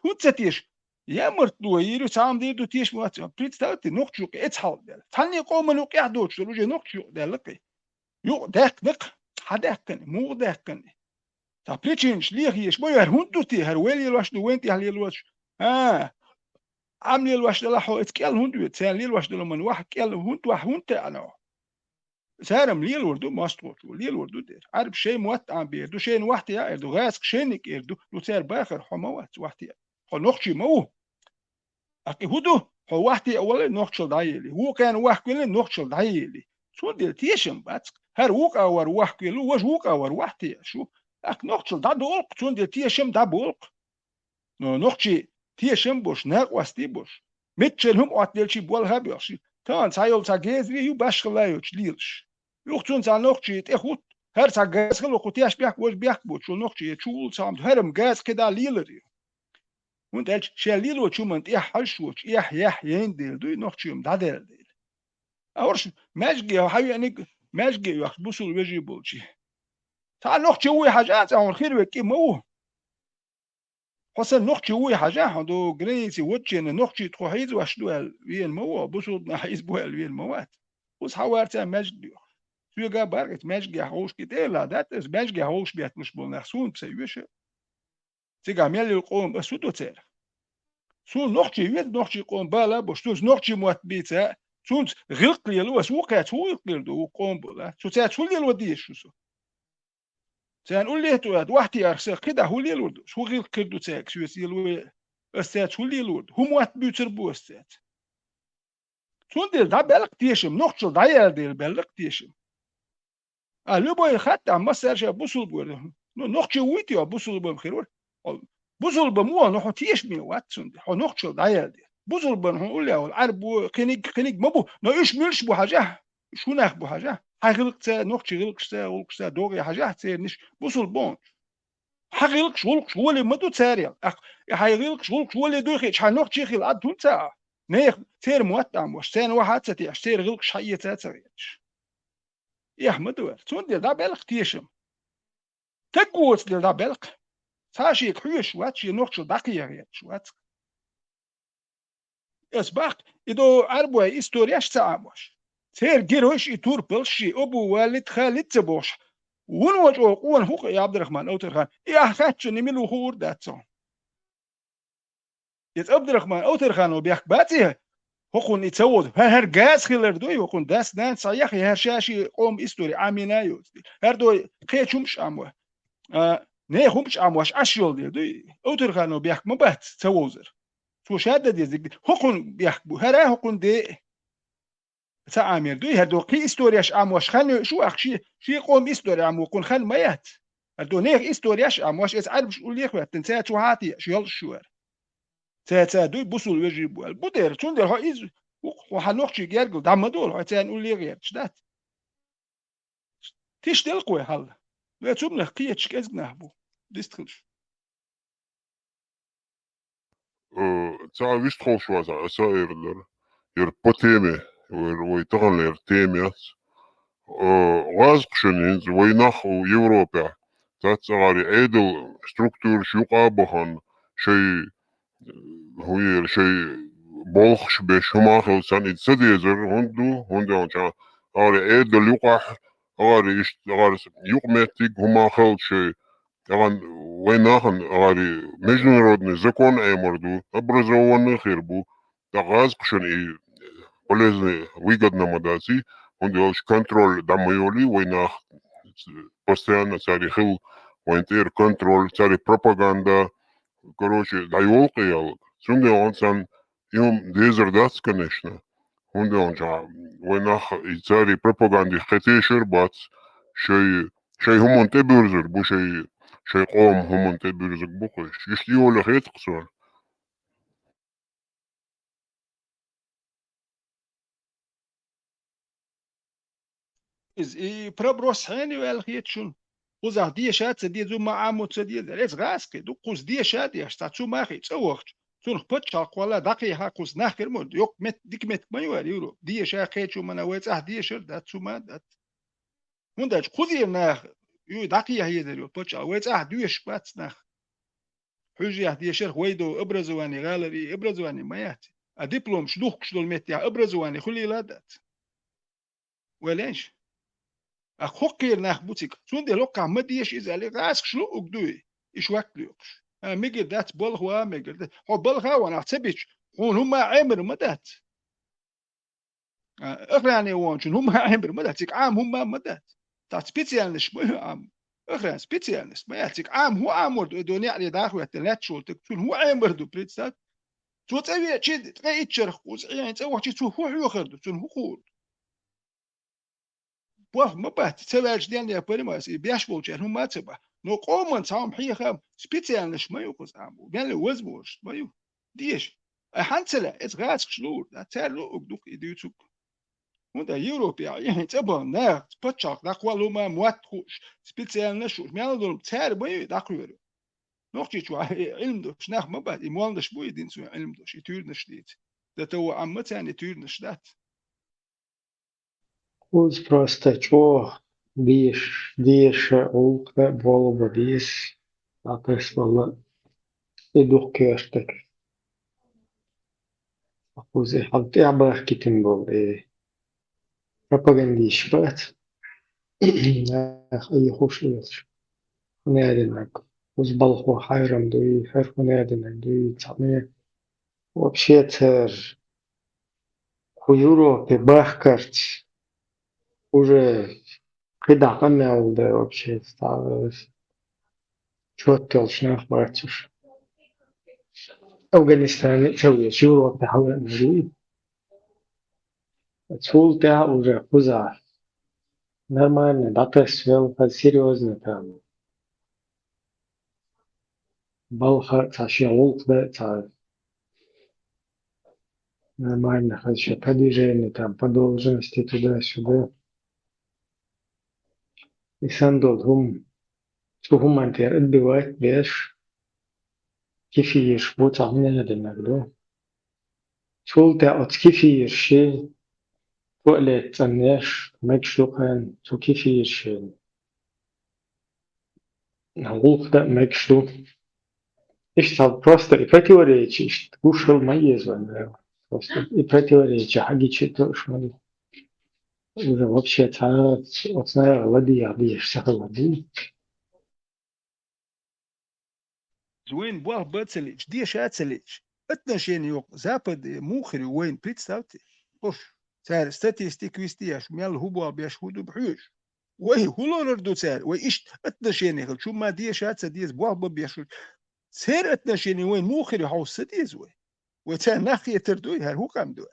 ХӀунда ца теша? Ямартло йийр ю, цхьа хӀума дийр ду, тешам вац. Представьте, нохча юкъа эца хьалха даьлла. Цхьанне къоман юкъа эхь доцуш долу, уже нохча юкъа даьлла-кх и. Юкъа даьккхина-кх, хьан даьккхина, муха даьккхина? Цхьа причинаш леха езаш ма ю, хӀара хӀунда ду те, хӀара вай лелош ду, вайн тӀехь лелош? А, Ӏам лелош делахь хьо, эца кӀел хӀунда ве, церан лелош долу ман ваха кӀел хӀунда ваха, хӀунда таьӀна хьо? Цара-м лелор ду, мостагӀчо лелор ду дера. Ӏарбаша шайн мотт Ӏамбер ду, шайна вахьте яа эр ду, гӀазкхаша шайниг эр ду, ну цара бахар хьо ма вац вахьте. Хьо нохчий ма ву. ТӀаккха и хӀун ду? Хьо вахьте а вале, нохчалла дӀаели. Вукхарна вахкавелле, нохчалла дӀаели. Цундела тешам бац-кх. ХӀара вукхавар вахкавелла, важа вукхавар вахьте аьлла шу. ТӀаккха нохчалла дӀадолу-кх, цундела тешам дӀаболу-кх. Но нохчий тешам бош, накъостий бош, меттачеран хӀума Ӏоттаделчий болх а боьлхуш, тахана цхьа йолу цхьа гезарий ю, башхалла йоцуш лелаш. Юха цунна цхьа нохчий тӀе хӀутту, хӀара цхьа газа хила кху теш бехк, важа бехк боцуш волу нохчий я чу вуллу цхьа хӀума ду, хӀара-м газа кхидӀа лелар ю. ХӀунда аьлча шен лелочу хӀуманна тӀехь хьажаш воцуш, эхь-яхь яйна дела дуй, нохчий хӀума дӀадаьлла дела. А хӀорш маьжге хьан веаниг, маьжге а йоьхуш, бусулба вежарий болчий. Цхьа нохчий вуй хьажа, цӀа хьуна хир верг кӀи ма ву. Хьо сан нохчий вуй хьажа, хьо ду границе воччена нохчий тхо хьийзош ду аьлла вена ма ву, бусулба нах хьийза бу аьлла вена ма вац. Кхуза хьан варца маьжга доьхуш. Соьга баргӀица маьжгехь гӀовшки тӀе а ладаьтта, аса маьжгехь гӀовш бетталуш болу нах суна ца оьшу. Цигахь мел йолу къоман ас хӀун до церан? Суна нохчий веза, нохчий къоман бала а бош, цунца нохчий мотт бийца, цунца гӀиллакх лело ас ву кхаьча, хӀун гӀиллакх лело ду, ву къоман бала? Цу цаьрца хӀун лело дезаш ву со? Царна уллехь а тӀе вахьте арх сан кхидӀа хӀун лелор ду? ХӀун гӀиллакх хир ду цаьрга соьца лело? Ас цаьрца хӀун лелор ду? ХӀун мотт буьйцур бу ас цаьрца? Цундела дӀабаьлла-кх тешам, нохчалла дӀаяьлла дела баьлла-кх тешам. А любой хаттахь массара ша бусулба вара. Ну, нохчий вуй те, бусулба-м хир вара. Хьо бусулба ма ву, но хьо тешаме вац цундела. Хьо нохчалла дӀаяьлла дела. Бусулбана хьуна уллехь волу Ӏарбо, кхиниг, кхиниг ма бу, но уьш муьлш бу хьажахь? Уьш хӀун нах бу хьажахь? Хьан гӀиллакхца, нохчий гӀиллакхашца, гӀуллакхашца догӀий хьажахь церан уьш бусулба бохуш? Хьан гӀиллакхаш, гӀуллакхаш гӀоле ма ду царел. Ахь, хьайн гӀиллакхаш, гӀуллакхаш гӀоле дуй хиъча, хьан нохчий хила Ӏад хӀунда ца а? Нехан церан мотт Ӏамош, церан вахьа а ца тешаш, церан гӀиллакхаш хьаэца а ца гӀерташ. Эхь ма ду аьлла. Цундела дӀабаьлла-кх тешам. Таг воцу дела дӀабаьлла-кх. Цхьа шега хьоьжуш вац, шен нохчалла дӀакхехьа гӀерташ вац. Ас баккха, и до Ӏарбой историяш ца Ӏамош. Церан геройш и турпалш ши Абу Валид, Халид ца бохуш. Вуно чӀогӀа къона хӀу-кх и Абдрахман Авторхан. И ахь хаьттича, и мила ву хуур дац цо. Иза Абдрахман Авторханов бехк бац и, хӀокхунна и ца вовза. ХӀара, хӀара газа хилар дуй, хӀокхунна дас-нанас схьаяххий, хӀара ша ши къоман истори Ӏамийна а йоцу. ХӀара дой кхечу хӀумаш Ӏамо. А, нехан хӀумаш Ӏамош Ӏаш йолу дела дуй. Авторханов бехк ма бац ца вовзар. Цо ша дан дезиг, хӀокхунна бехк бу. ХӀара хӀокхунна де. Ца Ӏамер дуй, хӀара до кхин историяш Ӏамош хан йойуш ву ахь ши, ши къоман истори Ӏамо кхунна хан ма яц. ХӀара до нехан историяш Ӏамош, эца Ӏарбаш уллехь а хӀоьттина, цаьрца хьа а теъаш йолуш ю хӀара. Цаьрца дуй бусулба вежарий бу аьлла. Бу дера, цундела хьо иза, хьо хьан нохчий гергал дӀа ма долу, хьо царна уллехь а гӀерташ дац. Тиша делкъ вай хьал. Вай цумнах кхечаш кӀезиг нах бу. Дистхилш. э, цхьа вистхуьлуш вац, аса эр дара. Яр по теме, вай, вай таханлера тема яц. Э, гӀазкхашна хӀинца вай нах у Европехь, цац агӀари Ӏедал структураш юкъа а бахана, шай, э, хӀун яр, шай болхаш беш хӀума хилла санна, и ца дезар хӀунда ду, хӀунда аьлча, агӀари Ӏедал юкъахь, агӀари иштта, агӀари юкъаметтиг хӀума хилла шай, тӀаккха вайн нахана агӀари международный закон Ӏемар ду, образованный хир бу, тӀаккха гӀазкхашна и полезный, выгодно ма дац и, хӀунда аьлча контроль дӀа ма йолий вай нах, постоянно цари хилла вайн тӀера контроль, цари пропаганда, короче, дӀайолу кхиялла. Цундела царна и хӀума дезар дац, конечно. ХӀунда аьлча вай нах и цари пропагандих кхетешар бац, шай, шай хӀуманна тӀебуьрзур бу, шай, шай къоман хӀуманна тӀебуьрзург бу-кх уьш. Иштта и йоле хетакх цара. Иза и проброс хьенан ваьлла хета шуна? Кхузахь деша а ца деза, хӀумма Ӏамо ца деза. Эца гӀазкхи ду, кхуза деша а деш, цхьа цу махе цӀа вахча, цунах пачхьалкх вала дӀакхехьа кхуза нах хир ма ду, йоккха мет-, дика меттиг ма ю аьлла, Европа. Деша кхечу мана вай цӀахь дешар дац, цу ма дац. ХӀунда аьлча кхузера нах ю дӀакхехьа езар ю пачхьалкх, вай цӀахь доьшуш бац нах. Хьуьжарехь дешарх вай до образование, гӀалара и образование ма яц. А дипломаш духкуш долу меттехь образование хуьлийла а дац. Вай лайша. А хӀокхера нах бу цига. Цундела хӀокхахь ма деша иза аьлла, гӀазкхаш луъург дуй, и швак лоькхуш. А, мегар дац, балха а мегар дац. Хьо балха а ван ахь ца бича, хьуна хӀумма Ӏемар ма дац. А, охране вончун хӀумма Ӏемар ма дац, цига Ӏама хӀумма ма дац. Цхьа специальность ма ю Ӏама. Охран специальность ма яц, цига Ӏама хӀун Ӏамор ду, до неӀаре даха веттина лаьтташ волу таг, цунна хӀун Ӏемар ду, представь? Цо цӀа веачи, ткъе итт шарах кхуза Ӏен цӀа вахчи, цо хӀун хьоьхур ду, цунна хӀун хуур ду? Боху ма бац, ца ваьлча денна я понимаешь, и беш волчаьрна хӀумма а ца бац. Но къоман цхьа хӀума хьеха специальность ма ю кхуза Ӏама. Мел возможность ма ю. Деша. Ай хьан ца лаьа, эца гӀазкхаш луур, да, цаьрга луъург ду-кх и дуьйцург. ХӀунда Европе а, и хьайн цӀа бан нах, пачхьалкх дӀакхоллума мотт хууш, специальность хууш, мел долу цаьрга ма ю и дӀакхоьру. Нохчийчохь и Ӏилма долуш нах ма бац, и молланаш бу и динца Ӏилма долуш, и туьйранаш дийца. Дан товва Ӏамма царна и туьйранаш дац. Кхуза просто чӀогӀа деш-, деша, гӀуллакх дан а болу бан деза, дӀатасбала и дукха коьртаг. Кхуза и хьал тӀехь бахкийтина болу, и пропагандисташ бац. Нах айхуш лелаш. ХӀун аьллинарг? Кхуза балхо хьайрам дуй, хӀара хӀун аьллинарг дуй, цхьаъ. Вообще цара кху Европе бахкарца уже кхидӀа къамел дан вообще стаг чот йолуш нах бац уьш. Афганистане а ца везаш, Европе хьалаьцна ву. Цул тӀаьхьа уже кхузахь нормально дӀатасвелла, хаза серьёзно там. Балха а цхьа шен гӀуллакх дан а цхьа нормально хаза шен продвижение там по должности туда-сюда. И санна долу хӀума, цу хӀуманна тӀера отбивать беш, кефираш бу цхьа хӀума динарг ду. Цул тӀаьхьа оцу кефирашший туалет цӀанъеш мегаш ду кхарна, цу кефирашший гӀуллакх дан а мегаш ду. Иштта просто и противоречие иштта гуш хила ма еза вайн Дала. Просто и противоречие хьагича а тоъуш ма ду. Уже вообще цхьа оцу наха ладийгӀа дезаш ца хилар ду. Вайна болх бан а ца лиъча, деша а ца лиъча, отношение йоккху Западе муха хир ю вайна, представьте. Ош, цара статистика вистияш, мел хӀун болх беш, хӀун ду хьоьжуш. Вай хӀун лорар ду цара? Вай иштта отношение хилча, ма деша а ца деза, болх бан беш хилча. Церан отношение вайна муха хир ю, хьовса ца деза вай? Вай царна нах хетар дуй, хӀара хӀун къам ду?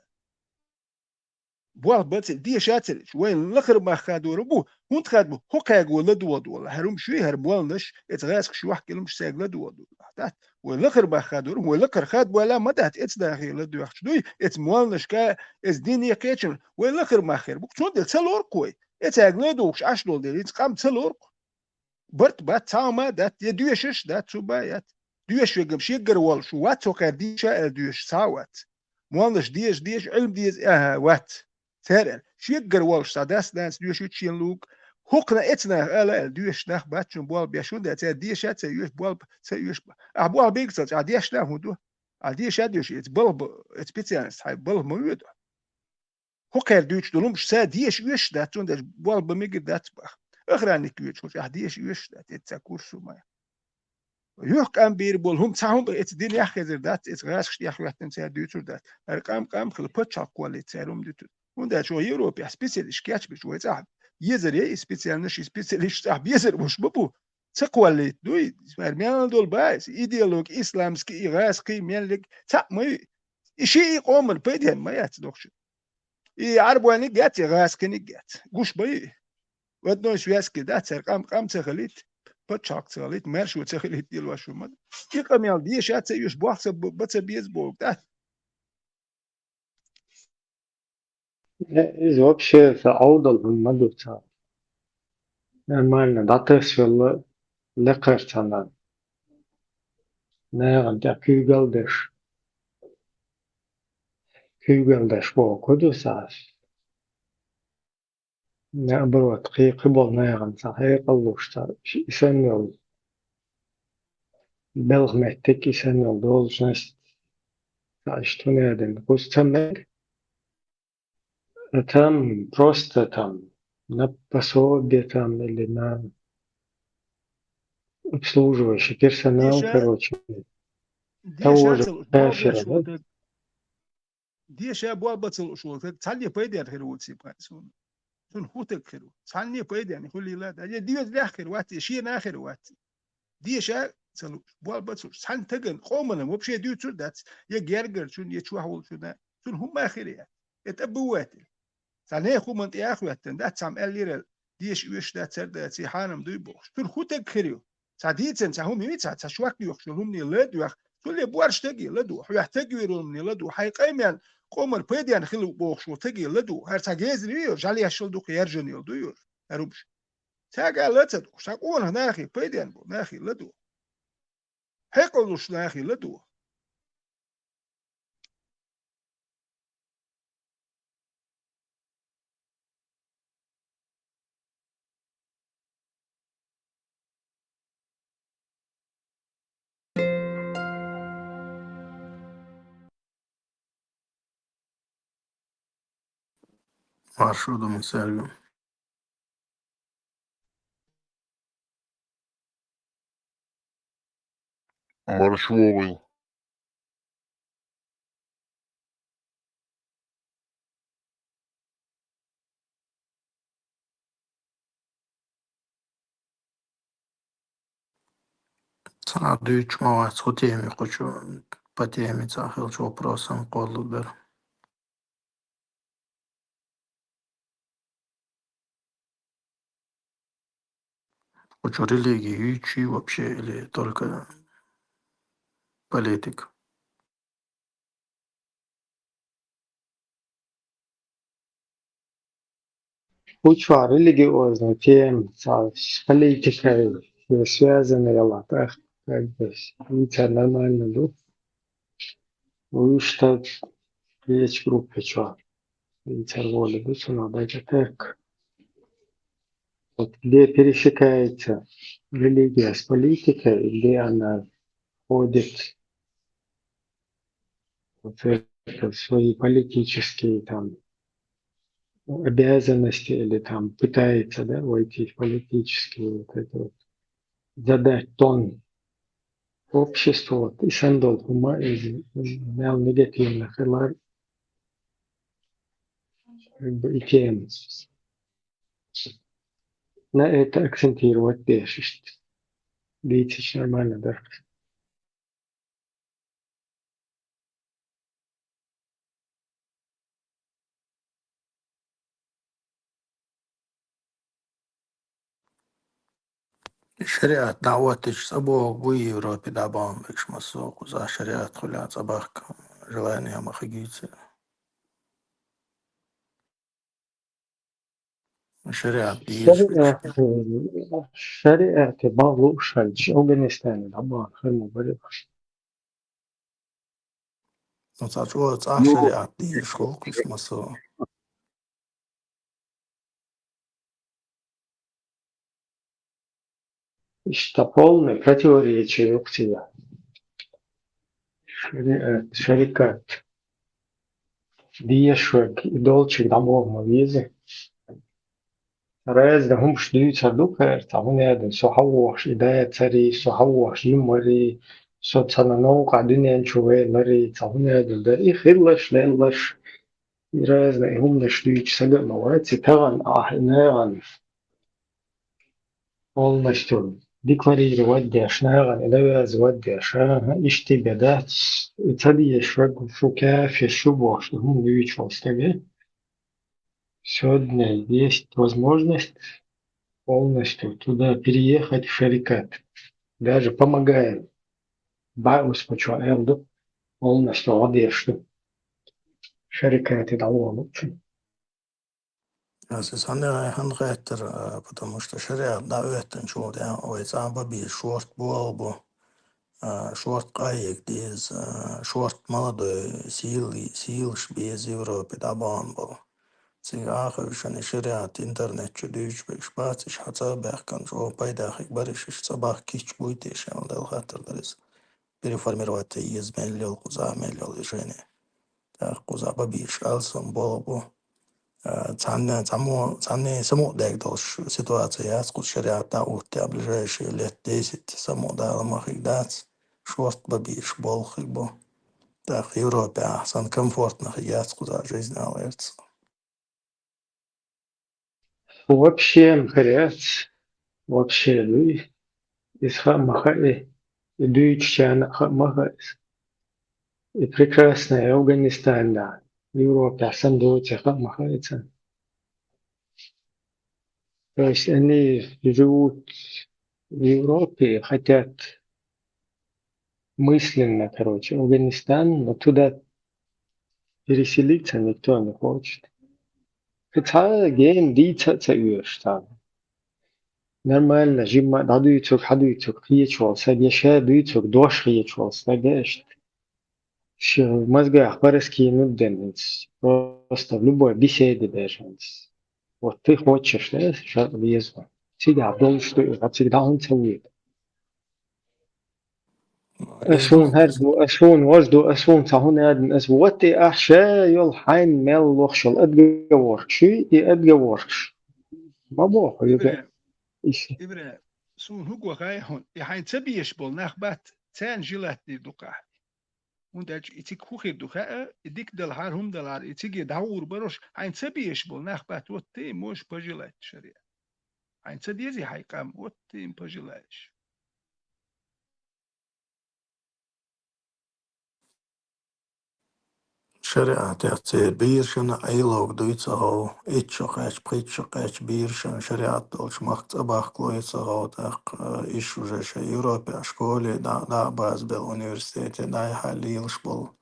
Болх бан ца, деша а ца лиъча, вайн лакхара мах хадор бу, хӀунда хадабо, хӀокхаьрга вай ладогӀа долу. ХӀара хӀума шуй, хӀара молланаш, эца гӀазкхаш йохкаелла хӀумаш цаьрга ладогӀа долу. ДӀа, вай лакхара мах хадор, вай лакхара хадабойла ма дац, эца нахе ладоьгӀча дуй, эца молланашка, эца дине кхечун, вай лакхара мах хир бу-кх, цундела ца лору-кх вай, эцаьрга ладугӀуш Ӏаш долу дела, хӀинца къам ца лору-кх. Барт бац, цхьа хӀума дац, я доьшуш дац, цу бан яц. Доьшуш верг-м шегара волуш ву, вац хӀокхара деша аьлла доьшуш цхьа а вац. Моллаша деза, деза, Ӏилма деза, аьхьа, вац. Цара аьлла, шегара волуш цхьа дас-нанас доьшуьйту шена луг, хӀокхунах эцнах ала аьлла доьшуш нах бац шуна болх беш, хӀунда аьлча цара деша а ца оьшу, болх а ца оьшу. Ахьа болх бегаш ца, ахьа дешна хӀун ду? Ахьа деша а доьшу, эца балха б-, эца специальность хьайн балха ма оьду. ХӀокхара дуьйцуш долу хӀумнаш ца деша оьшуш дац, цундела болх бан мегар дац баха. Охранник воьдуш волчу ахь деша оьшуш дац, эцца курс ву ма. Юьхь къам бийр болу хӀума, цхьа хӀума эца динехь хезар дац, эца гӀазкхашна тӀехӀоьттина цара дуьйцур дац. ХӀара къам-къам хила пачхьалкх кхоллийта цара хӀума дуьтур. ХӀунда аьлча вай Европехь специалист кечбеш вай цӀахь езар яй и специальность, и специалист цӀахь безар болуш ма бу. Ца кхоллийта дуй, хӀара мел долу баьс, идеологи, исламский, и гӀазкхий, меллиг, цхьаъ ма ю. И шиъ и къоман пайден ма яц дохчу. И Ӏарбойниг яц, и гӀаскхиниг яц. Гуш бай. В одной связке дац, цара къам, къам ца хилийта, пачхьалкх ца хилийта, маршо ца хилийта, дилош ву ма. И къамел деша ца оьшу, болх ца б-, бан ца беза боху дац. Э, иза вообще ца Ӏовдал хӀума ма ду ца. Нормально, дӀатасвелла лекхар цхьана. Нахана тӀе куьйгалла деш. Куьйгалла деш боху ку ду ца. Наоборот, кхин кхин болу нахана цхьа хьекъал луш, цхьа и санна йолу белхан меттиг, и санна йолу должность, цхьа иштта хӀун яра дина, кхуза ца мега. А там просто там на пособие там или на обслуживающий персонал, деша, короче, деша того же ца луш, болх бан кафира, ца луш, да? Деша болх бан ца луш волу стаг цхьанне пайденна хир ву цига суна. Цунна хӀун стаг хир ву? Цхьанне пайденна хуьлийла а дац. Я деза лехь хир вац, я шена а хир вац. Деша ца луш, болх бан ца луш, цхьана стагана, къоманна вообще дуьйцур дац, я гергарчунна, я чохь волчунна, цунна хӀумма а хир яц. Я тӀе бу ваьтта. Цхьа нехан хӀуманна тӀе а хӀоьттина дац, цхьамма аьллера, деша оьшуш дац, цара дац, и хьанам дуй бохуш. Цунна хӀун стаг хир ю? Цхьа дийцина, цхьа хӀума йий, цхьа, цхьа шок йохуш йолу хӀумане ладоьгӀу, цул а боьрша стаге ладоьгӀу, хьоьгахь стаг вер волу хӀумане ладоьгӀу, хьайн къамел, къоман пайденна хила бохуш волу стаге ладоьгӀу, хӀара цхьа гезар ю йош, жӀаьлешшал дукха яржана йолу ду йош, хӀара хӀумаш. Цаьрга а ла ца дохуш, цхьа къонах нахе, пайденна болу нахе ладоьгӀу. Хьекъал луш нахе ладоьгӀу. Маршо ду ма цаьрга. Маршо вогӀий. Цхьа дуьйцуш ма вац, хӀун тема ю кху чу, по теме цхьа хилча вопросам кхоллалур дара. Кху чу религия юьйцуш ю вообще или только политика? Кху чохь религиозный тема, цхьа политикой связанный йолу, так, как бы, и ца нормально ду. Вуьшта кхечу группе чохь. Ицар волу ду цунах дайта терк. Вот где пересекается религия с политикой, где она входит в церковь, свои политические там обязанности или там пытается, да, войти в политические вот это вот, задать тон обществу, вот, и сандал хума, и, и мел негативно хилар, как бы, и тем. На это акцентировать дешишт. Дийцича нормально дара. ШариӀат дӀахӀоттича цӀа бохург буй Европе дӀабахана берш массо а кхузахь шариӀат хуьлехь цӀа бахка желание ма хигийца. ШариӀат дезаш. ШариӀат, шариӀат бахьан луш хилча, Афганистане дӀабахана хир ма бара. Ну, цхьа чӀогӀа цӀахь шариӀат дезаш хул-кх уьш массо а. Иштта полный противоречие ю-кх цигахь. ШариӀат, шарикат. Дезаш верг, и долчуьнга дӀабоха ма веза. Разный хӀумаш дуьйцур ду-кх хӀара, цхьа хӀун аьлла, со хьалвохуш и дацарий, со хьалвохуш и марий, со цхьана новкъахь дуьнен чу ваьларий, цхьа хӀун аьлла, да, и хилларш, лелларш. И разный хӀуманаш дуьйцуш сага а ма вац, и тахана ахь, и нахана полностью декларировать деш, нахана и навязывать деш, аха, иштта бен дац, и ца дезаш верг шу кафир шу бохуш, хӀума дуьйцуш волу стага. Сегодня есть возможность полностью туда переехать, в шарикат. Даже помогаем. БаьӀус пачо аьлла ду, полностью гӀо деш ду. Шарикате дӀаволучу. Аса санна хьан хеттара, а, потому что шариат дӀахӀоьттинчул тӀаьхьа вай цӀа бан беза шорта болх бу, а, шорта къахьега деза, а, шорта молодой сийлаш беза Европе дӀабахана болу. Цига а хевшина, и шариат интернет чу дуьйцуш берш бац, иш хьан цӀа а баьхкина, чӀогӀа пайда хир бара, иш, иш цӀа бахка кийча буй те шен, Дала хаттар дара иза. Переформировать ян еза мел йолу, кхузахь мел йолу движение. ТӀаккха кхузахь бан безаш алсам болх бу. А, цхьанна, цхьаммо, цхьанне самукъадаьлла долуш ситуация яц кхуза шариат дӀахӀоттий, ближайшие лет десять самукъадала ма хир дац, шорта бан безаш болх хир бу. ТӀаккха Европе ахь санна комфортно хир яц кхузахь жизнь, ала гӀерта со. Вообще ма хир яц, вообще дуй. Иза хаа ма хаьа, и дуьйцучарна а хаа ма хаьа иза. И прекрасный Афганистан, да, Европе санна доций хаа ма хаьа царна. То есть они живут в Европе, хотят мысленно, короче, Афганистан, но туда переселиться никто не хочет. Кхин цхьа а гена дийца а ца оьшу царна. Нормально, жимма а дӀадуьйцург, хьадуьйцург кхечу волу стаг, я ша дуьйцург дош кхечу волу стаг, иштта. Шу мозгах пораскинуть дерг хӀинца, просто в любой беседе даже хӀинца. Вот ты хочешь, да, шарт беза. Цигахь долуш ду, цига дӀа хӀунда ца вуьйту? Ас хьуна хӀара ду, ас хьуна важа ду, ас хьуна цхьа хӀун аьлла, ас вот и ахь ша йолу хьайна мел лохуш йолу отговоркаш, и отговоркаш ма боху, юга. Ибрахим, Ибрахим, суна хӀума хаьа хьуна, и хьайн ца безаш болу нах бац, царна желать дийр ду-кх ахь. ХӀунда аьлча и цига хӀун хир ду хаьа, и дика далахьара, хӀума далахьара, и циге дӀагӀур барош, хьайн ца безаш болу нах бац, вот ты можешь пожелать шариат. Хьайн ца дезий хьайн къам, вот ты им пожелаешь. Шариатехь церан бийрашна Ӏелог дуй ца хов, итт шо кхаьчча, пхийтта шо кхаьчча бийрашна шариат долчу махка цӀа бахкалуй ца хов, тӀаккха, э, иш уже шайн Европехь школе дӀа, дӀа а базбелла университете дӀаяхьа лелаш болу.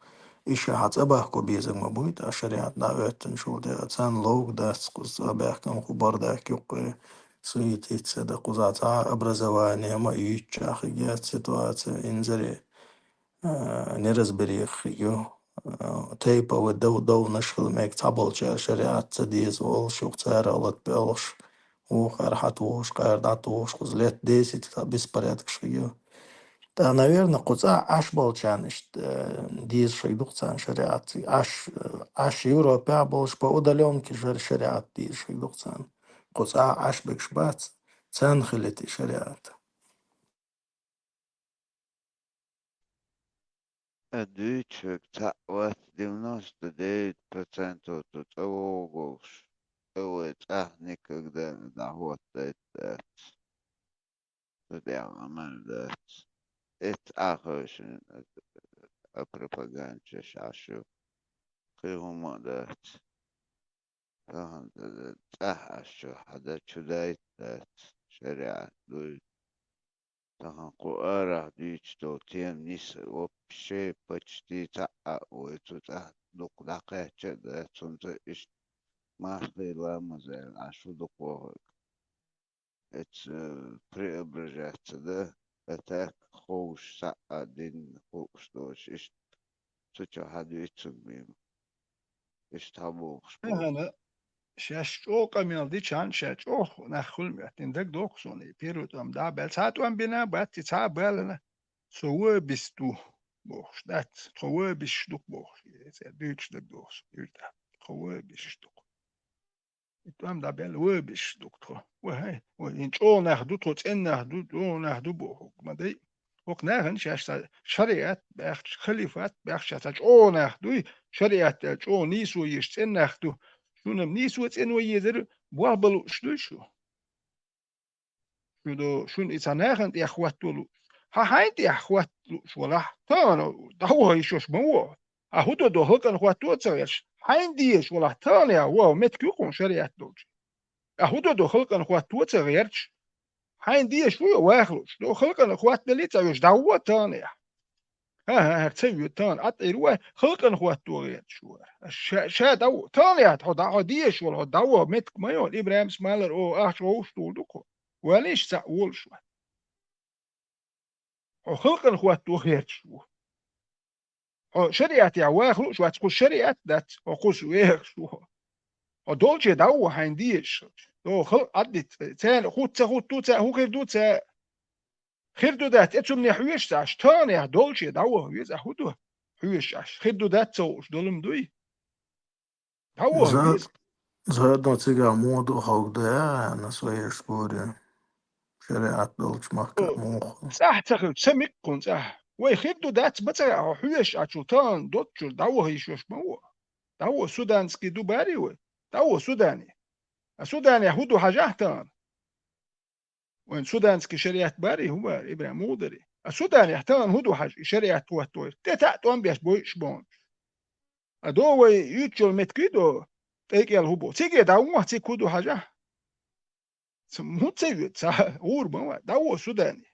Иш хьан цӀа бахко безам ма буй, тӀаккха шариат дӀа а оьттинчул тӀаьхьа царна ловга дац, кхуза цӀа баьхкина кху бардак юккъе суетиться дан, кхуза цхьа а образование ма юьйцучохь хир яц ситуация инзаре. А, неразбериха хир ю. А, тайпа вай дов-, довнаш хила мега, цхьаболчара шариат ца деза олуш, юха цара латпе олуш, вукхара хьатухуш, кхара дӀатухуш, кхуза лет десять цхьа беспорядкаш хир ю. ТӀаккха, наверное, кху цӀа Ӏаш болчарна иштта, э, дезаш хир ду-кх царна шариат. Ӏаш, э, Ӏаш Европехь болуш по удалёнке шар-, шариат дезаш хир ду-кх царна. Кху цӀа Ӏаш бегаш бац, царна хилийта и шариат. Ас дуьйцуш верг цхьаъ вац, девяносто девять процентов цу цӀа вогӀуш, цӀа вай цӀахь никогда дӀахӀоттайта дац. Цу тӀехь Ӏамал дац. Эцца Ӏа хевшина, а пропагандаш Ӏаш ю. Кхин хӀума а дац. Тахана цӀахь Ӏаш чу хьадан чу дайта дац, шариат дуй. Тахана кху арахь дуьйцуш долу тема ниса вообще почти цхьаъ а вай цу цӀахь дукха дӀакхаьчча а дац, хӀунда иштта махлий ламаз аьлла, Ӏа шу дукха вохуьйту. Эца, э, преображаться да, атак ховш схьа а дин хууш доцуш, иштта цу чохь хьан дуьйцург бийна. Иштта хьан бохуш боху. Ахьана, шаьш чӀогӀа къамел дичхьана, ша чӀогӀа нах хуьлу моьттина дагадоху суна, и первый тӀом дӀа а баьлла. Цхьа тӀом бина а бац, и цхьа а балана, со вабис ду бохуш дац, тхо вабисаш ду-кх бохуш, и цӀе дуьйцуш дагадоху суна, юьртахь, тхо вабисаш ду-кх. И тӀом дӀабаьлла вабисаш ду-кх тхо. Вай, вай, хӀин чӀогӀа нах ду тхо, цӀена нах ду, чӀогӀа нах ду бохург ма дай. ХӀокху нахана шаьш цхьа шариат баьхча, халифат баьхча, шаьш цхьа чӀогӀа нах дуй, шариат аьлла чӀогӀа нийсо езаш цӀена нах ду. Шуна нийсо цӀено езар болх бан лууш дуй шу? Шу до, шуна и цхьа нахана тӀехь хӀотто лууш. Хьан хьайна тӀехь хӀотто лууш валахь, тахана дӀаваха йиш йолуш ма ву. Ахьа хӀун до до халкъана хӀотто а ца гӀерташ, хьайна дезаш валахь, тахана яхь ваха меттиг ю хьуна шариат долчу. Ахьа хӀун до до халкъана хӀотто а ца гӀерташ, хьайна дезаш ву ваха лууш. До халкъана хӀоттабелла ца веш, дӀаваха тахана яхь. ХӀан-хӀа, хӀара ца воьду, тахана Ӏа тӀера вай, халкъана хӀотто гӀерташ вара. Ша, ша дӀа-, тахана яхь, хьо дӀа-, хьо дезаш вала, хьо дӀаваха меттиг ма йо, Ибрахимс малар, о, ахча гӀовш тухур ду-кх хьо. Валийша цхьаъ волуш ван. Хьо халкъана хӀотто гӀерташ ву. Хьо шариатехь ваха лууш вац, кху шариат дац, хьо кхуьсу вехаш ву. Хьо долче дӀаваха хьайна дезаш. До халкъ Ӏаддита, царна хӀутту ца хӀутту ца, хӀун хир ду ца. Хир ду дац, тӀе цунна хьоьжуш ца Ӏаш, тахана яхь долче дӀаваха веза, ахьа хӀун ду? Хьоьжуш Ӏаш, хир ду дац ца хууш долу ма дуй? ДӀаваха За-, веза. Задно цигахь муха ду хьогда, аьнна, со еш гури. ШариӀат долчу махка О, муха. ЦӀахь ца хилча, ца миккхун цӀахь. Вай хир ду дац, ма ца хаьа, хьо хьоьжуш Ӏачул тахана доцчуьра дӀаваха йиш йолуш ма ву. ДӀаваха суданский ду барий вай? ДӀаваха Судане. А Суданехь хӀун ду хьажахь тахана? Вайн суданский шариат барий, хӀун бара, Ибрахим, муха дарий? А Суданехь тахана хӀун ду хьажа, и шариат хӀоттор? ТӀе таӀ тӀом беш бойуш бохуш. А до вай юьйцучул меттиг до, тӀекӀел хӀун бу? Циге дӀаваха, цига хӀун ду хьажахь? Ца, хӀун ца йоьду, ца гӀур ма вац, дӀаваха Судане.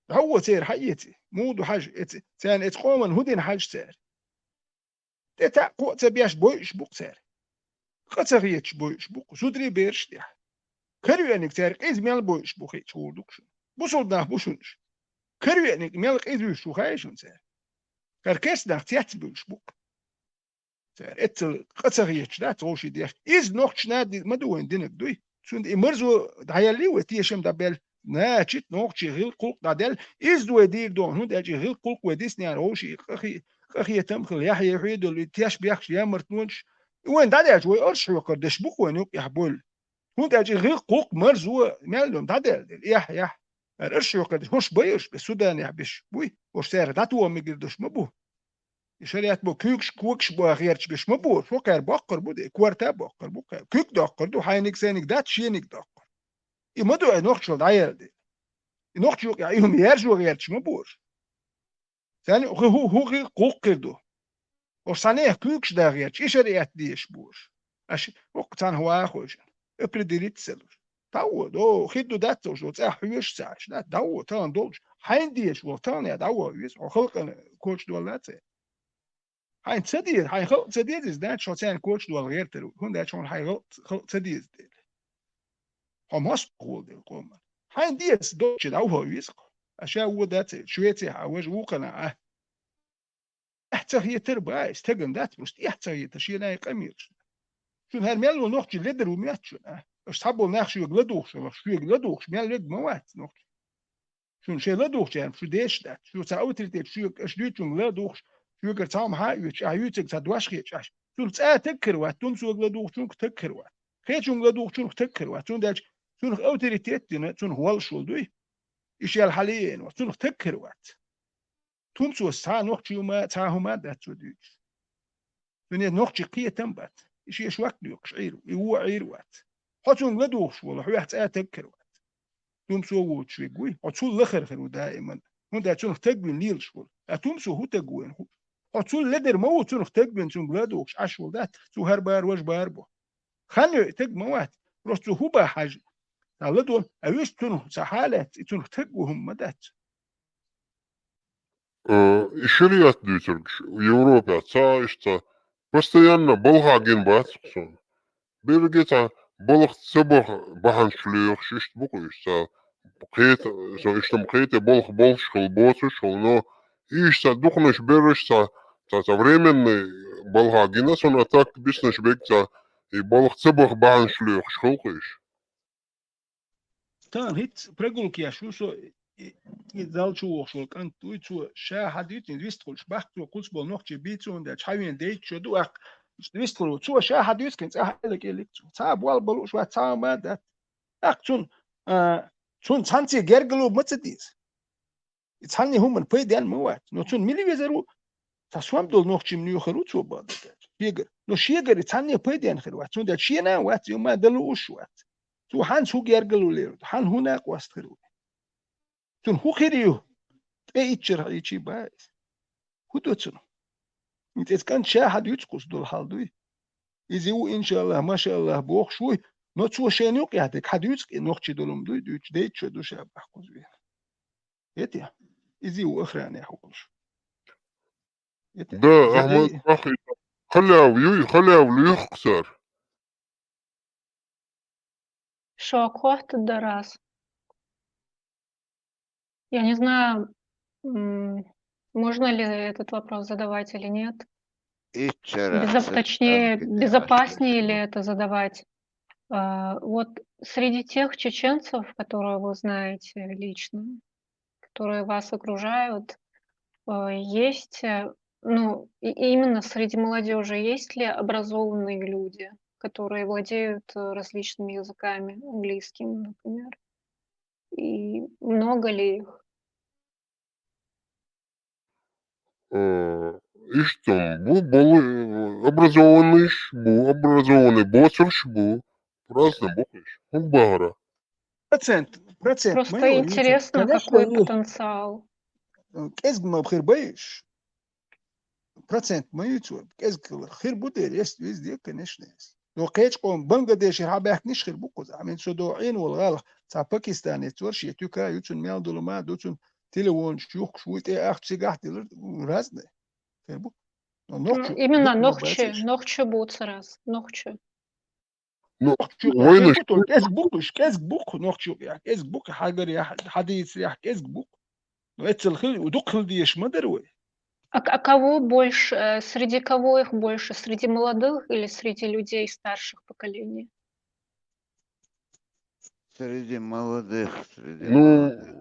ДӀаваха церан хьаэци, муха ду хьажа, эци, царна эцу къоман хӀун дина хьажа цара? ТӀе таӀ кхоъ ца беш бойуш бу-кх цара. Къа ца хеташ бойуш бу-кх, зударий бераш тӀехь. Каравеаниг цара къиза мел бойуш бу хиъча гӀур ду-кх шуна. Бусулба нах бу шуна уьш. Каравеаниг мел къиза вуьйш ву хаьий шуна цара? ХӀара керста нах цецбуьйлуш бу-кх. Цара эццал къа ца хеташ дац вовшийн деш. Иза нохчашна ди-, ма ду вайн динарг дуй. Цунна и марзо дӀаеллий вай тешам дӀабелла, начит нохчийн гӀиллакх-гӀуллакх дӀаделла. Иза ду вай дийр догӀу, хӀунда аьлча и гӀиллакх-гӀуллакх вай диснера вовшийн къахе-, къахетам хила, яхье хьоьдула, и теш бехкаш ямартлонаш. И вайн дӀадаьлча вай арш хьоькхур деш бу-кх вайн юкъехь бовла. ХӀунда аьлча и гӀиллакх-гӀуллакх марзо мел йолу дӀадаьлла дела. Эхь, эхь. Ара арш хьоькхур деш, хӀорш байарш бе Суданехь беш буй, хӀорш цара дӀатоха мегар деш ма бу. И шариат бо куьйгаш, когаш бо гӀерташ беш ма бу, шо кхаьра боккхур бу де, корта боккхур бу кхаьра. Куьг доккхур ду, хьайниг, сайниг дац, шениг доккхур. И ма ду ай нохчалла дӀаелла де. И нохча юкъехь и хӀума яьржо гӀерташ ма бу уьш. Царна хӀу-, хӀу-, хӀу-, хӀу-, гӀуллакх хир ду. Ош цхьаннех куьйгаш дан гӀерташ, и шариат дезаш бу уьш. Аш хӀокху цхьаьна хӀун ваха хойшина? Определиться луш. ДӀавода, о, хир ду дац уьш, о, цӀахь хьоьжуш ца Ӏаш, дац, дӀавода, тахана долчу. Хьайна дезаш волу, тахана а дӀавода веза, хьо халкъана коча долла ца. Хьайна ца деза, хьайн халкъ ца деза иза, дац, хьо царна коча долла гӀертар ву, хӀунда аьлча хьуна хьайн халкъ, халкъ ца деза дела. Хьо мостагӀа волу дела къоман. Хьайна деза долчу дӀавода веза. Аш ша вода ца, Швецехь а, важа вукхана а. Эхь ца хетар бац, стеган дац, просто эхь ца хетар, шена и къамелаш. Шуна хӀара мел ву нохчий ледар ву моьтту шуна, а? Аша цхьаболу нах шоьга ладугӀуш, шоьга ладугӀуш, мел верг ма вац нохчий. Шуна шайн ладугӀучарна шу деш дац, шу цхьа авторитет шоьга, аша дуьйцучунга ладугӀуш, шоьгара цхьа хӀума хьан а оьцуш, ахь юьйцург цхьа дош хеташ ахь. Цунах цӀа таг хир вац, тумсога ладугӀучунга таг хир вац. Кхечунга ладугӀучунах таг хир вац, цундела цунах авторитет дина, цунах воллуш волу дуй. И шел хьалиена вац, цунах таг хир вац. Тумсос цхьа нохчий хӀума, цхьа хӀума а дац цо дуьйцуш. Цуьнан нохчий кхетам а бац. И шен шок доькъуш Ӏийр, и вон Ӏийр вац. Хьо цунга ладугӀуш волу, хьоьх цӀа таг хир вац. Тумсо воцуш верг вуй, хьо цул лахара хир ву даиман. ХӀунда аьлча цунах таг вина лелаш волу. А тумсо хӀун таг ву вайна хууш? Хьо цул ледар ма ву цунах таг вина, цунга ладугӀуш Ӏаш волу дац, цо хӀара бара, важа бара бо. Хан йой таг ма вац, просто цо хӀун бан хьажа. Ца ладо, а вуьш цунах ца хьалаьцна, и цунах таг ву хӀума ма дац. Э, и шариат дуьйцург Европехь ца, иштта постоянно балха гина бац суна. берриге цхьа балха ца баха бахьанаш лоьхуш, иштта бу-кх уьш, цхьа кхета, со иштта-м кхета, балха болуш хила, боцуш хила, но иштта цхьа дукханаш берриш цхьа, цхьа, цхьа временный балха гина, цунна а так биснарш берг цхьа, и балха ца баха бахьанаш лоьхуш хила-кх уьш. Тахана хӀинца прогулка еш ву со, и, и зал чу вогӀуш волу кӀант вуй, цо ша хьадуьйцу, вистхуьлуш баккха цо кхуьссуш болу нохчий бийца хӀунда аьлча, хьан вен дейтта шо ду, ваккха, вистхуьлуш ву. Цо ша хьадуьйцу, кхин цӀа хьаьлла кӀеллиг цо. Цхьа а болх бан лууш вац, цхьа а ма дац. ТӀаккха цунна, а, цунна цхьаьнцций гергарло ма ца деза. И цхьанне хӀуманна пайденна ма вац. Но цунна мила везар ву? Цхьа сом долу нохчийн муьйхар ву цо бахьана. Шегара. Но шегара и цхьанне пайденна хир вац. Цундела шена а вац, и ма дан лууш вац. Цо хьанца хӀун гергарло лер ву, хьан хӀун накъост хир ву? Цунна хӀун хир ю? ТӀе иччара хьийчий бац. ХӀун до цунна? ХӀинца иза кӀант ша хьадуьйцу кхуссуш долу хьал дуй? Иза ву, иншаллах, машаллах, бохуш вуй, но цо шайна юкъехь дерг хьадуьйцу кхин нохчий долу хӀума дуй, дуьйцуш, дейтта шо ду ша баккха кхуза вена. Эти, иза ву охранехь волуш. Эти, Да, Ахмад, дай- Ахи, халяв юй, халяв луьйху цара. Шок хӀоттадо ас. Я не знаю, м, можно ли этот вопрос задавать или нет. Иччара Безо-, точнее, безопаснее ли это задавать? А, вот среди тех чеченцев, которые вы знаете лично, которые вас окружают, э, есть, э, ну, и, и именно среди молодежи есть ли образованные люди, которые владеют, э, различными языками, английским, например? И много ли их? Э, иштта бу, болу, э, образованныйш бу, образованный боцурш бу, разный бу кхиш. ХӀун бахара? Процент, процент Просто ма ю, интересно, конечно, какой ю. Потенциал. Э, кӀезиг ма хир бай уьш. Процент ма ю цо, кӀезиг хир бу дера, эс везде, конечно, эс. Но кхечу къоман Бангладешера хьабаьхкинарш хир бу кхуза. Амин со до Ӏийна волу гӀалах, цхьа пакистанец вара, шен туька ю, цуьнан мел долу ма ду, цуьнан телефонаш юхкуш вуй, тӀе ахча цигахь а дилар, разный. Хир бу. Но Ну, нохчо, именно дукха ма нохчо, бацийша. Нохчо бу цараз, нохчо. Ну, нохчо вайнаш хир бу, кӀезиг бу кхиш, кӀезиг бу кху, нохчо юкъехь, кӀезиг бу кху, хьагарехь, хьадийцарехь, кӀезиг бу кху. Ну, эццал хил, дукха хила дезаш ма дара вай. А к-, а кого больше, э, среди кого их больше? Среди молодых или среди людей старших поколений? Среди молодых, среди Ну, молодых.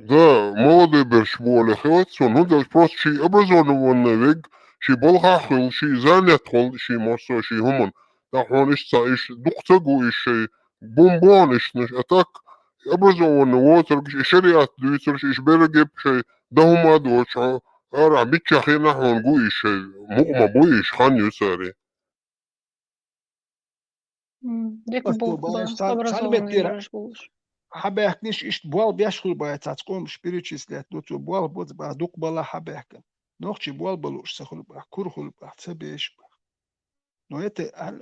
Да, молодой берш болу хилла, цунна хӀунда аьлча просто ший образованный верг, ший балхахь хуьлу, ший занят хуьлу, ший массо а ший хӀуманна. ТӀаккха хьуна иштта ца, иштта дукха ца гу, иштта шайн бун бохьана иштта, а так образованный воцург, и шариат дуьйцурш, и берриге а шайн дан хӀума а доцуш, хьо арахь миччахь хенахь хьуна гу, и шайн мукъа ма бу, и хан ю цара. М, дика Ас бу, ду бара, ба-, сан-, образованный цхьана меттера берш болуш. Хьабаьхкинарш иштта болх беш хуьлу бац, цхьацца къомаш перечислять ду, цо болх боцу бац, дукха балахь хьабаьхкина. Нохчий болх бан лууш ца хуьлу бац, кура хуьлу бац, ца беш бац. Но это, а,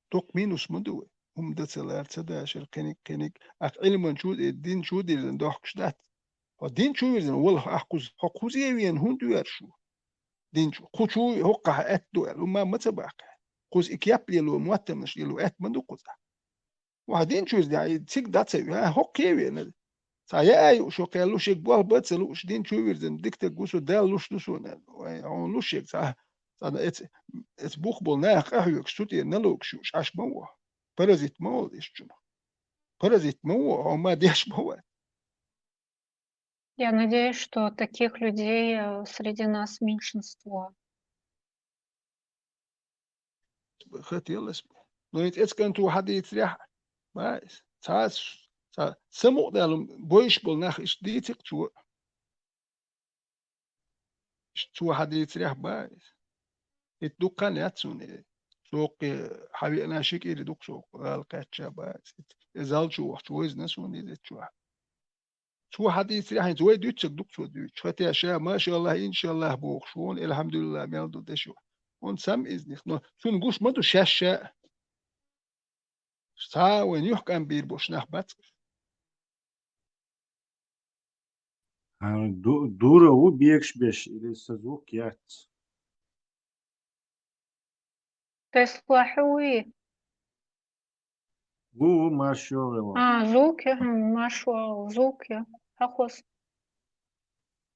дукха минус ма ду вай. ХӀума дан ца лара, ца дашар, кхиниг, кхиниг. Ахь Ӏилман чу, э, дин чу дирзина дохкуш дац. Хьо дин чу вирзина, валла, ахь кхуза, хьо кхузе вена хӀунда вер шу? Дин чу. Кху чу хӀокхахь аьтта ду аьлла, хӀума ма ца баккха. Кхуза и кеп лело, моттамаш лело, аьтта ма ду кхуза. Ваха дин чу вирзина, и цига дац а вена, хӀокхе вена. Цхьа яа юуш хӀокхе луш, шег болх бан ца лууш, дин чу вирзина, дика стаг ву со, Дала луш ду суна. Вай, хьуна луш шег, цхьа, цхьа эц, эц бух болу наха къахьоьгуш, цу тӀера налогаш юуш, Ӏаш ма ву. Паразит ма волу иштта чунах. Паразит ма ву, хьо ма деш ма вац. Я надеюсь, что таких людей, э, среди нас меньшинство. Хотелось бы. Но и цӀе цкъа цо хьадийцарехь, ма, цхьа, цхьа самукъадаьлла бойуш болу нах иштта дийци-кх цо. Иштта цо хьадийцарехь бан иза. Итт дуккха а яц суна и. Со кхе хьан веана ши кӀира ду-кх со гӀала кхаьчча бан иза. И зал чу вахча вайзина суна иза чохь. Цо хьадийцарехь хӀинца вай дуьйцург ду-кх цо дуьйцуш. Хатя ша, машаллахӀ, иншаллахӀ бохуш ву, элхьамдулиллахӀ мел ду дешо. Он сам изних, но цунна гуш ма ду шаьш ша. Цхьа а вайн юьхькӀам бийр болуш нах бац. А, ду-, дура ву бегаш беш, или са звук яц? Тесла хьуй? Ву, ву, машёгъела. А, звук я, хм, машёгъела, звук я. Хьахос.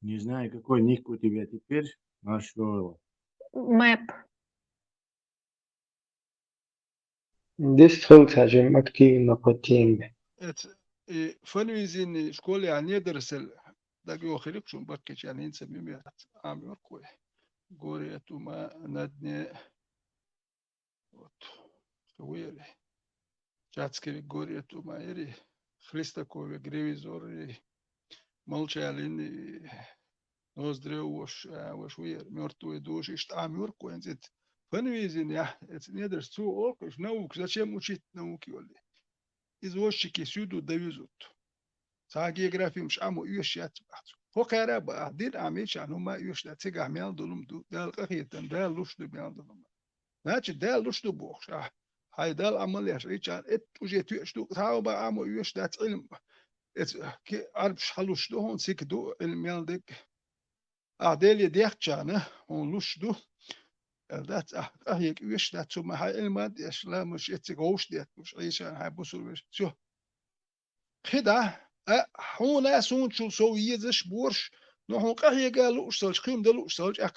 Не знаю, какой ник у тебя теперь, машёгъела. Мэп. Дис хилча жим активно по теме. Эц, и фанвизини школе а недерсел даг йохирик шун баккича нинца мимият. Ам йоркуй. Горе тума на дне. Вот. Хуели. Чацкири горе тума ери. Хлестаковик ревизор и молчалин и Ноздрев вош, а, вош вуер, мёртвые души, ишта ам йоркуй, энцит. Фанвизин я, эц недерс цу олкуш, наук, зачем учить науки оли? Извозчики сюду довезут. Ца географиям шаму юш яц бахцу. Хо кара ба, а, дин ам ича, ну ма юш да, цигах мял дулум ду, дал къахетан, дал луш ду мял дулум. Значит, дал луш ду бохш, а. Хай дал амал яш, ича, эт уже тюш ду, цау ба аму юш да, цилм. Эц, ки, арбш халуш ду, хун сик ду, илм ял дек. А дели дехчана, хун луш ду. Эл дац, а, а, ек юш да, цу ма хай илм ад, яш ла, муш, эциг оуш дет, муш, ича, хай бусур веш. Всё. Хида, а, хьуна сунчул сов езаш борш, но хьун къахьега луш салч, хим да луш салч, а,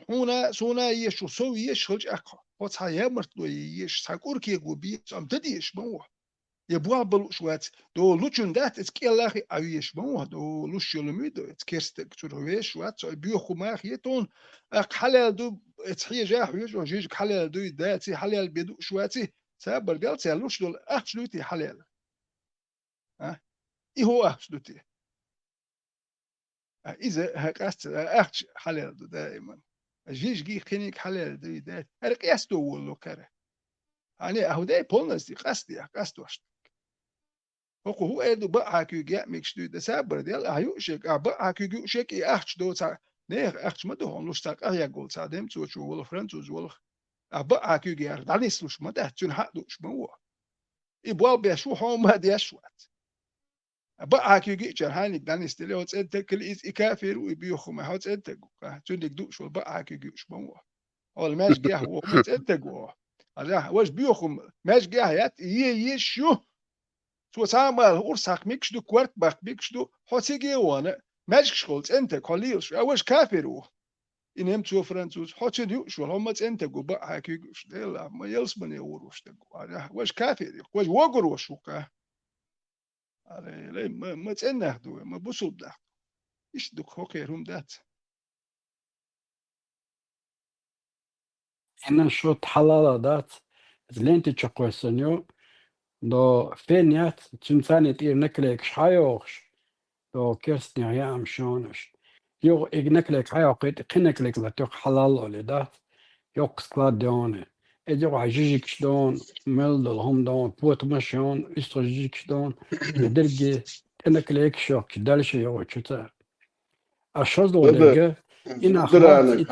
хьуна, суна ешул сов еш халч, а, хо ца ямарт ло еш, ца куркего би, ам да деш, ма во. Я буа балуш вац, до лучун дат, эц кьеллахи а веш, ма во, до луш йолу ми до, эц керстек цур веш вац, а, бюху мах етон, а, халал ду, эц хьежа хьежа, жиж халал ду, да, ци халал беду шваци, ца бар дел, ца луш дол, ахч ду ти халал. А? И хо ахч ду ти. А, иза, ха, къаст, а, ахч халал ду даиман. А, жижги хиник халал ду, да. Ар къясто волло кара. Ани, аху дай полностью къаст я, къаст ваш. Хо ху эр ду ба хакуге микш ду, да сабар дел, а ю шек, а ба хакуге ю шек, и ахч до ца. Не, ахч ма ду, хун луш ца, къа я гол ца, дем цо чу вол, француз вол. А ба хакуге ар, данис луш ма да, цун ха душ ма во. И бол беш у, хо ма деш вац. А ба хакуге чар хани данис теле, хо цен текли из и кафиру, и биохума, хо цен тегу, а, цун дик душ вол, ба хакуге уш ма во. Ол межгех во, хо цен тегу. А да, ваш биохум, межгех ят, е, еш ю. Цо цамал урсах микш ду, кварт бах микш ду, хо циге вона, межгш хол цен тег, хо лилш, а ваш кафиру. И нем цо француз, хо цен ю, шо, хо ма цен тегу, ба хакуге уш, дела, ма елс мане уруш тегу. А да, ваш кафир, ваш вогур ваш ука. Аре, лей, ма, ма цӀеннах ду, ма бусулбнах ду. Иш ду хокер хӀум дац. Ина шот хьалала дац, ленти чокхойсан ю, до фен яц, цуьнцани тӀера наклейкаш хьайохуш, до керстнех яам шонаш. Югъ иг наклейк хьайохуьйту, кхин наклейк латоьху хьалал оле дац. Йоккха склад доне. Эдигъа жижигаш доне, мел долу хӀума доне, потамаш йоне, уьстагӀа жижигаш доне. Дерриге тӀе наклейкаш йохкуш, дальше йогӀучу цара. А шозлагӀа дерга, и нах бац, и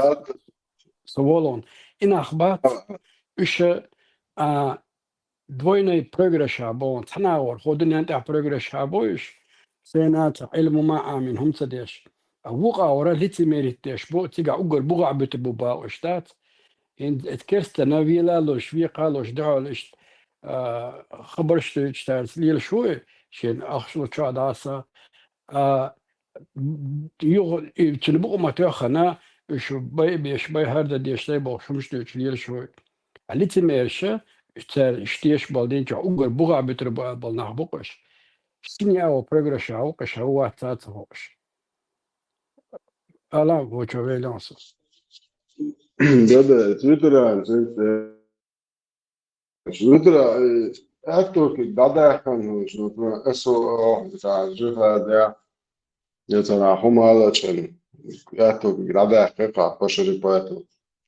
ца волон. И нах бац, уьш, а, двойной прогресс а боху, цхьана агӀор, хӀо дуьнен тӀехь прогресс а бу уьш, сенацахь, Ӏилма ма Ӏамин, хӀума ца деш. А вукху агӀора лицемерить деш бу, цигахь уггар бугӀа буьтур бу бакъ уьш дац. ХӀинца эца керстана вела а луш, векха а луш, дуьхьал иштта, а, хабарш дуьйцуш цаьрца лелаш ву и, шен ахча лучохь дӀаса, а, юха и цуьнан букъа ма тоьххана, уьш бай а беш, бай хӀара дан деш дай бохуш хӀумаш дуьйцуш лелаш ву и. А лицемерша, уьш цара иштта деш болу динчохь уггар бугӀа буьтур бу аьлла болу нах бу-кх уьш. Шина яа ву прогресс а ву-кх уьш, хӀара вац ца хууш. Ала вочо вейлонсу. Да-да, Твиттеран, Твиттер. Твиттера, э, аьтту куьг дӀадаьккхина, ну, эсо, э, жиха да, я цара хӀума ала чӀен. Аьтту куьг дӀадаьккхи кху пашари пату.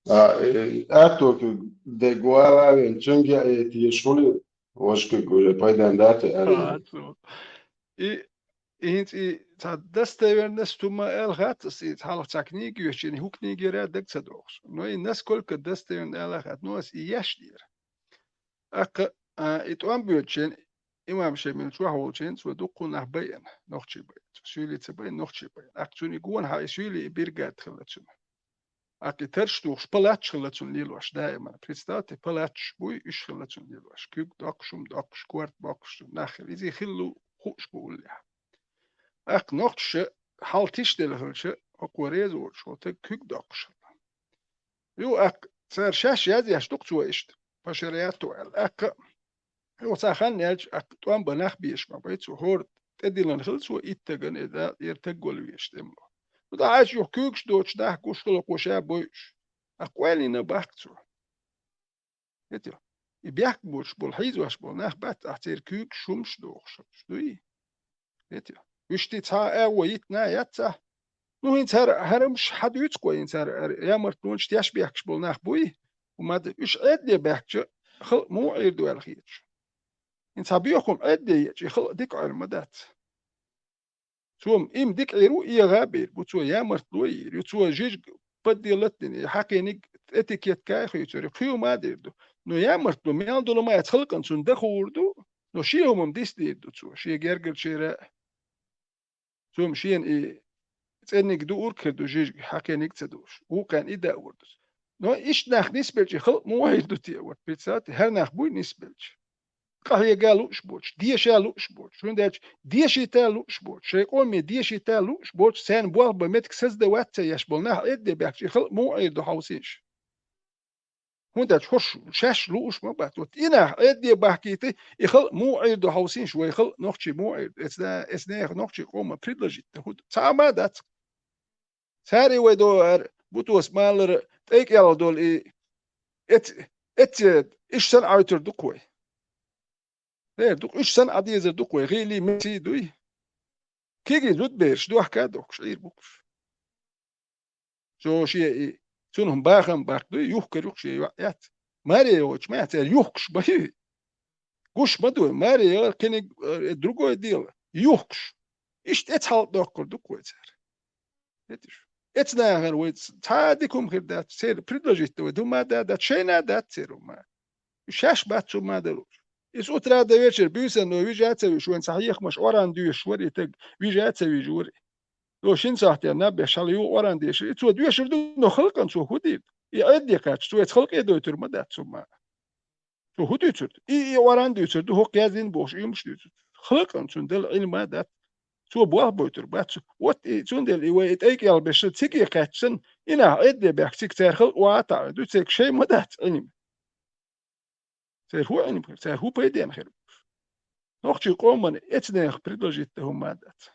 А, э, аьтту куьг де гуала вен, чуьнга э, тешули, ваш куьг уже пайдан дати, аьлла. И И хӀинца и цхьа достоверность хӀума аьлла хац аса, и хьалха цхьа книга йоьшучу, хӀу книгера даг ца дохуш. Но и насколько достоверно аьлла хац, но аса и еш дера. Аккха, а, и тӀом боьдучу, имам Шемил чохь волчу, цо дуккха нах байина, нохчий байина. Цо суьйли ца байина, нохчий байина. Аккха цуьнан гонахьа и суьйли, и биргат хилла цуьнан. Акъи тарш тухуш палатча хилла цунна лелош даиман. Представьте, палатчаш буй, уьш хилла цунна лелош. Куьг доккхуш, хӀума доккхуш, корта боккхуш нах хилла. Иза хилла хууш бу уллехь. Аккха нохчаша хьал тиштелла хилча, хӀокхо реза воцуш, хӀо таг куьг доккхуш хилла. Ю, аккха цара шаьш язъеш ду-кх цо иштта, пашаряту аьлла. Аккха, ю, цхьа хан яьлча, аккха тӀом бан нах беш ма бай цо, хӀора тӀедиллина хилла цо иттаган, и да, эр таг вала веш тӀемало. Ну, дӀа Ӏача юха куьйгаш доцуш нах гуш хилла кхо ша бойуш. Аккха ойла йина баккха цо. Эти, и бехк боцуш болу, хьийзош болу нах бац ахь церан куьйгаш, хӀумаш дохуш, дуй? Эти, уьш ти цхьа а агӀо йитна яцахь? Ну, хӀинца хӀара, хӀара хӀумаш хьан дуьйцу кхо, хӀинца хӀара, хӀара ямартлонаш теш бехкаш болу нах буй? ХӀума дан, уьш Ӏедале баьхкича, халкъ муха Ӏийр ду аьлла хеташ. ХӀинца хьан боьха хӀума Ӏедале еача, и халкъ дика Ӏийр ма дац. Цо-м им дика Ӏийр ву, эгӀа а бийр бу, цо ямартло а йийр ю, цо жижиг подделать дина, и хьакхиниг этикетка а хуьйцур ю, кхин хӀума а дийр ду. Но ямартло мел долу ма яц халкъана цунна дахур ду, но шен хӀума-м дицдийр ду цо, шен гергарчера а. Цо-м шена и цӀенниг дуур а хир ду, жижиг хьакхиниг а ца дууш, вукхарна и даур ду. Но иштта нах нисбелча, и халкъ муха Ӏийр ду те, вот, представьте, хӀара нах буй нисбелча? Къахьега лууш боцуш, деша лууш боцуш, хӀунда аьлча дешийта лууш боцуш, шайн къоме дешийта лууш боцуш, царна болх бан меттиг создавать ца еш болу нах Ӏедале баьхча, и халкъ муха Ӏийр ду хьовсийша? ХӀунда аьлча хӀорш шаьш лууш ма бац. Вот и нах Ӏедале бахкийта, и халкъ муха Ӏийр ду хьовсийша, вай халкъ нохчий муха Ӏийр ду? Эцна, эцна нохчий къоман предложить дан хӀу ду? Цхьа а ма дац. Цара и вай догӀу ара, бутос малара тӀайкӀел долу и эц-, эцце, иштта санна Ӏойтур ду-кх вай. Дера ду-кх, иштта санна Ӏа дезар ду-кх вай, гӀийли меций дуй. Кегий зудбераш дохка а дохкуш, Ӏийр бу-кх уьш. Цо шен и, цунах бахам баккха дуй, юхкар ю-кх шен йоӀ яц. Маре йогӀучу ма яц, цара юхкуш бай. Гуш ма дуй, маре яра кхиниг, э, другое дело. Юхкуш. Иштта эцхьалкх доккхур ду-кх вай цара. Хеташ? Эцнахана вай ц-, цхьа а дика хӀума хир дац, церан предложить дан вай ду ма да дац, шайна а дац церан хӀума. Шаьш бац цу ма далуш. Иза утра до вечера буьйсанна вижа а ца вижа, вайн цхьа хьехамаш оран доьшуш вара и таг, вижа а ца вижа вара. Цо шина сахьтехь наб беш хьала юха оран дешар. И цо доьшур ду, но халкъана цо хӀун дийр ду? И Ӏедале кхаьчча, цо эцу халкъе дойтур ма дац цу ма. Цо хӀун дуьйцур ду? И, и оран дуьйцур ду, хӀокху яздина бохуш, уьймаш дуьйцур ду. Халкъана цунна дала Ӏилма а дац. Цо болх бойтур бац цу. Вот и цундела и вай и тӀайкӀел беш циге кхаьчча санна, и нах Ӏедале баьхка цига цара халкъ ван а таӀийр ду, церга шайн ма дац Ӏилма. Церан хӀун Ӏилма хир, церан хӀун пайденна хир бу? Нохчийн къоман эцнех предложить дан хӀума а дац.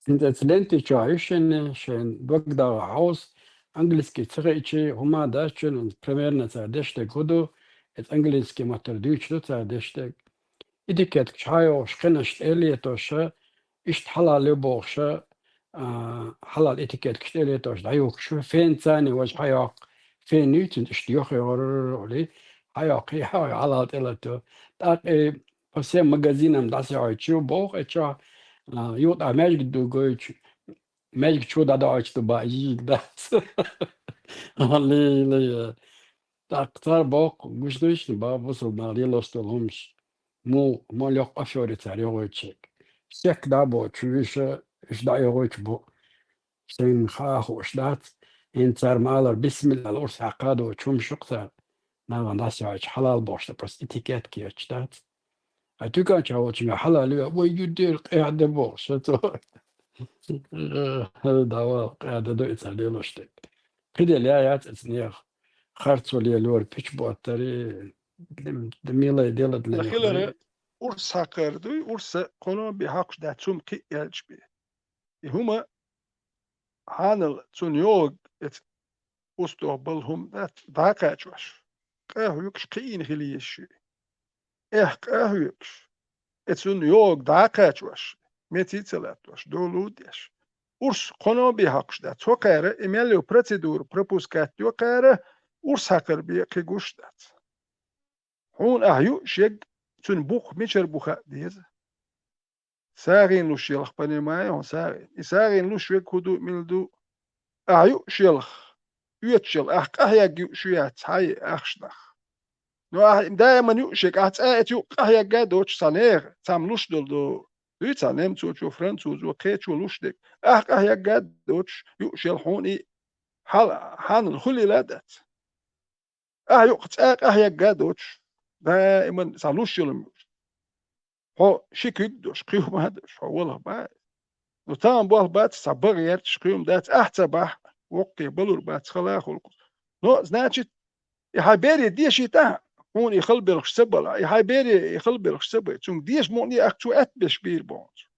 ХӀинца оцу ленти чохь ю шайна, шайн дог дагӀа хьовса, английский ца хиъчи, хӀума дац шуна, примерно цара деш дерг хӀун ду, иза английский маттара дуьйцуш ду цара деш дерг. Этикеткаш хьайогӀуш, кхинаш тӀе а летоша, иштта хьалал ю бохуша, а, хьалал этикеткаш тӀе а летоша дӀаюхкуш ю, фен царна важа хьайоккху, фен юьйцина иштта йохайогӀур, хьайоккху, хьалал тӀе латто. ТӀаккха и по всем магазинам дӀасахьойтуш ю боху, и чохь, а, юкъа маьждиг ду гойтуш, маьждиг чу дӀадоуьйтуш ду баа, жижиг дац. Ле, ле. ТӀаккха цара боху, гуш ду шуна, бах, бусалба наха лелош долу хӀумаш, муха, мел йоккха афёри цара йогӀуьйтуш ерг. Шек дӀа а боцуш, уьш, уьш дӀа а йогӀуьйтуш бу. Шайна хаа хууш дац, хӀинца цара ма-аллара, бисмилла аьлла, урс хьаькхна доцуш хӀумаш ю-кх цара, нахана дӀасахьойтуш, хьалал бохуш дан, просто этикетка етташ дац. Ткъа туькан чохь волчуьнга хьалал ю, вай ю дера къаьхьа де бохуш, ша цо. ДӀавала, къаьхьа де ду и цара лелош дерг. Кхидерг яц оцу нехан харцо лелор, пича боттар, д-, милай делад лелор. Хилара урс хьакхар дуй, урса кхуьнан бен хьокхуш дац, цунна кхин а яьлча бен. И хӀума хьанал цунна йогӀу эца устагӀа балла хӀума дац, дӀа а кхачош, къа а хьоькхуш кхиийна хила еза ши. Эхь къа а хьоькхуш, эца цунна йогӀу дӀа а кхачош, меций а ца латтош, долу а деш. Урс кхуьнан бен хьокхуш дац. Цо кхара и мел йолу процедура пропускать йо кхара, урс хьакхар бен кхин гуш дац. Хьуна ахь юуш ерг, цуьнан букх мичара бу хаа деза. СагӀина луш елахь, понимаю хьо, сагӀина. И сагӀина луш верг хӀун ду, мила ду? Ахь юуш елахь, оьцуш елахь, ахь къахьегна юуш ю яц, хьай ахча нах. Ну, ахь даиман юуш ерг, ахь цкъа а юкъ къахьегга доцуш, цхьа нехан, цхьамма луш долу ду, дуй цхьа немцочо, французо, кхечо луш дерг. Ахь къахьегга доцуш, юуш яла хьуна и хьал-, хьанал хуьлийла а дац. Ахь юкъ цкъа а къахьегга доцуш, даиман цхьа луш йолу муьлш. Хьо ши куьг долуш, кхин хӀума а долуш, хьо валха бан. Ну, тахана болх бац, цхьа багӀа гӀерташ кхин хӀума дац, ахь ца бахь, воккхе балур бац, хала а хуьлу кхуза. Но, значит, и хьайн бере дешийта ахь, хьуна и хала белхаш ца бала, и хьайн бере и хала белхаш ца бай, цуьнга деша мукъане ахь цо аьтта беш бийр бохуш.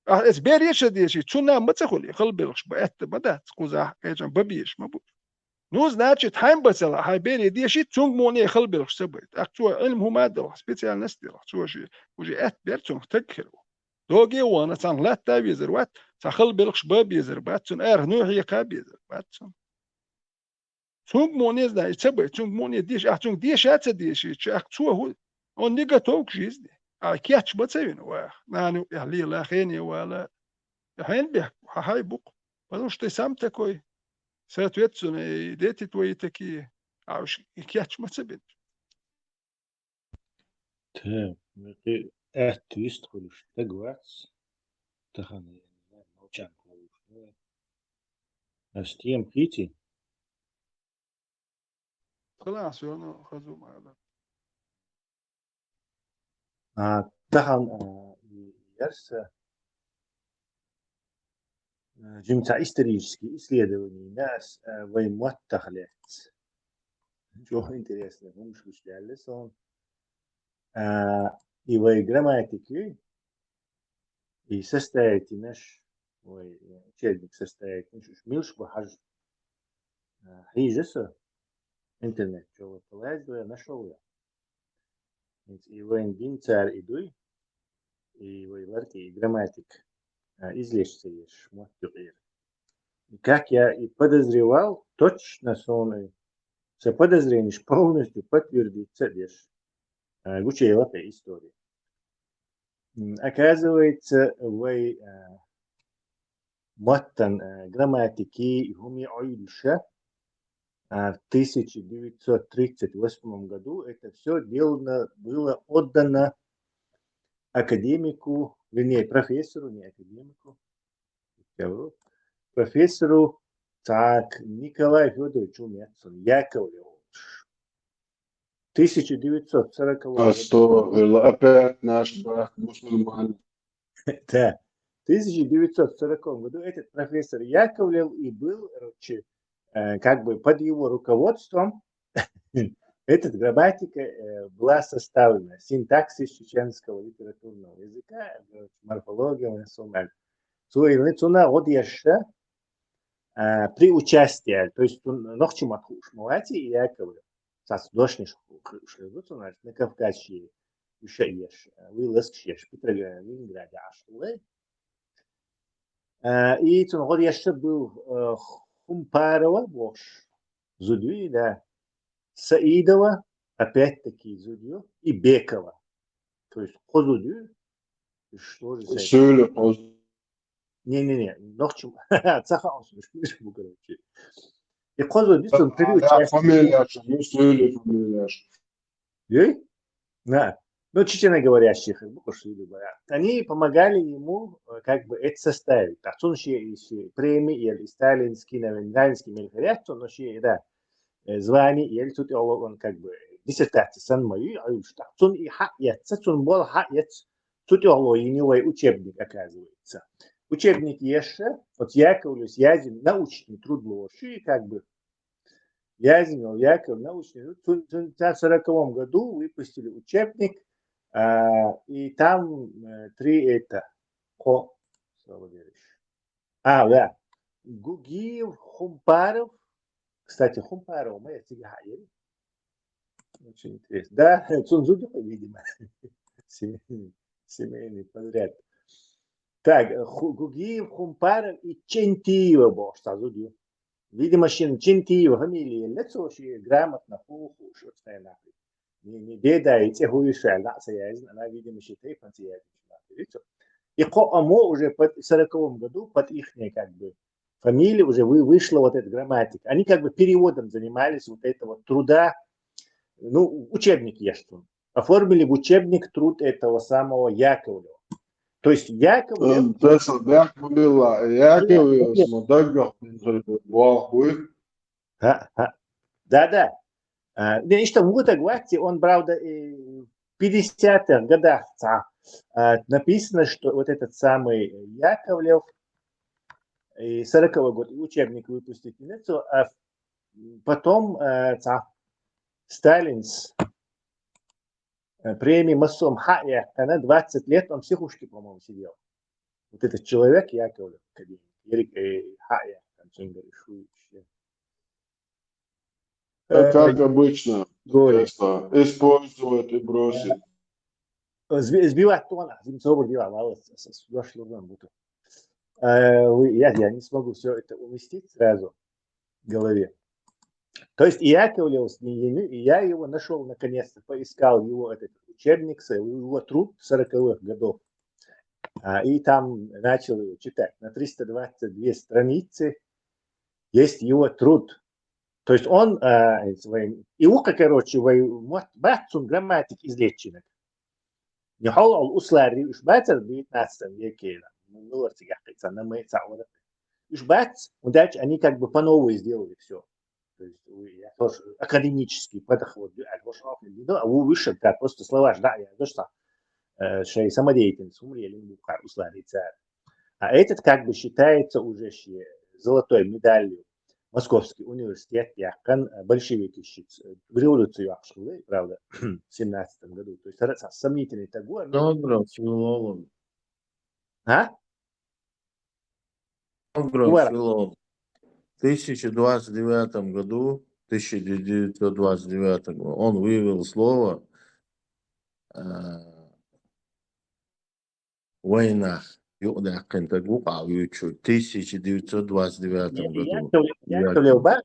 Ахь эца бере а ца деший, цунна а ма ца хуьлу, и хала белхаш бан аьтта ма дац, кхузахь кхечан бан безаш ма бу. Ну, значит, хьайн бацала, хьайн бере деший, цуьнга мукъане хала белхаш ца бай. ТӀаккха цо Ӏилма хӀума а делахь, специальность а делахь, цо ши, уже аьтта бер цунах таг хир ву. Доге а вахана, цхьана латта а везар вац, цхьа хала белхаш бан безар бац, цунна арахь нуй хьекха а безар бац цунна. Цуьнга мукъане, знай, и ца бай, цуьнга мукъане деша, ахь цуьнга деша а ца деший, чу ахь цо хӀу, он не готов к жизни. Ахь кеч ма ца вина ваха, нана юкъехь лела, хене вала. И хьенан бехк, хьан хьай бу-кх. Потому что ты сам такой. Соответственно, и дети твои такие. А уж и кеч ма ца бина. Та, векхи аьтта вист хуьлуш стаг вац. Тахана молчанка хуьлуш. Ас тема хийци? Халас, йону хазу ма ала. А, тахана, а, и ярса, а, жимца исторический исследование нас, а, вай маттах лец. Чего интересно, хӀумаш гуш лялле сон. А, и вай грамматики, и составить йинаш, вай, э, учебник составить йинаш, уж милш бу хьажа, а, хьийжа со, интернет чу полазь вай, нашел я. ХӀинца и вайн динцара и дуй, и вай ларкъе и грамматика, а, излеш ца еш, мотт юкъера. И как я и подозревал, точно суна и са подозрениш полностью подтвердиться деш, а, гучуяла тӀе история. М, оказывается, вай, а, маттан, э, грамматики и хӀуми Ӏуьйлуша, а, в тысяча девятьсот тридцать восьмом году это всё делано, было отдано академику, вернее, профессору, не академику, профессору, так, Николай Фёдорович, у меня сон, Яковлев. Тысяча девятьсот сороковом году. Астагфирулла, опять наш брат мусульманин. Да. В тысяча девятьсот сороковом году этот профессор Яковлев и был, короче, э, как бы под его руководством эта грамматика, э, была составлена, синтаксис чеченского литературного языка, короче, морфология, он всё знает. Цо и, цунна гӀо деш, а, при участии, то есть цунна нохчийн мотт хууш ма вац и Яковлев. Цхьацца дошнаш хууш хир бу цунна, на Кавказе уьш а еш, вуй ласкаш еш, Петрограде, Ленинграде Ӏаш хилла. А, и цунна гӀо деш был, э, Хумпарова бохуш зуда ву, да. Саидова, опять-таки, зуда ю, и Бекова. То есть кхо зуда ю, уж тоже сайт. Суьйле кхо. Не-не-не, нохчийн, ца хаьа суна, уж бу, короче. И кхо зуда ю, цунна, а, при участии. Фамилияш, ну, суьйле фамилияш. Ей? На. Ну, чеченоговорящие, как бы, кхо зуда ю бара. Они помогали ему, э, как бы, это составить. Так, цунна шен, шен преми, или сталинский, наверное, сталинский мел хир яц, но шен, да, э, звание, или цу тӀехула он, как бы, диссертация санна ма ю, а уж так. Цунна и хьаэцна, цунна болх хьаэцна, цу тӀехула йина вай учебник, оказывается. Учебник еш, вот Яковлевс язйина научный труд лоруш ю, и как бы, язйина Яков научный труд, цу, цу, в сороковом году выпустили учебник, а, и там, э, три это, кхо, Слава Георгиевич. А, да. Гугиев, Хумпаров. Кстати, Хумпаров ма яц, цига хьаэцна. Очень интересно. Да, цунна зуда ю, видимо. Семейный, семейный подряд. Так, Ху-, Гугиев, Хумпаров и Чентиева бохуш цхьа зуда ю. Видимо, шена Чентиева фамилия елла цо, шен грамотно хууш, шен цӀе нах. Не, не Беда и цӀе хӀу ю ша, дӀа а ца яздина, она, видимо, шен тайпанца яздина нах ю цо. И кхо а мо уже под, в сороковом году под ихней, как бы, фамилией уже вы-, вышла вот эта грамматика. Они как бы переводом занимались вот этого труда, Ну, учебник ешт. Оформили в учебник труд этого самого Яковлева. То есть Яковлев... Тесла бяхбила Яковлев, но даггах бинзой бахуй. Да, да. А, не, что, вот так, он, правда, и в пятидесятых годах а, написано, что вот этот самый Яковлев и сороковой год учебник выпустить не, а потом а, Сталинс э, премии массом хая, она двадцать лет, он в психушке, по-моему, сидел. Вот этот человек, Яковлев, академик, Эрик э, хая, там, Чингар Ишуевич. Э, Как обычно, Голи. Просто использовать и бросить. Э, сби- Сбивать тона, Зимцова дела, мало с- с- с- дошло нам вот. Э, вы- Я, я не смогу все это уместить сразу в голове. То есть и Яковлев с ней, и я его нашел наконец-то, поискал его этот учебник, с- его труд сороковых годов. А, и там начал его читать. На триста двадцать две страницы есть его труд. То есть он а, своим... И ука, короче, вай, вот, бацун грамматик излечинок. Не хол ол услари уж бацар в девятнадцатом веке. Ну, ну, вот цигах, на мы ца вот. Уж бац, удачи, они как бы по новой сделали все. То есть у- я тоже академический подход, да, а вот что он говорит, а у выше, да, просто слова жда, я тоже сам э, шей самодеятельность, умри или бухар, услари цар. А этот как бы считается уже щи- золотой медалью Московский университет, я кан э, большевики щит, э, в революцию ахшилы, правда, в семнадцатом году. То есть ра- сомнительный такой. Добро, филолог. А? Добро, Говор- филолог. В тысяча девятьсот двадцать девятом году, тысяча девятьсот двадцать девятом году, он вывел слово э, войнах. Юдахкин тагу кавючу. Тысяча девятьсот двадцать девятом году. Яковлев, Яковлев Баха.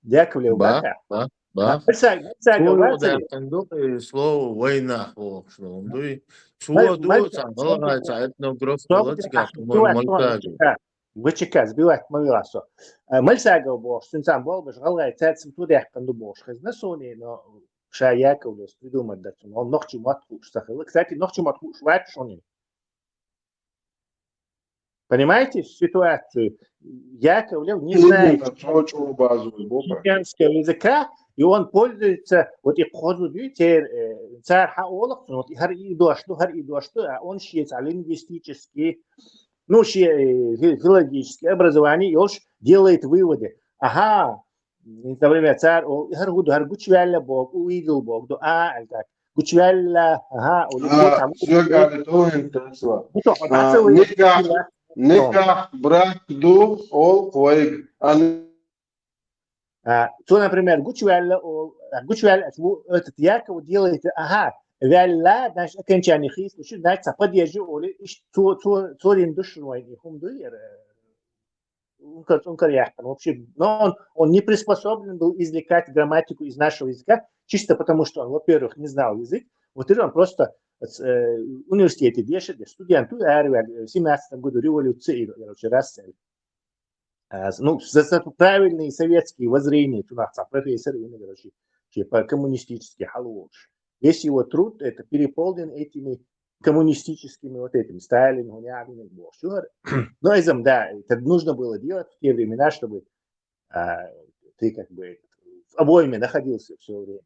Яковлев Ба, Баха. ба, ба. Мальсаг, Мальсаг, Цула Вацик. даккан ду слово войнах вохшлунду. Мал- Цула ду мал- ца балгай ца этнограф Сок балачка даккан мой ду ас мальтаги. ва чека. Ва чека, сбивать мавила со. Э, Мальсагов бохш, син сам бол беш, галгай цац ту даккан ду бохш. Хезна сони, но ша Яковлев придумать да. Он нохчи мат хуш сахила. Кстати, нохчи мат хуш вач шони. Понимаете ситуацию? Яковлев не знает Очень базовый буква. чеченского языка, и он пользуется, вот и хозу дюйтер, э, цар хаолок, вот и хар и дошло, хар и дошло, а он щец лингвистический, ну, щи, э, фи- филологический образование, и он щ- делает выводы. Ага, например, цар, о, хар гуд, хар гучвяля бог, увидел бог, да, а, аль так. Гучвяля, ага, о, А, всё, говорит, он интересно. Ну, то, А, никак, никак, брак, дух, ол, квайг. А, А, то, например, гучвяля, о, а, гучвяля, а, вот этот Яков делает, ага, вяля, значит, окончание хис, значит, значит, подъезжу, оли, иш- цо, цо, цо рин душ, ну, и хум дуер, э, он кар, он кар яхтан. Вообще, но он, он не приспособлен был извлекать грамматику из нашего языка, чисто потому, что он, во-первых, не знал язык, во-вторых, он просто э, университете дешет, студенту, э, в семнадцатом году революции, короче, расцвет. А, с- ну, за, за правильные советские воззрения, тунахца профессор, именно, короче, типа коммунистический халуш. Весь его труд это переполнен этими коммунистическими вот этими Сталин, Гунявин, Бошур. Но изам, да, это нужно было делать в те времена, чтобы а, ты как бы в обойме находился все время.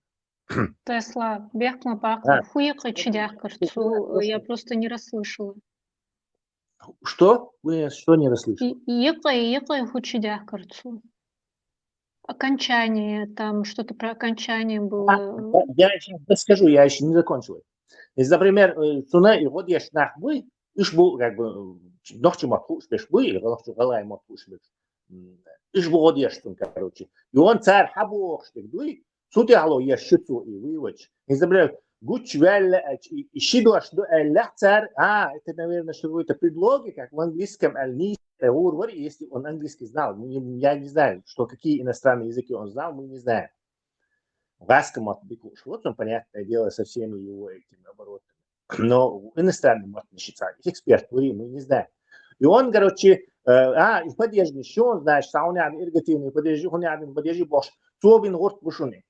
Тесла, бехма пак, А. Хуйка чидяхкарцу, я просто не расслышала. Что? Вы что не расслышали? Йыкъай, йыкъай хучидяхкарцу. Окончание, там что-то про окончание было. Я сейчас расскажу, я еще не закончил. Если, например, э, цуна и вот я шнах бы, иш бу, как бы, э, нохчи матхуш беш бы, или нохчи галай матхуш беш. М, Иш бу вот я штун, короче. И он царь хабу охштик дуй, сути ало я шицу и вывоч. Если, например, гуч вялла, а, и, и шидуаш ду, а, ля царь, а, это, наверное, что какой-то предлоги, как в английском, аль ни, э, ур вар, если он английский знал. Мы не- Я не знаю, что какие иностранные языки он знал, мы не знаем. Гаска мат бикуш. Вот он, понятное дело, со всеми его этими оборотами. Но иностранный мат не считается. Эксперт, говорим, мы не знаем. И он, короче, э, а, и поддержный, что он, значит, а он рядом иргативный поддержи, он рядом поддержи, бошт, цобин горд бушуни.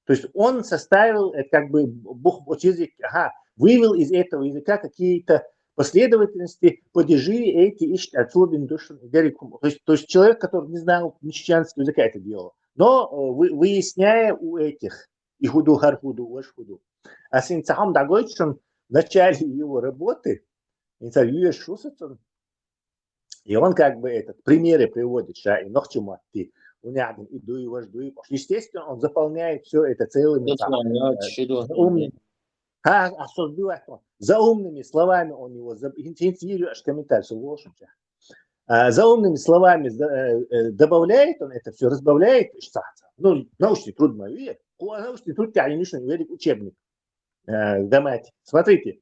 То есть он составил, это как бы бух вот язык, ага, вывел из этого языка какие-то последовательности, падежи эти, ишт отсюда душин дерикум. То есть, то есть человек, который не знал мичигенского языка, это делал. Но э, вы- выясняя у этих, и худу, хар худу, ваш худу. А син цахам дагойчун в начале его работы, и он как бы этот, примеры приводит, ша, и нохчи матти, унядин, и дуй, ваш дуй. Естественно, он заполняет все это целыми там, Заполняет, э, щедро. за умными. А, а что сбивать он? За умными словами он его заб- ин- ин- ин- аж комментарий, что лошадь. А, за умными словами за- э, э, добавляет он это все, разбавляет, что ну, научный труд мой, видите? Ку- научный труд, я не учебник. Э, Давайте, смотрите.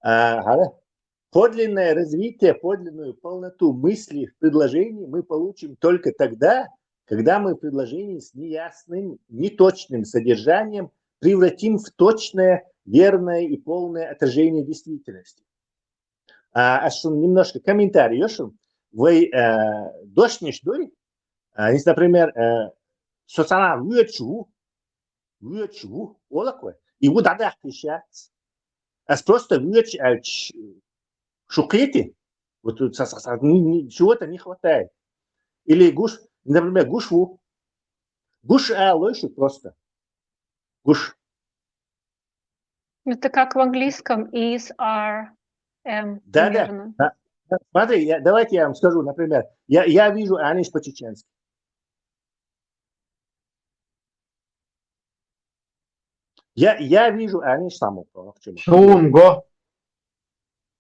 А, ага. Подлинное развитие, подлинную полноту мысли в предложении мы получим только тогда, когда мы предложение с неясным, неточным содержанием превратим в точное, верное и полное отражение действительности. А, а что, немножко комментарий, Ёшин. Вы э, дождь не ждали? А, если, например, э, соцана вычу, вычу, олакве, и вот дадах пищать. А просто вычу, а ч- шуките, вот тут са- са- са- ни- ни- чего-то не хватает. Или гуш, например, гушву. Гуш а лойшу просто. Гуш. Это как в английском is, are, am. Да, да. Примерно. Да. Смотри, я, давайте я вам скажу, например, я, я вижу Аниш по-чеченски. Я, я вижу Аниш саму. Сунго.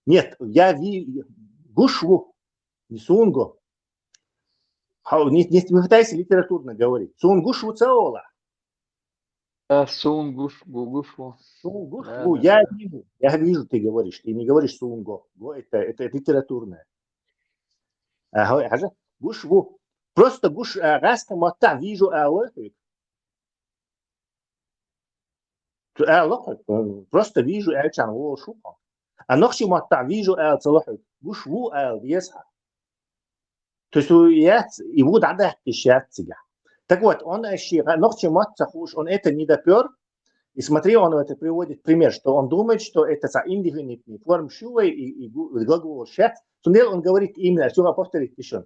Нет, я вижу Гушву, не Сунго. Не, не пытайся литературно говорить. Сунгушву цеола. Да, сунгуш, гугушву. Сунгушву, да, я да. вижу. Я вижу, ты говоришь. Ты не говоришь сунго. Го это, это литературное. Ага, ага. Гушву. Просто гуш, а, раз там вот там вижу, а вот. Просто вижу, а чан, о, шуха. А нохчи матта вижу, а целоху. Гушву, а весха. То есть я и вот ада пищат себя. Так вот, он ещё нохчи матта хуш, он это не допёр. И смотри, он это приводит пример, что он думает, что это за индифинитный форм шувой и, и глагол шат. Сунел он говорит именно, все повторить еще.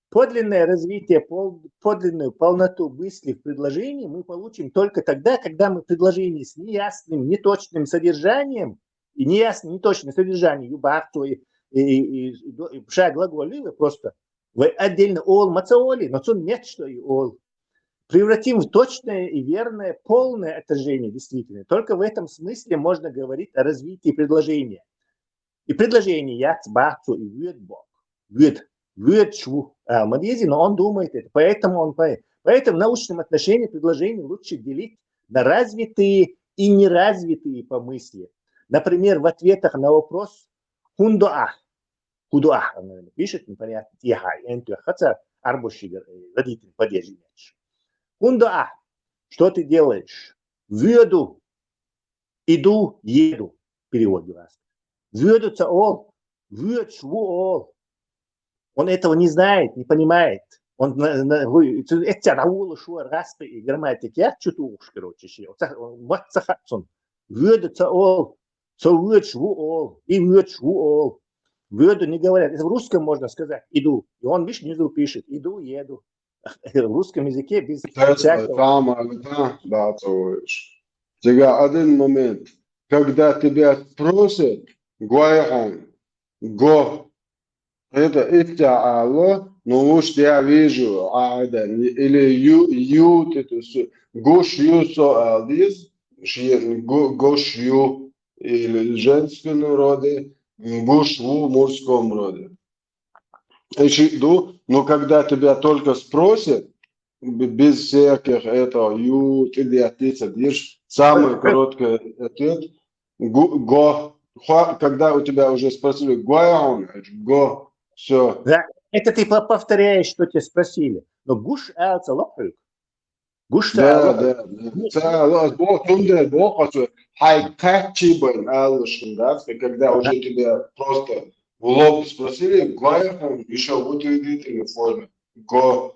Подлинное развитие, пол, подлинную полноту мысли в предложении мы получим только тогда, когда мы предложение с неясным, неточным содержанием и неясным, неточным содержанием юбахту и, и, и, и, и пша глаголы просто в отдельно ол мацаоли, но цун нет, что и ол. Превратим в точное и верное, полное отражение действительно. Только в этом смысле можно говорить о развитии предложения. И предложение яц бахцу и вид бог. Вид, вид шву. А, Мадьязи, но он думает это. Поэтому он поэт. Поэтому в научном отношении предложения лучше делить на развитые и неразвитые по мысли. Например, в ответах на вопрос «Хундоа», «Худоа», она пишет, непонятно, «Тиха», «Энтуя», хотя арбушигер, родитель поддерживаешь. «Хундоа, что ты делаешь?» «Вёду», «Иду», «Еду», перевод раз. «Вёду» це ол, «вёд» шву ол. Он этого не знает, не понимает. Он на, на, вы, это на улу шву распи и грамматики, я чуть уж, короче, ще. Вот так, вот так хатсон. «Вёду» це ол, це «вёд» шву ол, и «вёд» шву ол. «Вёду» не говорят. Это в русском можно сказать «иду». И он, видишь, внизу пишет «иду», «еду». В русском языке без всякого... Там, да, да, то есть. Тебя один момент. Когда тебя спросят, гуайхан, го, это итя ало, ну уж я вижу, а это, или ю, ю, ты, то есть, гуш ю со алдиз, ши, го, гош ю, или женском роде, гуш ву мужском роде. Иши ду, но когда тебя только спросят, б- без всяких этого, ю, ты ответить, видишь, самый короткий ответ, гу- го, хва- когда у тебя уже спросили, гуайон, го, все. Да, это ты по- повторяешь, что тебя спросили. Но гуш айл це лохук. Гуш Да, айл да, да. Це, бо, тунде, бо, хай качи бен, алушин, да, когда уже тебя просто в лоб спросили, гуайон, еще в утвердительной форме. Го.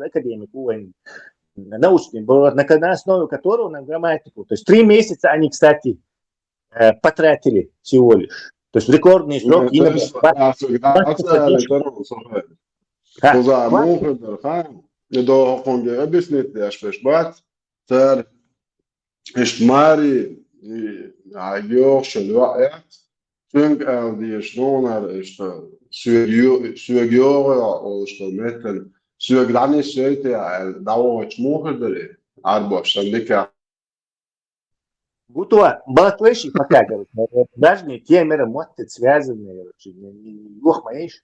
хӀара академик ву вайн, научный, бо-, на, на основе которого нам грамматику. То есть три месяца они, кстати, э, потратили всего лишь. То есть рекордный срок. Ну, именно то есть, двадцать, а, всегда двадцать, отца, двадцать. Ха, куза, ха. Мухадар, ха? До хонге объяснить, я ж пеш бац, цар, ишт мари, и, а, йох, шел, ва, э, цунг, а, деш, нонар, ишт, сюг, ю-, сюг, йох, я, ол, ишт, метр, сюг, дани, сюйте, а, давоч, мухадар, арбош, сандика. Гутуа, балаклэши пока, короче, даже не те меры, может, это связанные, короче, не, не, не, ёх, маешь?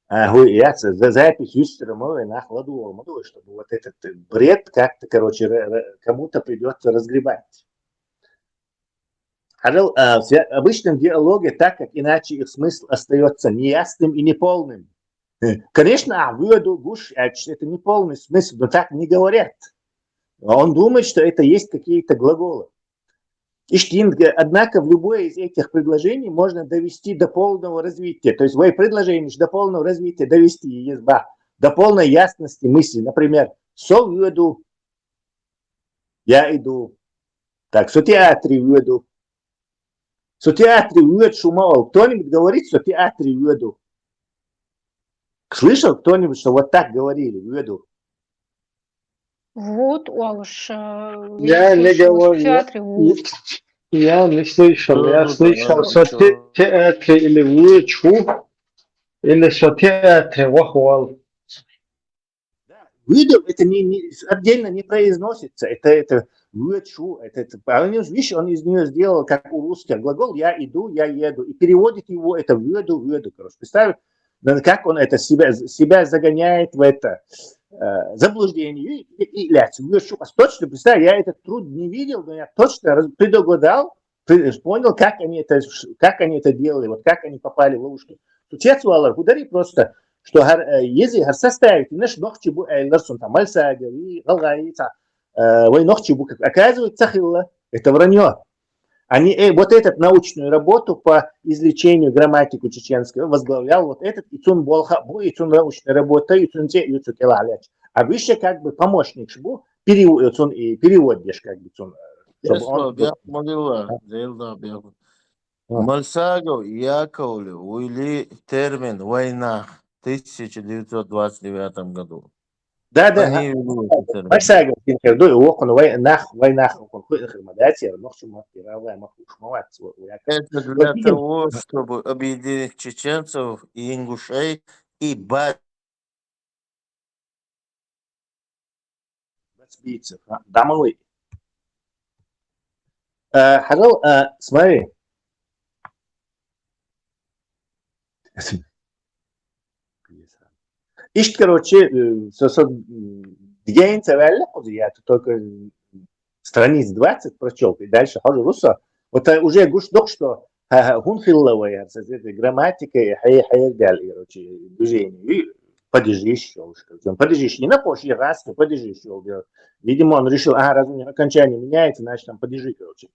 А, хуй, я ц-, за запись юстера мы нахладу, чтобы вот этот, э, бред как-то, короче, ра-, ра-, кому-то придётся разгребать. Харел, а, в обычном диалоге, так как иначе их смысл остаётся неясным и неполным. Э, конечно, а, выводу гуш, а, это неполный смысл, но так не говорят. Он думает, что это есть какие-то глаголы. Иштин, э, однако в любое из этих предложений можно довести до полного развития. То есть в предложении до полного развития довести есть, ба, до полной ясности мысли. Например, со выводу, я иду. Так, со театре выводу. Со театре вывод шума ол. Кто-нибудь говорит, со театре выводу? Слышал кто-нибудь, что вот так говорили, выводу? Вот, Уалыш, э, я не говорил. Театре, вот. Я не слышал, я слышал, что те-, театре или вывод шу, или со театре вахвал. Да, выводу это не, не, отдельно не произносится. Это, это вывод шу, это, это, а он, видишь, он из нее сделал, как у русских, глагол «я иду», «я еду», и переводит его это выводу, выводу, короче. Представь, ну, как он это себя, себя загоняет в это, э, заблуждение. И, и, и, блядь, вывод шу, а точно, представь, я этот труд не видел, но я точно раз-, предугадал, ты понял, как они это, как они это делали, вот как они попали в ловушку. Тутец валар, худари просто, что гар, э, ези гар составить, наш нохчи бу, э, ларсон там, Мальсагов, и Галгаи, та, э, вай нохчи бу, как оказывается, хилла. Это вранье. Они, э, вот эту научную работу по изучению грамматику чеченского возглавлял вот этот Ицун Болха, бу Ицун научная работа, Ицун те, Ицун Келаляч. А выше как бы помощник бу, перевод, Ицун и переводишь как бы, Ицун, э, чтобы он... Бяхмагила, Зелда, бяхмагила. А. Мальсагов Яковлев ввели термин «вайнах» в тысяча девятьсот двадцать девятом году. Да, да. Они ввели этот термин. Мальсагов, Пинкер, да, окон вайнах, вайнах, окон, хуй нахер, да, те, но к чему, я, я, я, я, я, это для того, чтобы объединить чеченцев и ингушей, и ба- Бацбийцев, а, домовой. Э, Харал, э, смотри. Ишт, короче, э, со, со, м, дигейн цавалли кузи, я тут только, м, страниц двадцать прочёл, и дальше хожу руссо. Вот, э, уже гуш док, что, ха, ха, хун хиллавай, ха, с этой грамматикой, хай, хай, далее, короче, движение. И падежи ещё, уж, короче, падежи ещё не на пош, я раз, падежи ещё, да. Видимо, он решил, ага, раз у них окончание меняется, значит, там падежи, короче.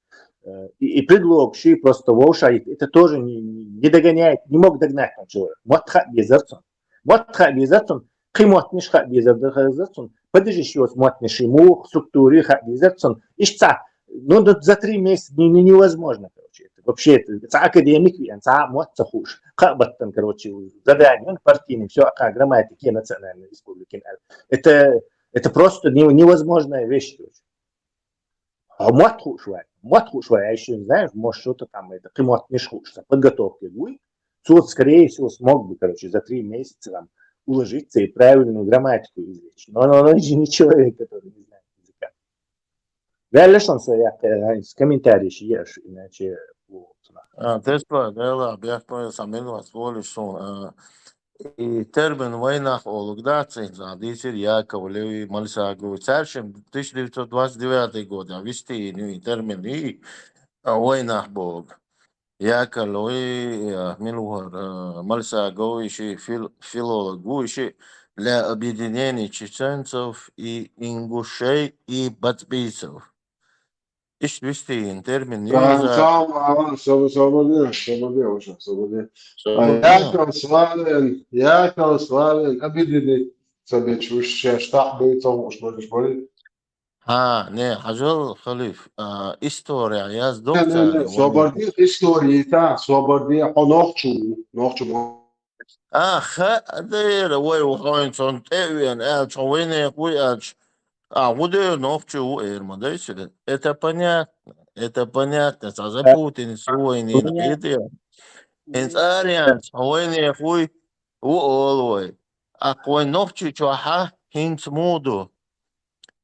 Э, и, и предлог, ещё и просто вовша, и это тоже не, не, не догоняет, не мог догнать там человек. Вот ха, безерцон. Вот ха безерцон, хи мотниш ха безерцон, падежи ещё мотниш ему, структуре ха безерцон. Ишца, Ну, да, за три месяца не- не- невозможно, короче. Это вообще, это, это академик, вен, ца мотт ца хуш. Ха баттан, короче, задание, он партийный, все, а грамматики национальной республики. Это, это просто не- невозможная вещь, короче. А мотт хуш вай, мотт хуш вай, а еще, знаешь, может, что-то там, это, кхы мотт миш хуш, подготовки гуй. Цо, скорее всего, смог бы, короче, за три месяца там уложиться и правильную грамматику извлечь. Но он же не человек, который не знает языка. Ваьлла шун со яккха, э, комментарий ши еш, иначе вот. А, Тесла, да, ла, бяхпа самин вас волиш сун. А, и термин вайнах олуг да, цин за дисир Яков Леви Мальсагу. Царшим тысяча девятьсот двадцать девятый год, а вести и термин и а, вайнах бог. Яков Леви, а, милугар, а, Мальсагу, иши фил- филолог, иши для объединения чеченцев и ингушей и батбийцев. Ишт вистийин термин Ага, юза. Салам, ага, собор, собор, собор, собор. Собор. Яков Славин, Яков Славин, объединить. Собеч уж штаб был, там уж можешь болеть. Ха, не, хьажал халиф, а, история яз Не, не, не, доктор. собор, история, та, собор, хо нохчу, нохчу. А, ха, дера, вай, вай, сон тевен, эл, чо вайне, хуй, эл, ч- а, вудер, нохчу, эр, ма, да, сиде. Это понятно, это понятно, ца за Путин, свой, не, Понятно. Ин цариан, вайне, хуй, у, олвай. А кой нохчу, чо, ха, хинц муду.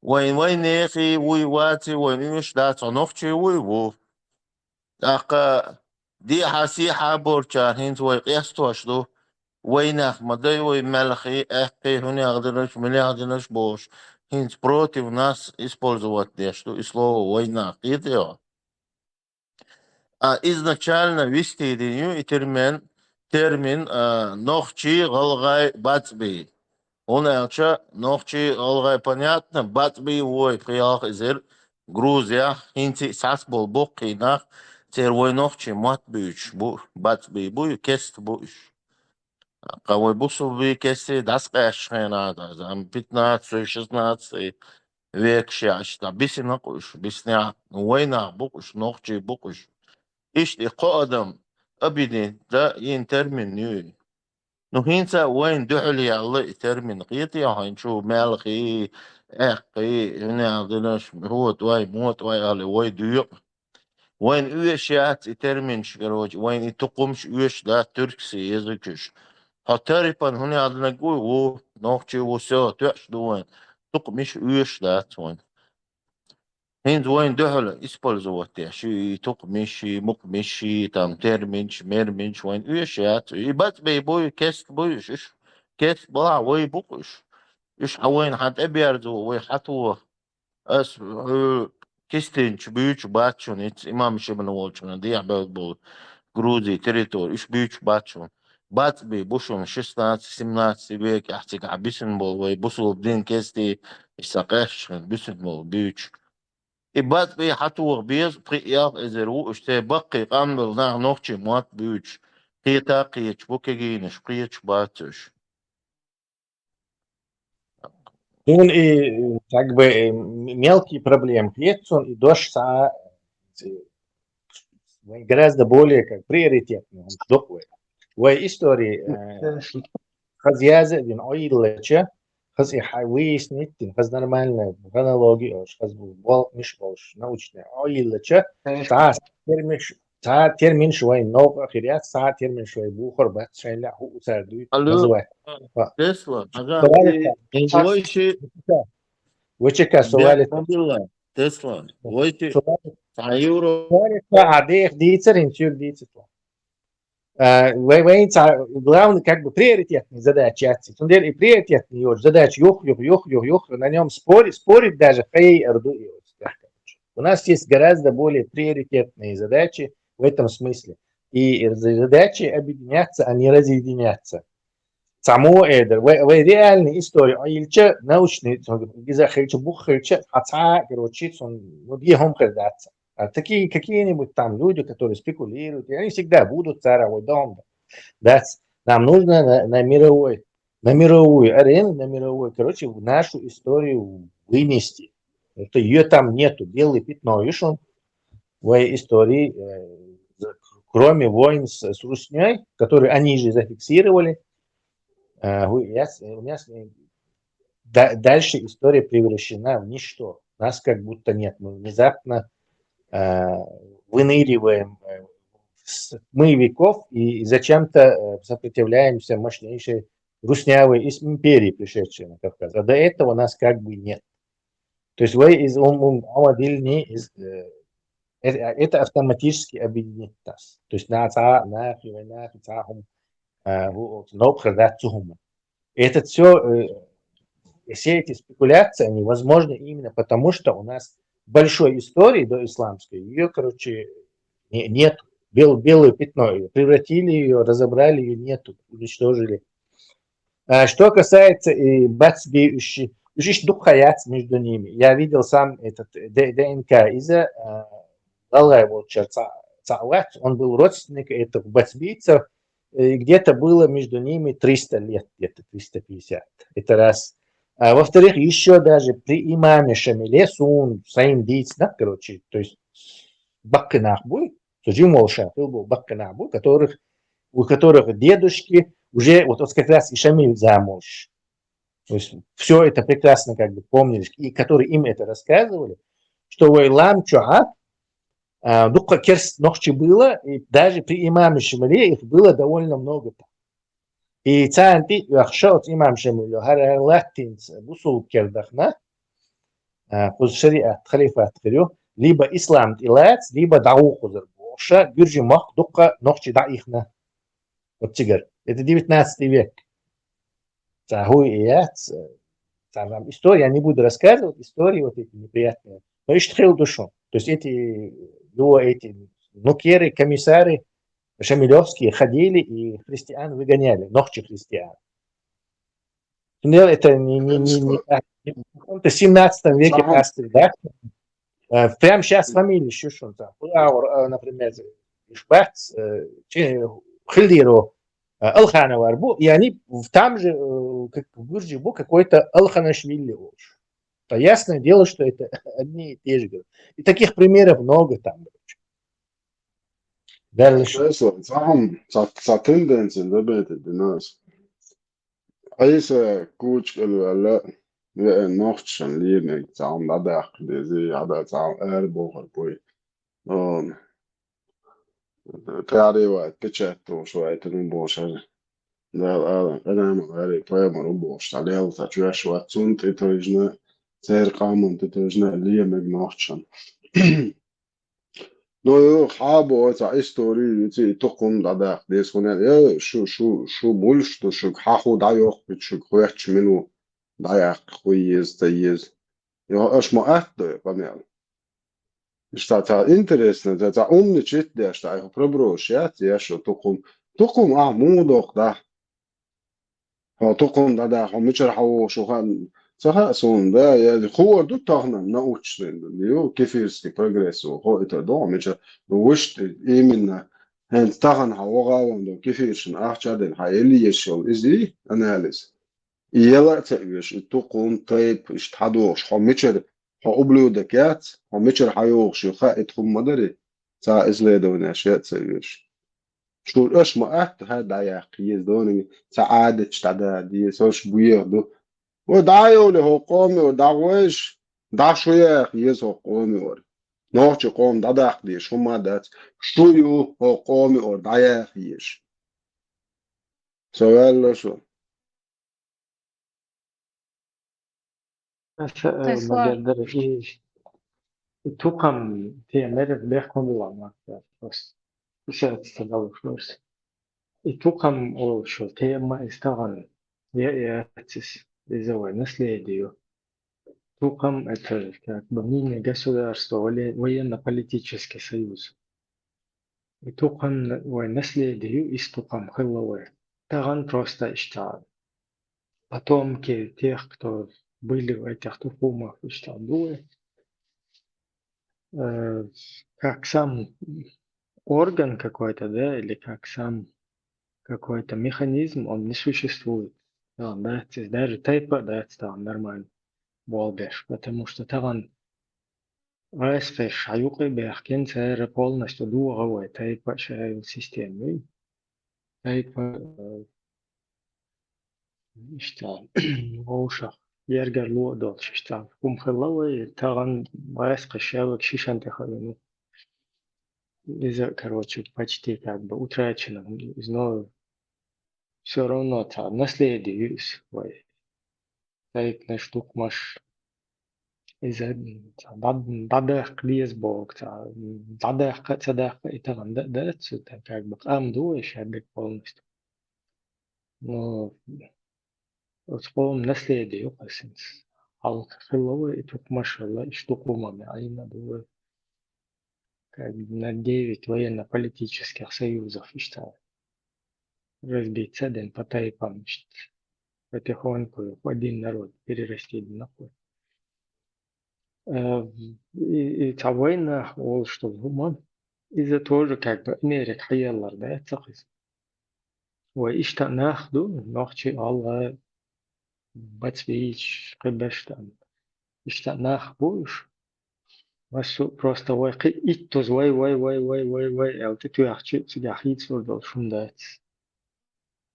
Вайн, вайнехи, вуй, ваци, вайн, уьш, да, цо нохчи, вуй, ву. Акка, ди, ха, си, ха, борчар, хинц, вай, къестош ду. Вайнах, ма дай, вай, мелхи, эххи, хунях динаш, милях динаш, бош. Хинц против нас использовать деш ду, и слово вайнах, кит, йо. А, изначально вистийдин ю и термин, термин, а, нохчи, гъалгъай, бацби. Он элча, нохчи, гъалгъай, понятно, бацби вой, пхиялх изер, Грузия, хинци сас бол бу къинах, цер вой нохчи мат буч, бу, бацби бу, кест буч. Къавай бусулби кеси дас къаьш хенада, зам пятнадцатый, шестнадцатый век шаьш, та бисина къуш, бисня, вайнах букъуш, нохчи букъуш. Ишти кхо адам объединить да ин термин юй. Ну, хинца вайн дуьхьал ялла и термин къита яхайн чу мелхи, эххи, хунел динаш, рот вай, мот вай, али вай дуьйкъ. Вайн уьш яц и терминш, короче, вайн и тукъумш уьш да туркси языкуш. Хо тарипан хунел динаг ву, нохчи ву, всё, тёш ду вайн. Тукъумш уьш дац вайн. Хинз вайн дуьхьал использовать деш, и тукъумш, и мукъумш, и там терминш, мерминш, вайн уьш яц. И бацбей буй, кест буй, уьш, уьш кест бала вай букъуш. Уьш хьа вайн хьан тӀеберзо, вай хьатво. Ас, э, кистинч буьйчу бац шуна, иц имам шибана волчуна, дехьа бел болу Грузии территори, уьш буьйчу бац шуна. Бацби бу шуна шестнадцать, семнадцать век, ахь цига хьа бисина болу вай бусулба дин кести, иса къаьшшина бисина болу буьйчу. И бацби хьатоха беза, пхи-ялх эзар ву, уьш церан баккхий къам бел нах нохчий мотт буьйчу. Кхета кхечу, бу кегийнаш кхечу бац уьш. Цун и, как бы, э, м- мелкие проблемы хет, цун и дош са, э, вайн гораздо более как приоритетный, он доквай. Вай истории, э, хаз яза дин ойлача, хаз и хьа выяснить дин, хаз нормальная хронология, ош, хаз бу бол, миш болш, научная ойлача, са термиш, са терминш вай новкъа хиря, са терминш вай бухар бац шайла ху усар дуй, Алло. называть. Тесла, хьажа. Товарища, Войши, Вычека, сували. Тесла, Войши, Сували. Цхьа евро. Товарища, а дех дийцар, ин сюр дийцар. А, вай, вай, ца- главный, как бы, приоритетный задача яц. Цундер и приоритетный, и вот задача юх, юх, юх, юх, юх, на нем спорить, спорить даже хай арду и вот. У нас есть гораздо более приоритетные задачи в этом смысле. И задачи объединяться, а не разъединяться. Цхьаммо эдир, вай, вай реальный история, а илча научный, иза хилча, бух хилча, а цхьа, короче, цун, ну, дехом хир дац. А такие какие-нибудь там люди, которые спекулируют, и они всегда будут цара вай дом. Дац. Нам нужно на, на мировой, на мировую арену, на мировой, короче, нашу историю вынести. Это её там нету, белое пятно, видишь, он в истории, э, кроме войн с, с Руснёй, которые они же зафиксировали, э, у нас, у нас, э, да- дальше история превращена в ничто. Нас как будто нет. Мы внезапно э, выныриваем э, с тьмы веков и зачем-то э, сопротивляемся мощнейшей руснявой ис- империи, пришедшей на Кавказ. А до этого нас как бы нет. То есть вы из ум ум амадильни из э, это автоматически объединит нас. То есть на ца на хивай на ца хум нопхрдат цухума. И это все, э, все эти спекуляции, они возможны именно потому, что у нас большой истории до исламской, ее, короче, не- нет. Бел, белое пятно, её превратили, ее разобрали, ее нету, уничтожили. А что касается и бацби, уж духаяц между ними. Я видел сам этот ДНК из-за Галай, вот, он был родственник этих бацбийцев, и где-то было между ними триста лет, где-то триста пятьдесят. Это раз. А во-вторых, еще даже при имаме Шамиле сун, саим дийцнах, короче, то есть баккынах буй, то жим волша, был баккынах буй, которых, у которых дедушки уже, вот, вот как раз и Шамиль замуж. То есть все это прекрасно как бы помнили, и которые им это рассказывали, что вай лам чуа, а, дукха керст нохчи было, и даже при имаме Шамиле их было довольно много там. И цаанти ахшаут имам Шамилю, хар латтинц бусул кердахна, а, хуз шариат, халифат хирю, либо ислам тилац, либо дау хузар боша, гюржи мах дукха нохчи даихна. Вот цигар. Это девятнадцатый век. Цахуй и я, ц- там, там история, я не буду рассказывать истории вот эти неприятные. Но ишт хил душу. То есть эти, его эти нукеры, комиссары шамилевские ходили и христиан выгоняли, нохчи христиан. Ну, это не, не, не, не, не- в каком-то семнадцатом веке Ага. Пастырь, да? Э, Прямо сейчас фамилии шушун там. Пулаур, э, например, Ишбац, э, чи- Хильдиру, э, Алханов арбу, и они в- там же, э, как в Гурджи бу какой-то Алханашвили уж. То ясное дело, что это одни и те же. И таких примеров много там. Дальше. Ца, ца тенденция, да, это для нас. Айса кучкал вала ве нохчан лине цаам дадах дези ада цаам эр бохар буй. Он таривай печать то шо это ну бошар. Да, а, она ма ари поэма ру бош, а лел та чуя шо цунт и то изна цер камон ты то изна лиемег нохчан. Ну, ё, хабо ца истории, ици тукум дадах дес хуне. Э, шу, шу, шу мульш, то шу хаху даёх, шу хуяч мину даях хуез, таез. Ё, аш ма ат да, памял. Ишта ца интересно, ца, ца умни чит да, ишта ай проброш, я, я шу тукум. Тукум а мудох да. Хо тукум дада, хо мичар хаву шу хан. Ца ха сун да, я ху ду тахна научный, ю кефирский прогресс, хо это до мичар вышт именно. Хен тахан хаву гаван до кефиршин ахчаден ха эли ешел изи анализ. И ела ца веш, и тукум тайп, ишт хадуш, хо мичар, хо ублюдок яц, хо мичар хаву шу ха эт хум мадари. Ца исследование шет ца веш. Шу аш ма ат ха даях ез дони ца адет ца да ди сош буех ду. О дайоли хо коми о дагвеш, да шуях ез хо коми ор. Нохчи ком дадах ди шума дац. Шую хо коми ор даях еш. Совелло шу. Аса, э, Тесла. Магадыр и, и тукам те мере бехкон була ма. Просто. Исерц тагал шуш. И тукам ол шо тема истаган. Я, я, цис, из-за войны наследию. Тукам это как бы мини-государство, воен-, военно-политический союз. И тукам вой наследию из тукам хылловой. Таган просто иштаган. Потомки тех, кто были в этих тукумах, иштаган дуэ. Э, как сам орган какой-то, да, или как сам какой-то механизм, он не существует. Да, да, то есть даже тайпа, да, это там нормально. Болбеш, потому что таган Айс кхеш хьаюкъе бехкен цара полностью дугӀа вай тайпа шайл системы. Тайпа, э, иштта, вовшах, ергар луа долча, иштта, хӀума хилла вай, тагӀан айс кхеш шаваг шишан тӀехавину. Иза, короче, почти как бы утрачено. Из, но всё равно цхьа наследие ю из вай. Тайпанаш, тукхамаш. Иза, м, цхьа дӀа-, дӀадаккха деза боху, цхьа, м, дӀадаккха а, ца даккха а, и тахана да-, дац, цу тӀа как бы къам ду вай шаьргара полностью. Но оцу къоман наследие ю кху синца. Хьалха хилла вай, и тукхамаш хилла, иштта дукха хӀума ма Ӏийна ду вай. Как бы на девять военно-политических союзов иштта разбиться дина по тайпам, иштта потихоньку один народ перерасти дина кху. Э, и, и цхьа вайнах волуш долу хӀума, иза тоже как бы Америка хьаеллар дац-кх иза. Вай иштта нах ду, нохчий, гӀалгӀай, бацбийцаш, кхиберш там. Иштта нах бу уьш. Массо а просто вай кхин иттаза вай, вай, вай, вай, вай, вай аьлла тӀетоьхча, цигахь хийцалур долуш хӀума дац.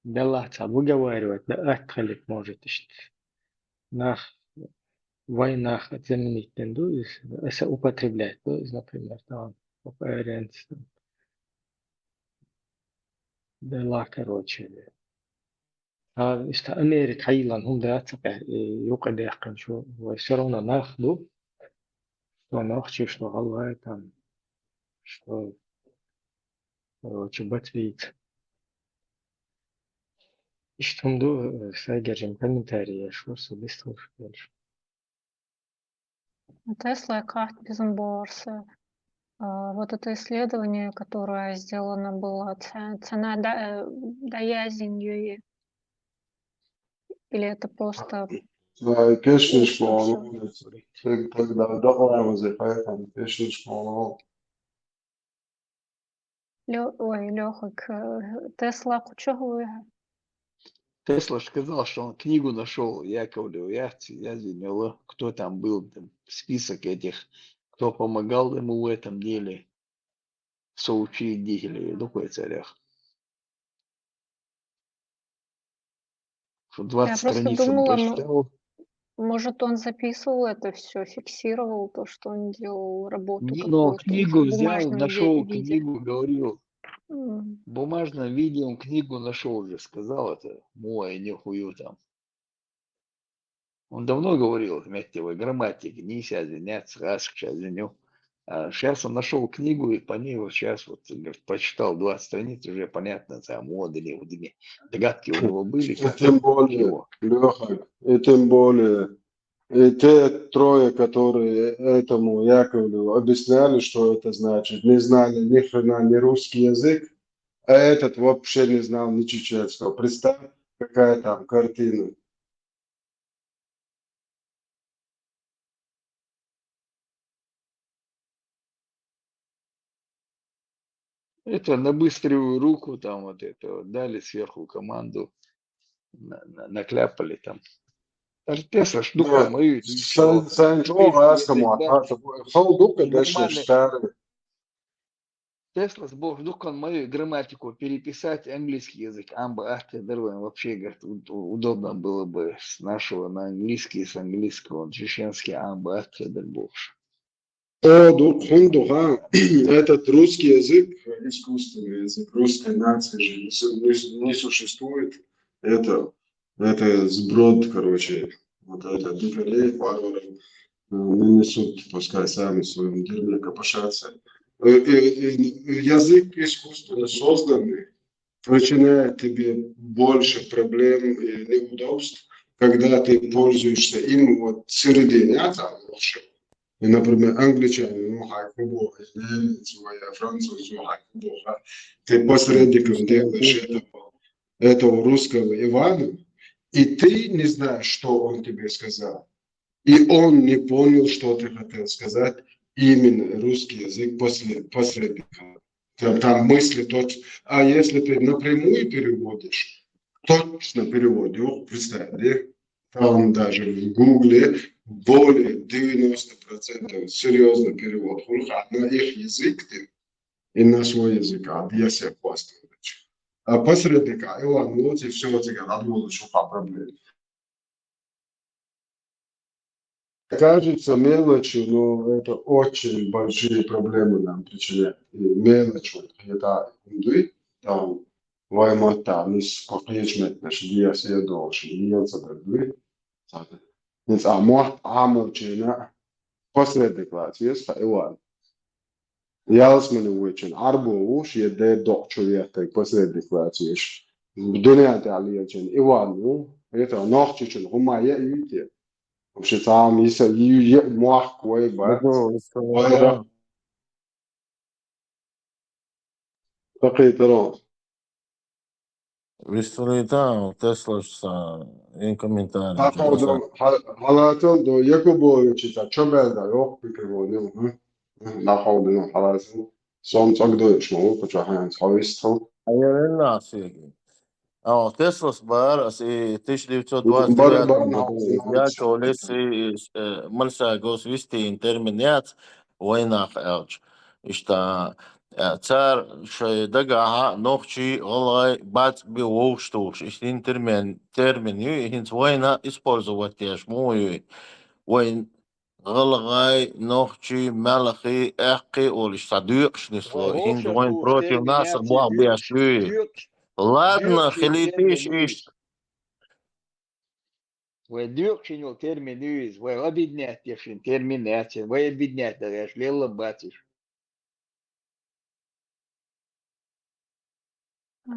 Делахь цхьа выговаривать дан атта хилийта может иштта. Нах, вай нах заменить дина ду иза, аса употреблять ду иза, например, там, хӀокху аьренца. Делахь, короче. А, иштта Америка хьайиллан хӀума дац, э, юкъа даьккхинчу, вай всё равно нах ду, что нохчий, что гӀалгӀай там, что, короче, бацбийца. Иштта хӀума ду, э, сайгара жима комментарий еш вара со, бистхуьлуш делаш. Тесла кхатта безам бохура сан. А, вот это исследование, которое сделано было, ца-, цхьана да-, э, дӀаязйина ю и? Или это просто... Ай, кешнаш волу. Тегда дакъа вазифа, кешнаш волу. Лё-, ой, Лёха, к-, Тесла кху чу вуй? Тесла сказал, что он книгу нашёл Яковлева, я, я звонила, кто там был, там, список этих, кто помогал ему в этом деле, соучредителей, ну, кой царях. Что Я двадцать просто страниц он думала, м, прочитал. Может, он записывал это всё, фиксировал то, что он делал работу Не, но какую-то в книгу взял, бумажном нашёл виде. Книгу, говорил. М. В бумажном виде он книгу нашёл уже, сказал это, муай нюхую там. Он давно говорил, заметьте, вы, грамматики, не сейчас извиняться, раз сейчас извиню. А щас он нашёл книгу, и по ней вот щас вот, говорит, прочитал двадцать страниц, уже понятно, там, вот, или вот, или догадки у него были, И как тем более, его. Лёха, и тем более, и те трое, которые этому Яковлеву объясняли, что это значит, не знали ни хрена, ни русский язык, а этот вообще не знал ни чеченского. Представь, какая там картина. Это на быструю руку там вот это вот дали сверху команду, на-, на-, накляпали там. Ар Тесла ж дукха ма ю, Сан-, Санчо васкаму, а, хал дукха дешна старый. Тесла ж боху дукха ма ю грамматику переписать, английский язык, амба атта дар вайн вообще, говорит, уд-, удобно было бы с нашего на английский, с английского на чеченский, амба атта дар бохуш. О, ду-, хӀунда ду, ха? Этот русский язык, искусственный язык русской нации же не су-, не су-, не существует. Это, это сброд, короче. Вот это дикарей, варваров, э, нанесут, пускай сами в своём дерьме копошатся. Э, э, э, язык искусственно созданный причиняет тебе больше проблем и неудобств, когда ты пользуешься им вот среди дня, там, ночью. И, например, англичанин, ну, хьайкхо боху, или немец, или француз, ну, хьайкхо боху, а ты посредником делаешь этого, этого русского Ивана, и ты не знаешь, что он тебе сказал. И он не понял, что ты хотел сказать, именно русский язык после-, посредником. Там, там мысли точно. А если ты напрямую переводишь, точно переводишь, представь, да? Там даже в Гугле более девяносто процентов серьёзный перевод хул хьа на их язык, и на свой язык, а я всех хвастаюсь. А посредник, а Иван, вот и всё, тебе надо было шуха проблем. Кажется мелочью, но это очень большие проблемы нам причиняет. И мелочь, вот, это, там, вай мотта, мис, по причине, значит, я съеду, очень, я заберу. Ниц а мотт, а мочена, посредник лацис, та Иван. Ялсмани вуйчун Ӏарбо ву, шен ден докъ чу веттарг посредник лацийш. Дуьнен тӀехь лелачун Иван ву, это нохчичун хӀума яа юй те. Вообще, цхьа хӀума йиса ю-, яа мохк вай бац. Вай ра-, Такий тарон. Вистхилийта, Теслаш сан, ин комментарий. Хьа-, хьа-, хьалатал до Якубовича, ца чо бел да, йох, пикри вон, ю, хм? Хм, нахал до, ну, хьалатал. Сом цӀогдойш, ну, куча хьаянц, хьо вистхил. А я венна сеги. А, Теслас бар, ас и тысяча девятьсот двадцать девятом году я чолис, и, э, Мальсагос вистийна термин яц, вайнах аьлча. Иштта, э, цар шайн дагахьа нохчий, гӀалгӀай, бац бе вовшах тухуш. Иштта термин, термин ю, и хӀинца вайна использовать деш, муха юй? Вайн гӀалгӀай, нохчий, маьлхий, аьккхий олуш цхьа доькъуш нисло. Вовшах ХӀинца вайн тухуш против термин нас яц, бох беш доькъуш, юй? Доькъуш, Ладно, доькъуш хилийтийша термин ю иштта. Вай доькъуш йолу термин ю иза, вай объединять деш йолу термин яц, вай объединять дан деш лелла бац иза. А,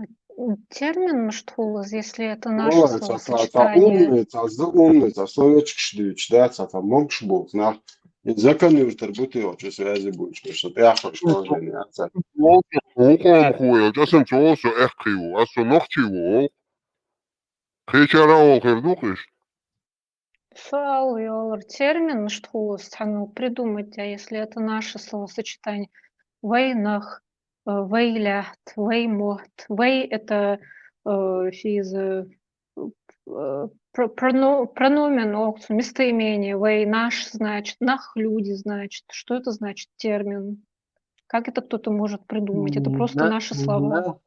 термин, может, хулас, если это наше словосочетание. Ой, ца, ца, ца умный, ца, за умный, ца, словечкаш дуьйцуш, да, ца, ца, могуш болу, нах. И закон юртар бу те, что связи будешь, что ты ахуш положение, а, ца. Вукхо хуя, аса цо со эхкхи ву, аса нохчи ву. Кхечара олу хир ду-кх иштта? Суал йолура, термин, муьштахула цхьаьна придумать, а если это наше словосочетание? Вай нах, э, вай лаьтта, вай мотт. Вай — это, э, физа, э, про-, проно-, прономен, охцу местоимение. Вай наш, значит, нах — люди, значит. Что это значит, термин? Как это кто-то может придумать? Это просто наши слова.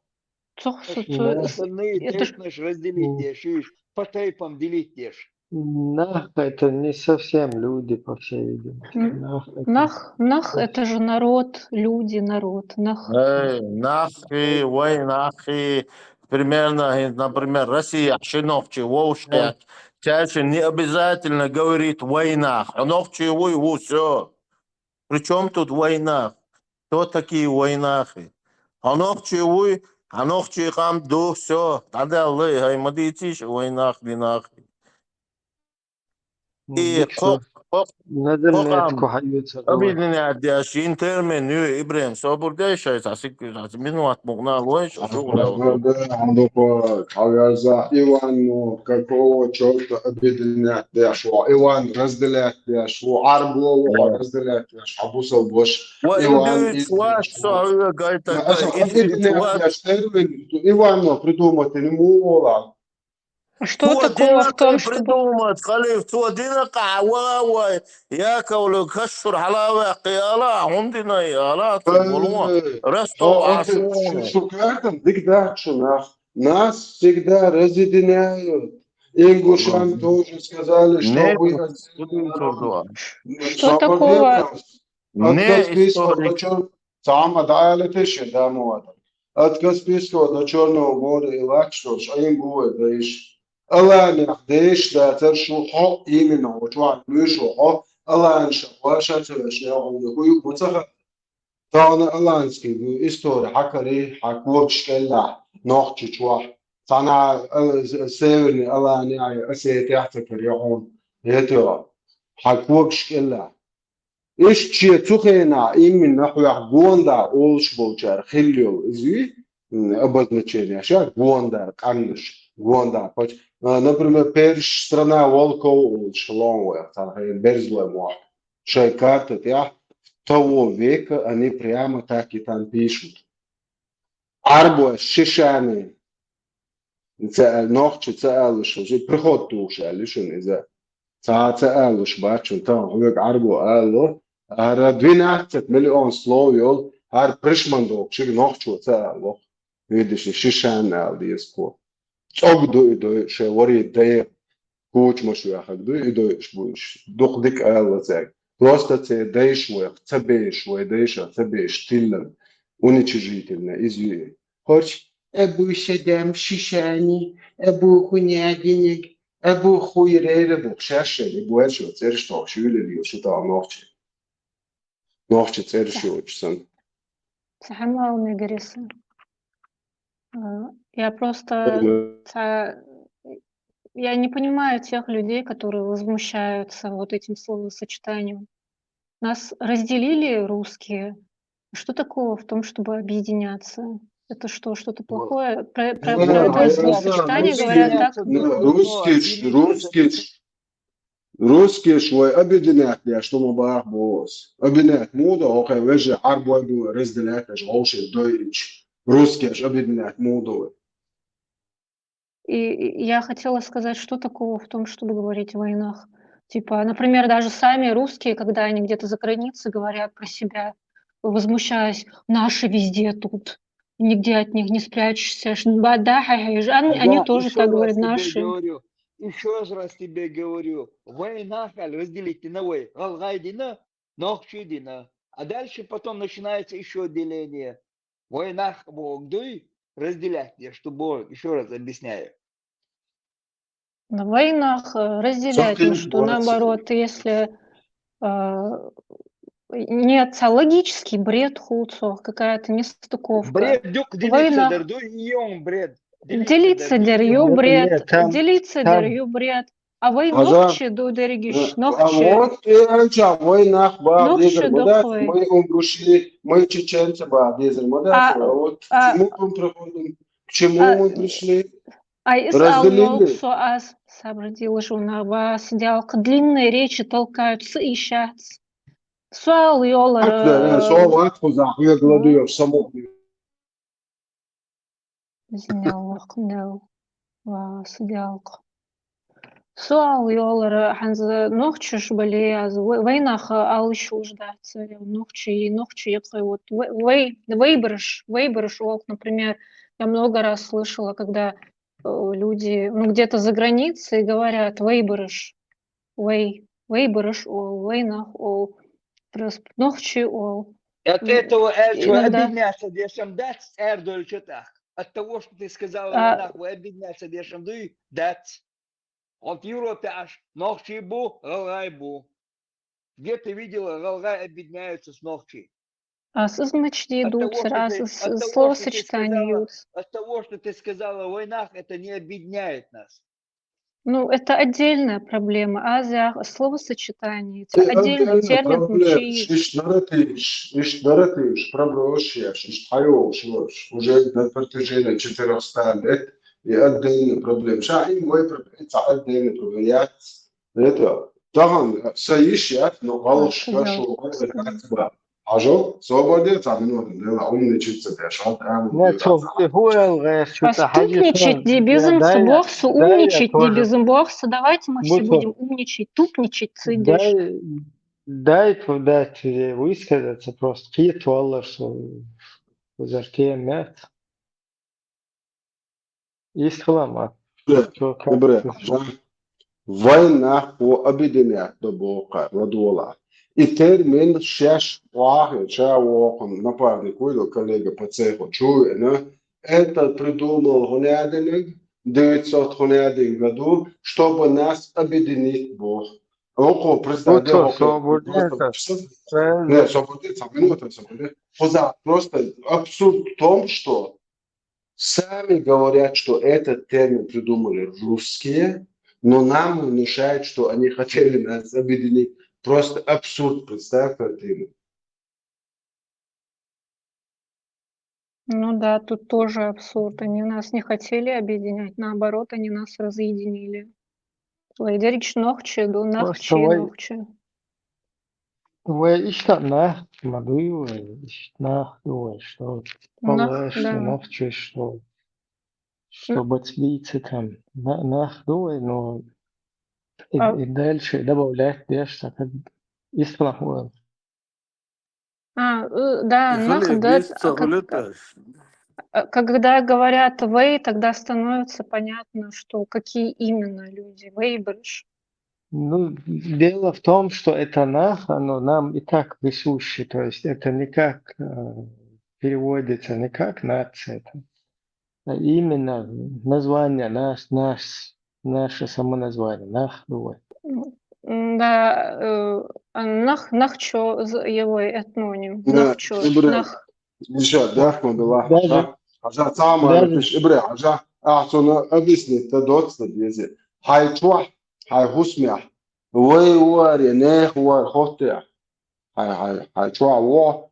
Цох су-, цу-, это, это ж точно ж разделить деш, и по тайпам делить деш. Нах — это не совсем люди, по всей видимости. Нах — это, нах — это же народ, люди, народ. Нах. Эй, нахи, вай нахи. Примерно, э, например, Россия, шинохчи, вовшех. Чаще не обязательно говорит вай нах. А нохчи вуй, ву, всё. Причём тут вай нах? Кто такие вай нахи? Хьо нохчи вуй, хьо нохчи къам ду, всё, дӀадаьлла, хӀай ма дийцийша вай нах, ди нах. И кхо-, кхо-, кхо къам объединять деш йина термин ю, Ибрахим, собар де шайца, сик-, минот мукъна лойш, шу гӀулев. Иван, ну, какого чёрта объединять деш ву? Иван разделять деш ву, Ӏарбо ву разделять деш, хьан бусал бош. Иван дуьйцу вац, со хьоьга гайта, аса хьан объединять деш термин, Иван, ну, придумать не мог. А что такого в том, что придумать, халиф, цо дина къа ва вай, Яковлу кашшур хьала ваьккхи ала, хӀунда дина ала, цо болу ма, Ростов, а шу, шу картам дика дац шу нах. Нас всегда разъединяют. Ингушам тоже сказали, что вы отдельно. Что такого? От Каспийского до Чёр-, цхьа хӀума дӀаалита шен, да, ма вада. От Каспийского до Чёрного моря и лаьтташ долуш Ӏийна бу вай дайша. Аланех дайша дацара шу, хьо именно, хьо чохь луьйш ву хьо, аланех ваша ца вешна хьуна хӀуй ма ца хаьа. Тахана аланский ду, истори хьан карий, хьан когаш кӀеллахь, Нохчийчохь. Цхьана а, Северный Алания, Осетиях ца карий хьуна. ХӀета, хьан когаш кӀеллахь. Иштта шен цу хенахь именно хьоьх гонда олуш болчара хилла йолу иза ю, м, обозначение, ша гондар, къаьмнаш, гондар. Поч-, а, например, Перш страна волков олуш лон вайх, царна хенахь берзлой мохк. Шайн карта тӀехь того века они прямо так и там пишут. Ӏарбош шишани, ца аьлла, нохчи ца аьлла шуна, приход тухуш аьлла шуна иза. Цхьа а ца алуш бац шуна, тахан хьоьга Ӏарбо алло, хӀара двенадцать миллион слов йолу, хӀара пришман долчуьра нохчо ца алло. Видишь, шишан ала деза кхо. ЦӀог ду и дой, шайн варе дайа кучамаш вехаг ду и дойуш бу уьш. Дукха дика алла цаьрга. Просто церан дайша вайх ца бейша, вай дайша ца бейша тиллина. Уничижительно, иза ю и. ХӀорш, абу шадам шишани, абу хунягиниг, абу хуй рейра бу шаьшшани, бу аьршо цӀераш тохуш юьлале шу тахана нохчи. Нохчи цӀераш йоцуш санна. Цхьа хӀума ала мегар аса. Э, я просто Мгм. ца-, я не понимаю тех людей, которые возмущаются вот этим словосочетанием. Нас разделили русские. Что такого в том, чтобы объединяться? Это что, что-то Вот. плохое? Про, про, Не, про это а словосочетание говорят так. Объединяться Ну, должно, русские ж, отделиться русские должно. ж, русские ж вай объединять деш ду ма баху боху ас. Объединять муха ду, хӀокху вежарий Ӏарбой бу разделять деш, вовшийн дойуьйтуш. Русские ж объединять муха ду вай. И, и я хотела сказать, что такого в том, чтобы говорить «вайнах»? Типа, например, даже сами русские, когда они где-то за границей говорят про себя, возмущаясь: «Наши везде тут, нигде от них не спрячешься». Ш-, ба-, да, хай, хай, ж-, ан-, они Ага, тоже ещё так говорят, раз тебе «Наши». говорю, ещё раз тебе говорю, вайнах аль разделить дина вай, гӀалгӀай дина, нохчий дина. А дальше потом начинается ещё деление. Вайнах боху дуй, разделять деш ду боху, ещё раз объясняю. Ну, вайнах, э, разделять, ну Сатин что, вацин. наоборот, если, э, нет, ца логический бред хуцо, какая-то нестыковка. Бред дюк делиться Вайнах. дер дуй, и он бред. Делиться Делиться дер дер дуй. ю Нет, бред, нет, там, делиться дер там. ю бред. А вай Аза. нохчи ду дерригиш, Э, а нохчи. вот, э, анча, вайнах баху Нохчи дезар ма дац, дохуй. мы, он, пришли, мы, чеченцы, баху дезар ма дац, А, а вот а, к чему мы приходим, к чему а, мы пришли? Ай, ис ал Разделили. йолу со ас, сабра дилла шуна, ва, сидел, к-, длинные речи толкают, сы ишац. Суал йолар, Как, да, э, со ват, хуза, хьоьга ладуьйгӀуш, самукъа. Зинел вахкънел ва сиделкъ. Суал йолара, хьанза нохчаш бале, аз вай-, вайнах аллаш уж дац, нохчи, нохчи яккхий, вот вай-, вай-, вайбараш, вайбараш олу, например, я много раз слышала, когда, э, люди, ну, где-то за границей говорят «вайбараш», вай, вайбараш олу, вайнах олу, просто нохчи олу. От М, этого, э, чё, иногда. объединяться дешам дац, цӀердолчу тӀаккха. От того, что ты сказала, А, вайнах, вай объединяться дешам дуй, дац. Вот в Европе аш нохчий бу, гӀалгӀай бу. Где ты видела, гӀалгӀай объединяются с нохчий? А с-, значит, От идут того, что раз ты, с-, от того, что ты словосочетание сказала, идут. от того, что ты сказала, вайнах, это не объединяет нас. Ну, это отдельная проблема. Азия, словосочетание, это Э, отдельный отдельная термин проблема. получи. Иш, иш наративш, иш наративш, проброшьяш, иш тхьайогӀуш, уже на протяжении четырёхсот лет и отдельная проблема. Ша им вай проблема, это отдельная проблема. Я это, тахан са йиш яц, но гӀалгӀаш Ах, ша да. шо гӀалгӀай дац бан. Хьажал, собар де, цхьа минута, дела, умничать ца деш, хьал тӀаьхьа Не, дела, цо цхьа. хӀу аьлла гӀерташ ю А тӀе хьажа стукничать сон, де я безам ца дай, боху со, дай я умничать де тоже. безам боху со. Давайте мы все Бу цо. будем умничать, тупничать ца деш. Дай, дай, дай, высказаться просто. Кхета валлар со, узар тема яц. Ислама. Бре, Чё, как бре. ты? Вай нах по объединять до бока, ладола. И термин шеш вахи, ша вохун, напарник вуйла, коллега по цеху, чуйна, это придумал Хунядинг, девятьсот Хунядинг году, чтобы нас объединить Бог. Он представлял, Бу цо, просто, собор просто, ден, просто, не, собор ден, ца минута, собор ден. Просто абсурд в том, что сами говорят, что этот термин придумали русские, но нам внушают, что они хотели нас объединить. Просто абсурд, представь картину. Ну да, тут тоже абсурд. Они нас не хотели объединять, наоборот, они нас разъединили. Вай дерригаш нохчий ду, нах Просто чи вай нохчий. Вай иштта нах ма дуй вай, иштта нах ду вай, что Нах, полош, да. нохчий, что, что Н- бацлица там. На-, нах ду вай, но И, А. И дальше добавлять дальше, так как из плохого. А, э, да, Ихали нах да, бесца а как- гулеташ. а, когда говорят «вай», тогда становится понятно, что какие именно люди. Вайберш. Ну, дело в том, что это нах, оно нам и так присуще, то есть это никак э, переводится не как нация, это, а именно название наш, наш, наше самоназвание, нах бывает. М, Да, э, а нах, нахчо з- его этноним. Да, Нахчо, добре. нах. Иша, дяхма била. Даже- Хажа, хажа цама Даже- тиш ибре, хажа. Ахсона объяснить, да доцна дези. Хай чуа, хай хусмя. Вай уаре, нех уар хотя. Хай, хай, хай чуа во.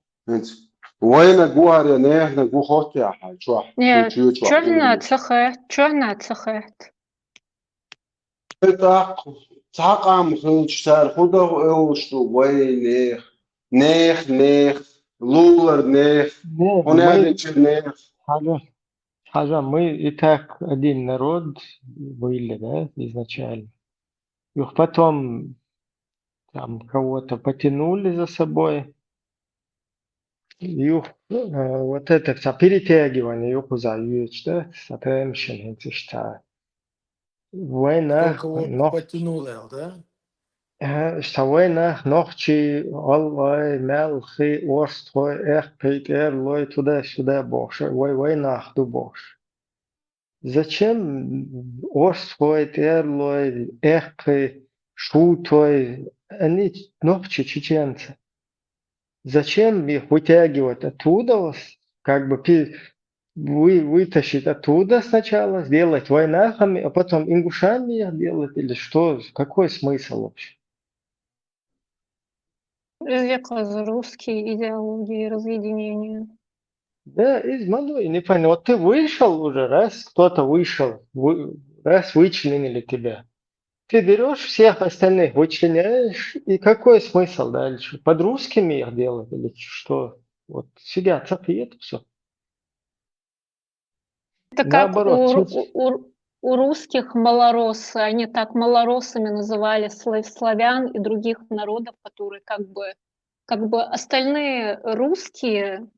Вайна гуаре, нех на гу хотя, хай чуа. Не, Чу- чу- чуа. чё на цехет, чё на цехет? Так, цакъам хилч сар худа элшту вай нех. Нех, нех, лулар нех, Нет, мы хунялича нех. хажа, хажа, мы и так один народ были, да, изначально. И потом там кого-то потянули за собой. И э, вот это всё перетягивание, юхуза юч, да, с отремщин, это что. Война, Кто кого но потянул, Эл, да? Э, Ставайнах, нохчи, аллай, мялхи, орстхой, эх, пейтер, лой, туда-сюда, бохш. Вай, вайнах, ду бохш. Зачем орстхой, терлой, эххи, шутой, они нохчи, чеченцы? Зачем их вытягивать оттуда, как бы пи- вы, вытащить оттуда сначала, сделать вайнахами, а потом ингушами их делать, или что? Какой смысл вообще? Из якой из русской идеологии разъединения? Да, из малой, не понял. Вот ты вышел уже, раз кто-то вышел, вы- раз вычленили тебя. Ты берешь всех остальных, вычленяешь, и какой смысл дальше? Под русскими их делать или что? Вот сидят, цапиет, все. Это как Наоборот, у, ру- слушай. у, у русских малороссы, они так малороссами называли слав- славян и других народов, которые как бы, как бы остальные русские,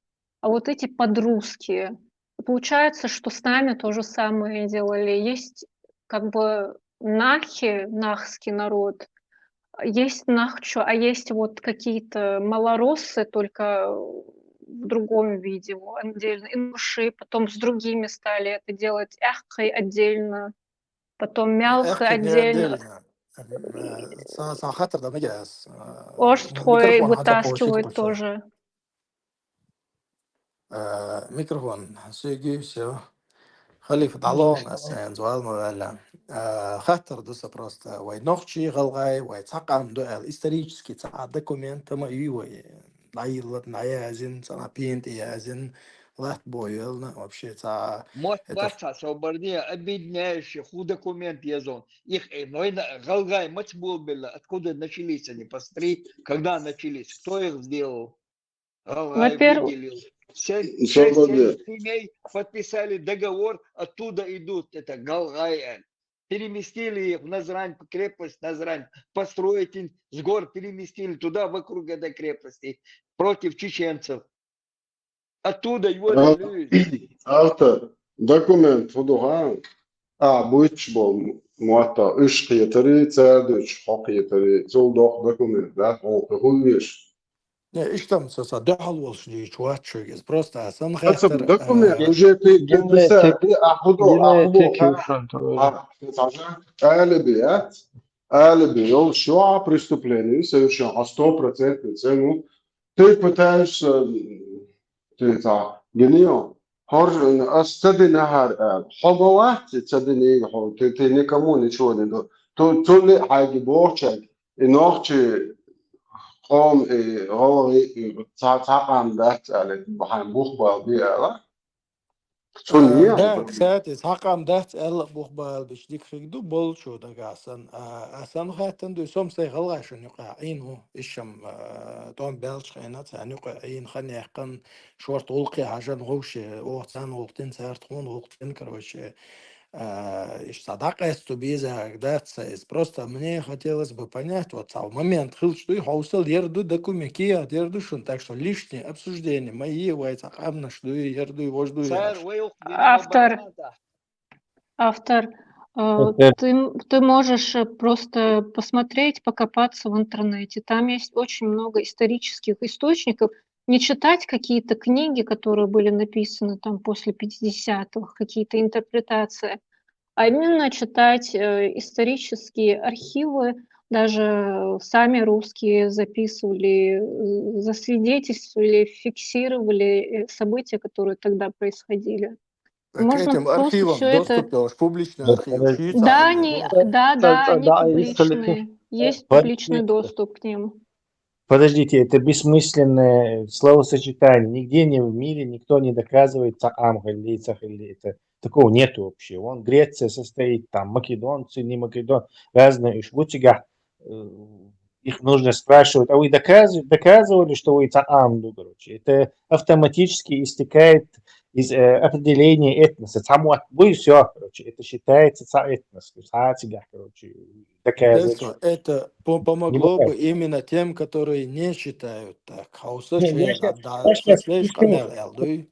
а вот эти подрусские. И получается, что с нами то же самое делали. Есть как бы нахи, нахский народ, есть нахчо, а есть вот какие-то малороссы, только в другом виде, во, отдельно. Ингуши потом с другими стали это делать. Эхкой отдельно, потом мялхы Эхкой не отдельно. отдельно. Э, са- са хатар да мегас, э, Орстхой микрофон хата вытаскивают получит, тоже. Э, микрофон, сёги, всё. Халиф далон, асан, зуал мавала. Э, хатар дуса просто. Вай нохчи, галгай, вай цакъам дуэл. Исторически ца документ, ма ю вай. Найла, наязин, цана пинт, язин. Лат боелна, вообще, ца... Мот это баца, соборнее, объединяющий, ху документ язон. Их, э, война, галгай, мац булбила, откуда начались они, посмотри, когда начались, кто их сделал? Галгай Во-первых, выделил. Семь, Что шесть, было? Семь семей подписали договор, оттуда идут, это галгай, э. Переместили их в Назрань, крепость Назрань, построить им с гор, переместили туда, вокруг этой крепости, против чеченцев. Оттуда его А, Луис. Автор, документ, худуга. А, буч бол, муата, уш хетари, цердуч, хо хетари, зол дох документ, да, хо хулвиш. Не, иштам са, са, дахал волш ли чуачугис. Просто асан Хацаб хатар, документ, э, уже ты Генэ гетеса, тек- ты ахудо, Генэ ахудо, текил ха. фронт. А, хажа, алиби, а? Алиби, ол шуа преступление совершенно, а сто процентов цену. Ты пытаешься, м, ты это, генио. Хор, ас цади нахар, а, хобовать, цади не хо, ты, ты никому ничего не до. То, то ли хаги бочек, и нохчи, хом, и голови, и ца, ца, ам, да, цали, бахам бух бал би, ала. Цун Э, я, да, хобовать. кстати, цхьаккъам дац аьлла а бух баьлла биш дика хиг ду болчу дага асан. А, асан хаттан ду сом сай гӀалгӀай шун юкъа Ӏийна ву, ишшам, а, тон баьлча хьайна цхьан юкъа Ӏийна хан яьккхан шорта гӀулакхе хьажан вовше, оха цхьан гӀулакх дин, царта хун гӀулакх дин, короче. А, ишта дакъаста беза гдаться из. Просто мне хотелось бы понять, вот а момент хилча дуй, хьовсал ер ду документ, кият ер ду шун, так что лишнее обсуждение, мои вайца къамнаш дуй, ер дуй, вож дуй. Цар вай ух дина Автор. Автор, э, Э, ты, м- ты можешь э, просто посмотреть, покопаться в интернете. Там есть очень много исторических источников. Не читать какие-то книги, которые были написаны там после пятидесятых, какие-то интерпретации, а именно читать э, исторические архивы, даже сами русские записывали, э, засвидетельствовали, фиксировали э, события, которые тогда происходили. К Можно этим просто архивам все это... доступ есть, публичный Да, архив, подожди. Швейцарии, Да, они, да. да, да, Да, они да, есть публичные. Есть Подожди. публичный доступ к ним. Подождите, это бессмысленное словосочетание. Нигде не в мире никто не доказывает цакъам хилли, цакъ хилли. Это, такого нету вообще. Вон Греция состоит, там, македонцы, не македон, разные уж. Вот тебя, э, их нужно спрашивать, а вы доказ- доказывали, что вы цакъам ду, короче? Это автоматически истекает из э, определения этноса. Цамуат буй, все, короче, это считается ца этнос. То есть, а, тебя, короче, доказывать. Детство, это по- помогло бы именно тем, которые не считают так. Хьовсал Не, я щас, я щас объясню.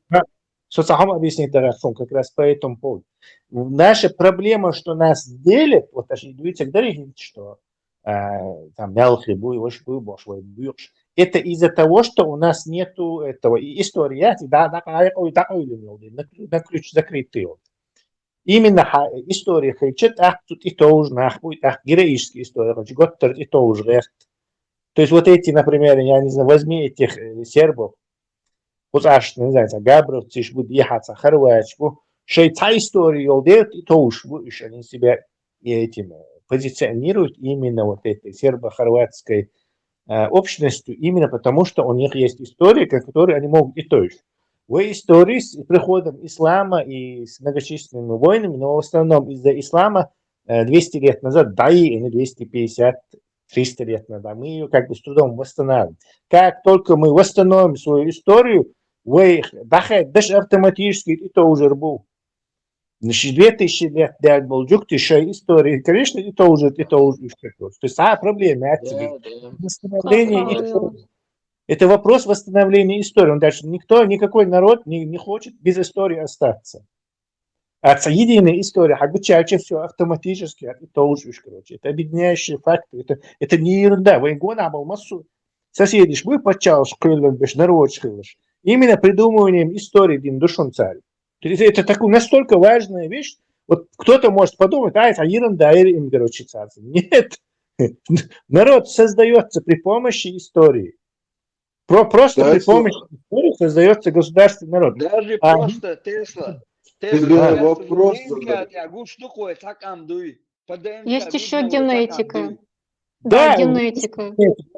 Соцахом объяснить, да, как раз по этому поводу. Наша проблема, что нас делит, вот даже видите, говорит, что э, там мелкий буй, вож буй, бош вай буйш. Это из-за того, что у нас нету этого и истории, да, да, да, да, да, да, да, да, да, ключ закрытый. Именно ха- история хилча, так тут и тоже нах буй, так героическая история, короче, готтар и тоже герт. То есть вот эти, например, я не знаю, возьми этих э, сербов, кхузткъа, не знаю, цхьа габровцаш бу, дехьа цхьа хорваташ бу, шоай цхьа история йола дерт и тоже бу, и они себя и этим э, позиционируют именно вот этой сербо-хорватской э, общностью, именно потому что у них есть история, к которой они могут и то есть. В истории с приходом ислама и с многочисленными войнами, но в основном из-за ислама э, двести лет назад, да и не двести пятьдесят, триста лет назад, мы ее как бы с трудом восстанавливаем. Как только мы восстановим свою историю, вай дахай даш автоматически и тоже бу. Значит, две тысячи лет дядь был джук, ты шоай истории, конечно, и тоже, и тоже уж такой. То есть, а, проблема, это Да, тебе да. восстановление Как истории. Это вопрос восстановления истории. Он дальше, никто, никакой народ не, не хочет без истории остаться. А ца единая история, хьагучаьча все автоматически, это тоже уж, короче. Это объединяющие факты, это, это не ерунда. Вай гонабал массу соседиш, мы подчас крылья беш, народ хилаш. Именно придумыванием истории дин душун царь. То есть это такая настолько важная вещь, вот кто-то может подумать, а, это ерунда, или им, короче, царь. Нет. Народ создается при помощи истории. Про, просто при Даже помощи истории создается государственный народ. Даже А, просто Тесла. Тебе Тесла, вопрос задать. Гуш духой, так ам дуй. Есть еще генетика. Да, Да, генетика.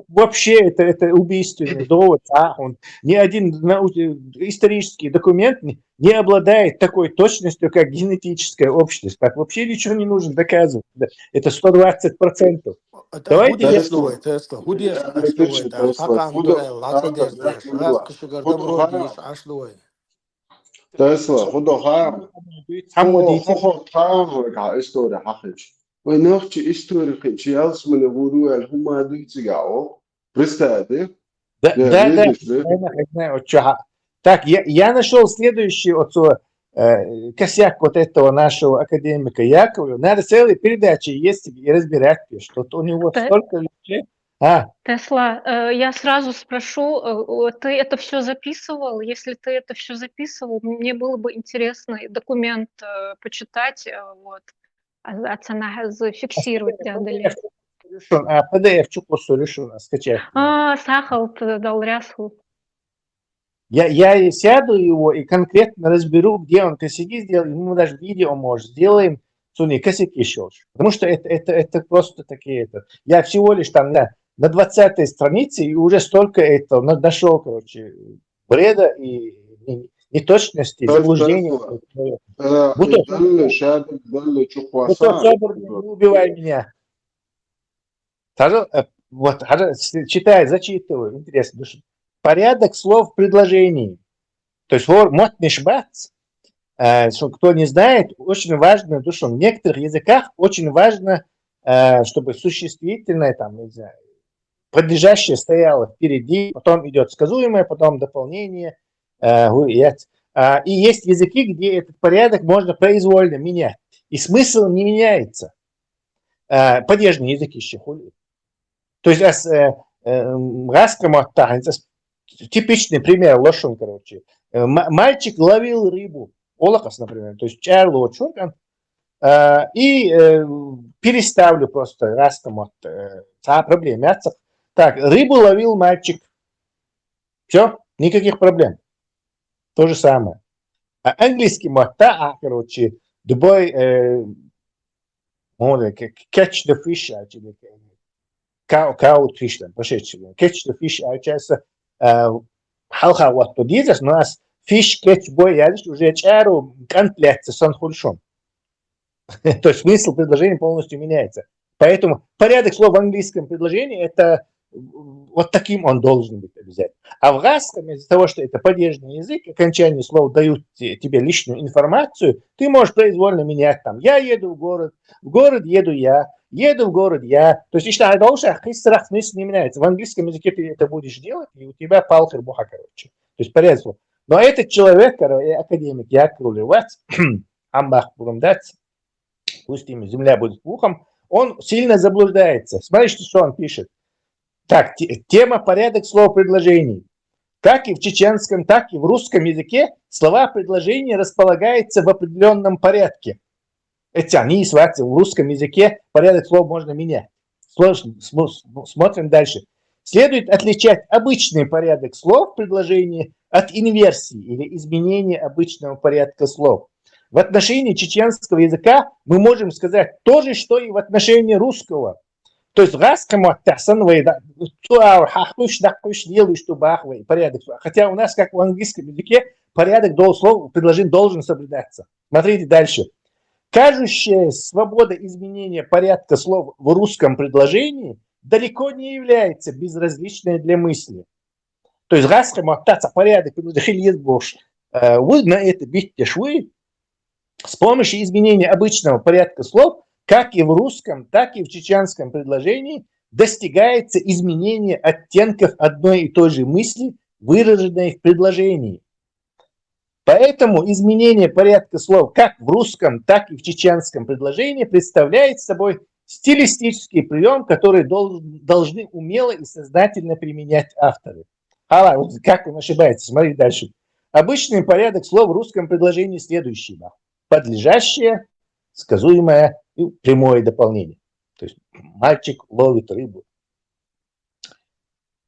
Вообще это, это убийственный довод. А он, ни один нау- исторический документ не, не обладает такой точностью, как генетическая общность. Так вообще ничего не нужно доказывать. Да, это сто двадцать процентов. Это Давайте худеш я- дуй, Тесла, худеш, Да, аш дуй, Тесла, Тесла, хакъ ам худо-, дуй, лаца хакъ деш, ам дуй, раз кашгар худо-, дабро хакъ. Деш, аш дуй. Тесла, худо-, хакъ ам. Худо-, худо-, хакъ ам, история хьахич. Вай нахчи история хич, ялсмане гуру ал хума дуй цигао. Представь, да? Да, Да, да, да, видишь, да? Знаю, знаю, вот чё, ха. Так, я, я нашёл следующий вот, э, косяк вот этого нашего академика Якова. Надо целые передачи есть и разбирать, что у него Тэ- столько вещей. А, Тесла, э, я сразу спрошу, э, о, ты это все записывал? Если ты это все записывал, мне было бы интересно документ э, почитать, э, вот, а, а цана зафиксировать, да, далее. Решен, а, П Д Ф чукъусу решен, а, скачать. А, сахал, т- дал рясу. Я, я и сяду его и конкретно разберу, где он косяки сделал, и мы даже видео, может, сделаем, что не косяки ещё. Потому что это, это, это просто такие, это, я всего лишь там на, на двадцатой странице и уже столько это на- нашёл, короче, бреда и не- неточности, Тесла, заблуждения. Тесла. Э, Будто- Даллы, шабик, даллы, чукъуаса. Будто собор, не убивай меня. Даже, э, вот, даже с- читай, зачитываю, интересно, душ- порядок слов в предложении. То есть вор мотнеш бац, Э, что, кто не знает, очень важно, потому что в некоторых языках очень важно, э, чтобы существительное, там, не знаю, подлежащее стояло впереди, потом идет сказуемое, потом дополнение, э, гу-, яц. А, и есть языки, где этот порядок можно произвольно менять, и смысл не меняется. Э, падежный язык ещё хули. То есть, ас, э, э, м, гӀазкхи маттахь, ас типичный пример лошун, короче. Э, ма-, мальчик ловил рыбу. Олакъас, например. То есть, чарло чуркан. Э, и, э, переставлю просто гӀазкхи мотт, э, ца проблема яц. Так, рыбу ловил мальчик. Все, никаких проблем. То же самое. А английский мотта, а, короче, любой, э, ну, к-, к-, catch the fish, а, или к-, cow, cow fish, там, пошедший, catch the fish, а, сейчас, э, халха вот подъедешь, но ас fish catch boy, я здесь уже чару контляться сон хульшон. То есть смысл предложения полностью меняется. Поэтому порядок слов в английском предложении это вот таким он должен быть обязательно. А в гӀазкхи, из-за того, что это падежный язык, окончание слов дают те-, тебе лишнюю информацию, ты можешь произвольно менять там: «Я еду в город», «В город еду я», «Еду в город я». То есть, ишта хӀама дошах, хиссарах смысл не меняется. В английском языке ты это будешь делать, и у тебя палхир буха, короче. То есть, порядок слов. Но этот человек, короче, академик Якули Вац, Амбах Бурумдац, пусть ему земля будет пухом, он сильно заблуждается. Смотрите, что он пишет. Так, те-, тема: порядок слов предложений. Как и в чеченском, так и в русском языке слова предложения располагаются в определенном порядке. Это не ситуация. В русском языке порядок слов можно менять. Сложно. Смо-, смо-, смотрим дальше. Следует отличать обычный порядок слов предложения от инверсии или изменения обычного порядка слов. В отношении чеченского языка мы можем сказать то же, что и в отношении русского. То есть гӀазкхи маттахь сан вай да, цу ар хьахкуш, даккуш, делуш, что бах вай, порядок. Хотя у нас, как в английском языке, порядок дол-, слов, предложений должен соблюдаться. Смотрите дальше. Кажущая свобода изменения порядка слов в русском предложении далеко не является безразличной для мысли. То есть гӀазкхи маттахь ца порядок предложений хила еза бохуш, э, ву на это биттеш ву. С помощью изменения обычного порядка слов, как и в русском, так и в чеченском предложении, достигается изменение оттенков одной и той же мысли, выраженной в предложении. Поэтому изменение порядка слов как в русском, так и в чеченском предложении представляет собой стилистический прием, который дол-, должны умело и сознательно применять авторы. Ала, вот как он ошибается, смотри дальше. Обычный порядок слов в русском предложении следующий: да. Подлежащее, сказуемое и прямое дополнение. То есть мальчик ловит рыбу.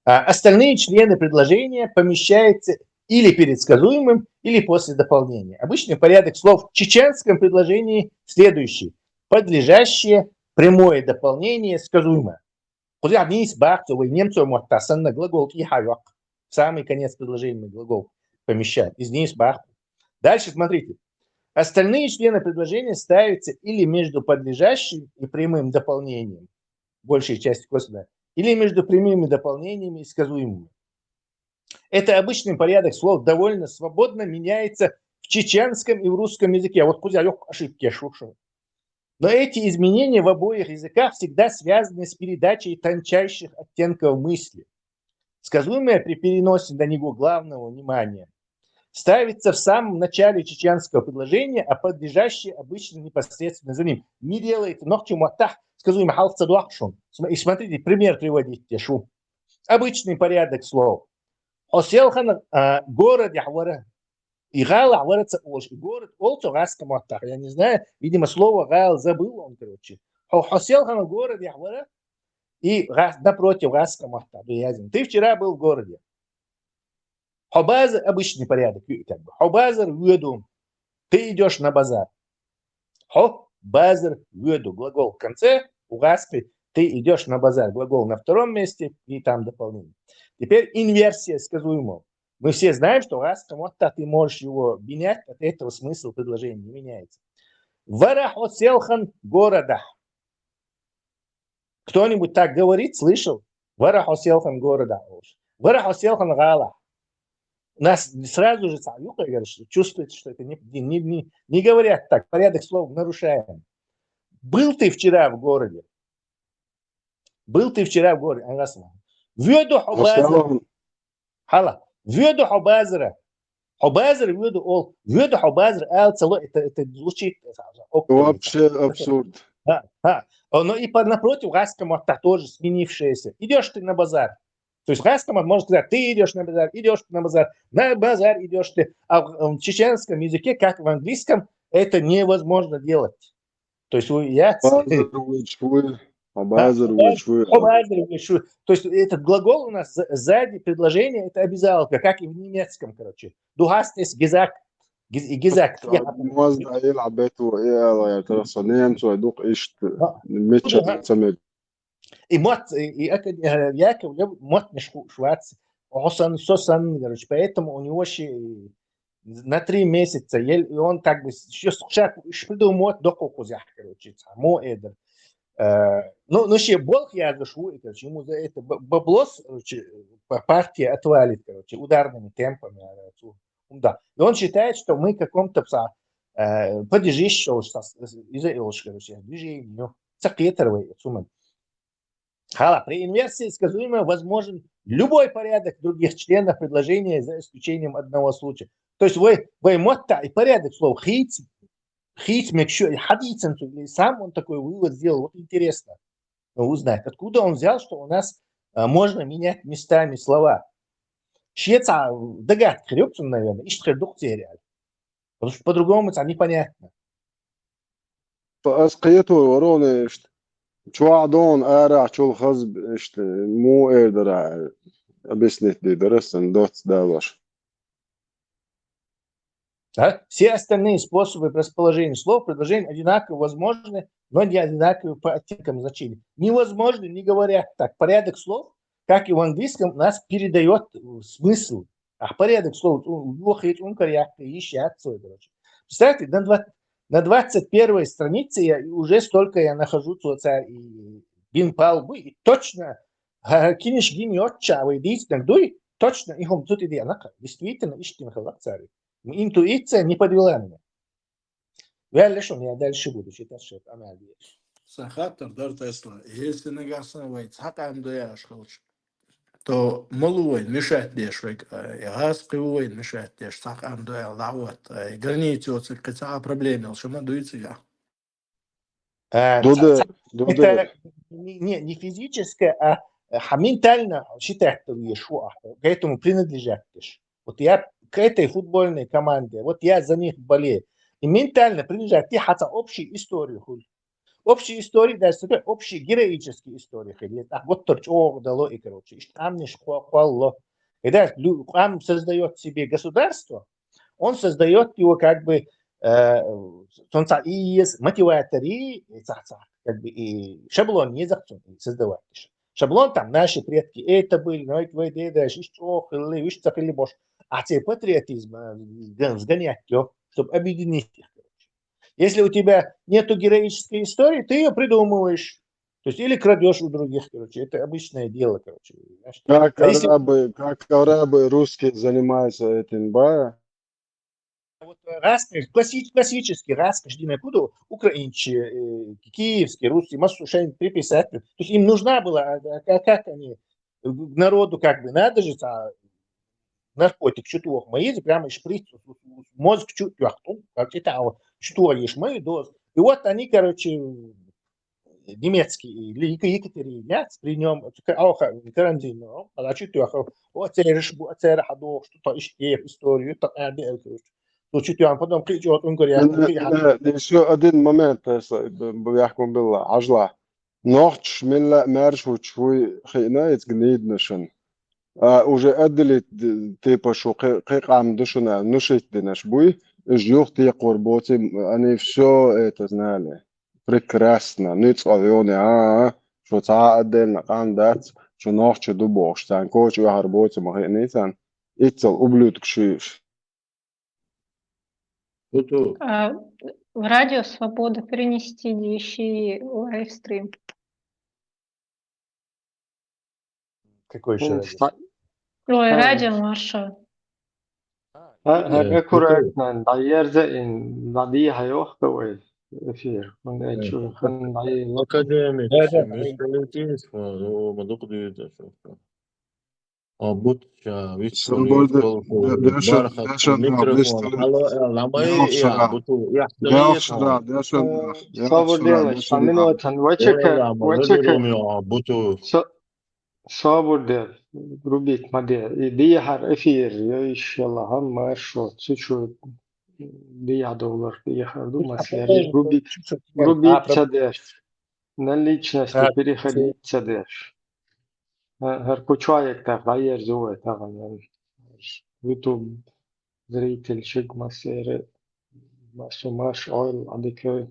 А остальные члены предложения помещаются или перед сказуемым, или после дополнения. Обычный порядок слов в чеченском предложении следующий: подлежащее, прямое дополнение, сказуемое. Кхузахь нийса бах цо, вай немцойн маттахь санна глагол тӀехьа йоккху. В самый конец предложения мы глагол помещаем. Из нийса бах. Дальше смотрите. Остальные члены предложения ставятся или между подлежащим и прямым дополнением, большей части косвенно, или между прямыми дополнениями и сказуемыми. Это обычный порядок слов, довольно свободно меняется в чеченском и в русском языке. Вот кхузахь йоккха ошибка я шуьйра. Но эти изменения в обоих языках всегда связаны с передачей тончайших оттенков мысли. Сказуемое при переносе на него главного внимания ставится в самом начале чеченского предложения, а подлежащее обычно непосредственно за ним. Не делайте нохчийн маттахь сказуемое хьалха ца дохкуш. См-, и смотрите, пример приводить те шу. Обычный порядок слов. Хьо селхана, а, городехь вара. И гӀалахь вара ца олуш. И город олу цо гӀазкхи маттахь, я не знаю, видимо, слово гӀала забыл он, короче. Хьо, хьо селхана городехь вара, и гӀа-, напротив гӀазкхи маттахь ду язйина: ты вчера был в городе. Хьо базар, обычный порядок, как бы. Хьо базар воьду. Ты идёшь на базар. Хьо базар воьду. Глагол в конце, у гӀазкхи ты идёшь на базар. Глагол на втором месте, и там дополнение. Теперь инверсия сказуемого. Мы все знаем, что гӀазкхи маттахь ты можешь его менять, от этого смысл предложения не меняется. Вара хьо селхан городахь. Кто-нибудь так говорит, слышал? Вара хьо селхан городахь олуш. Вара хьо селхан гӀалахь. нас сразу же цхьа юкъе, говорит, чувствуется, что это не, не, не, не, не говорят так, порядок слов нарушаем. Был ты вчера в городе? Был ты вчера в городе, Ангасма? Воьду хьо базара. Хьала. Воьду хьо базара. Хьо базара воьду ол. Воьду хьо базара ала ца ло, это, это звучит, это, ок, Вообще абсурд. Да, да. О, ну и по, напротив, гӀаскхий маттахь тоже сменившееся. Идёшь ты на базар. То есть гӀаскхий мотт может сказать, ты идёшь на базар, идёшь ты на базар, на базар идёшь ты. А в, в чеченском языке, как в английском, это невозможно делать. То есть вы, я... Базар воьдуш вуй, хьо базара воьдуш вуй. Хьо базара воьдуш вуй. То есть этот глагол у нас за- сзади предложения, это обязаловка, как и в немецком, короче. Du hast es gesagt. Гез- и gesagt. Мозда ил хьабету, и ала яр, тара со немцой дукха иштта. Да. Мича Да. ца мег. И мотт, и, и ака- э, Яков Лев мотт не шу- швац. Хьо санна, со санна, короче. Поэтому у него ши на три месяца, еле, и он как бы сейчас шаг придумать докукузях, короче, цхьа мо эдер. Э, Ну, ну, ши болх я за шу, и, короче, ему за это б- баблос, короче, п- партия отвалит, короче, ударными темпами. А, цу- Да. И он считает, что мы в каком-то пса- э, поддерживающего, короче, движению. Ца кхетар вай, цу ман. Хьала, при инверсии сказуемого возможен любой порядок других членов предложения, за исключением одного случая. То есть вай, вай мотта и порядок слов хийц, хийц мег шу, и хьадийцан цу, и сам он такой вывод сделал. Вот интересно, ну, узнать, откуда он взял, что у нас а, можно менять местами слова. Шеца догадка хир юкцун, наверное, иштта хир дукха церял. Потому что по-другому цхьа непонятно. Ас кхетор вароне иштта. Чохь дон арахь чул хаза иштта му эр дара, объяснить де дара сан доц далош. Да? Все остальные способы расположения слов, предложений одинаково возможны, но не одинаковы по оттенкам значений. Невозможно, не говорят так. Порядок слов, как и в английском, у нас передает э, смысл. А порядок слов, у- у- хит ункар яккха йиш яц цо, короче. Представьте, на, два- на двадцать первой странице я, и уже столько я нахожу цо цар и бин пал бу, и точно, ха, киниш гин йотча, вай дийцнаг дуй, точно, и хум тут иди, она действительно иштин халак цари. Интуиция не подвела меня. Ваьлла шуна, я дальше буду читать, что она говорит. Сан хаттар дара тесла. Если нагахь сан вай цхьа къам дояш хилча, то малу вай мешать деш вай, э, гӀаскхи ву вай мешать деш, цхьа къам доя лават, э, граница оцик кхи цхьа проблема йолча ма дуй цига. А, Дуде, ца- ца- дуде. Это не, не, не физическое, а а ментально считать веш ву, а, к этому принадлежать деш. Вот я к этой футбольной команде, вот я за них болею. И ментально принадлежать, ты хотя общую историю хуй. Общие истории, даже себе общие героические истории хуй. А вот торч, о, дало и, короче, ишт там не шквалло. Когда лю- там создает себе государство, он создает его как бы э, сон ца и есть мотиватори, и ца- ца- как бы и шаблон не захцун создавать. Шаблон там наши предки это были, но это вы деда, ишчо хилли, виш ца хилли бош. А тебе патриотизм э, сгон- сгонять его, чтобы объединить их. Короче. Если у тебя нету героической истории, ты ее придумываешь. То есть или крадешь у других, короче, это обычное дело, короче. Знаешь. Как А если- арабы, как арабы, русские занимаются этим, ба? Вот э, раз, класси- классический раз, куду украинцы, э, киевский, русский, массу шайн приписать. То есть им нужна была, а, а как они, э, народу как бы надо же, а, наркотик чуть лох мои, прямо шприц, мозг чуть лох, как это, а вот что ешь мои доз. И вот они, короче, немецкий или Ек- екатеринец при нем карантин, а чуть лох, вот цереш, цереш, что-то историю, так, а, то чуть лох, потом кричат, он говорит, Еще один момент, яхкун билла, ажла. Нохч милла марш вуч вуй хина, эц гниднашан. А уже отделить типа шу кхи кхи къам душуна нушит динаш буй, уж юх текхур боци, они все это знали. Прекрасно. Ницкъа вёне, а, а, шу цхьа отдельно къам дац, шу нохча ду бохуш, цан коча вехар боци ма хиъни цан. Иццал ублюдок шуьш. Хуту. А, в Радио Свобода перенести ищи лайвстрим. Какой еще Ну, радио? ста- Ой, А. Радио Маршо. ХӀа-, хӀара аккуратно дӀаерза ин, дӀадехьа йохка вай эфир. ХӀунда аьлча хӀун дӀаелла. Академик, Да, да, да. Мишелитис, ну, ма дукха дийрда шо. А, бут, ша, вист Сен вале, болде, фол, фол, де-, дешан, бархат, дешан, микрофон, вист вале. Алло, э, ламай, Дешан, я, да. Буту, я, Дешан, да, дешан, да. Э, Дешан, собур да, делаш, дешан, да. Минутан, вачака, Э, ламай, вачака. Ромео, буту. Со-, собур де, рубик ма де. И дехьар эфир, я, иншалла, хӀама шо, цу чу дехьа доллар, дехьар ду, маслер, рубик, рубик ца деш. На личности переходить ца деш. ХӀа-, хӀара кху чояктах дӀаерза вай тахан. YouTube зрительшиг массера, массу маш ойл адика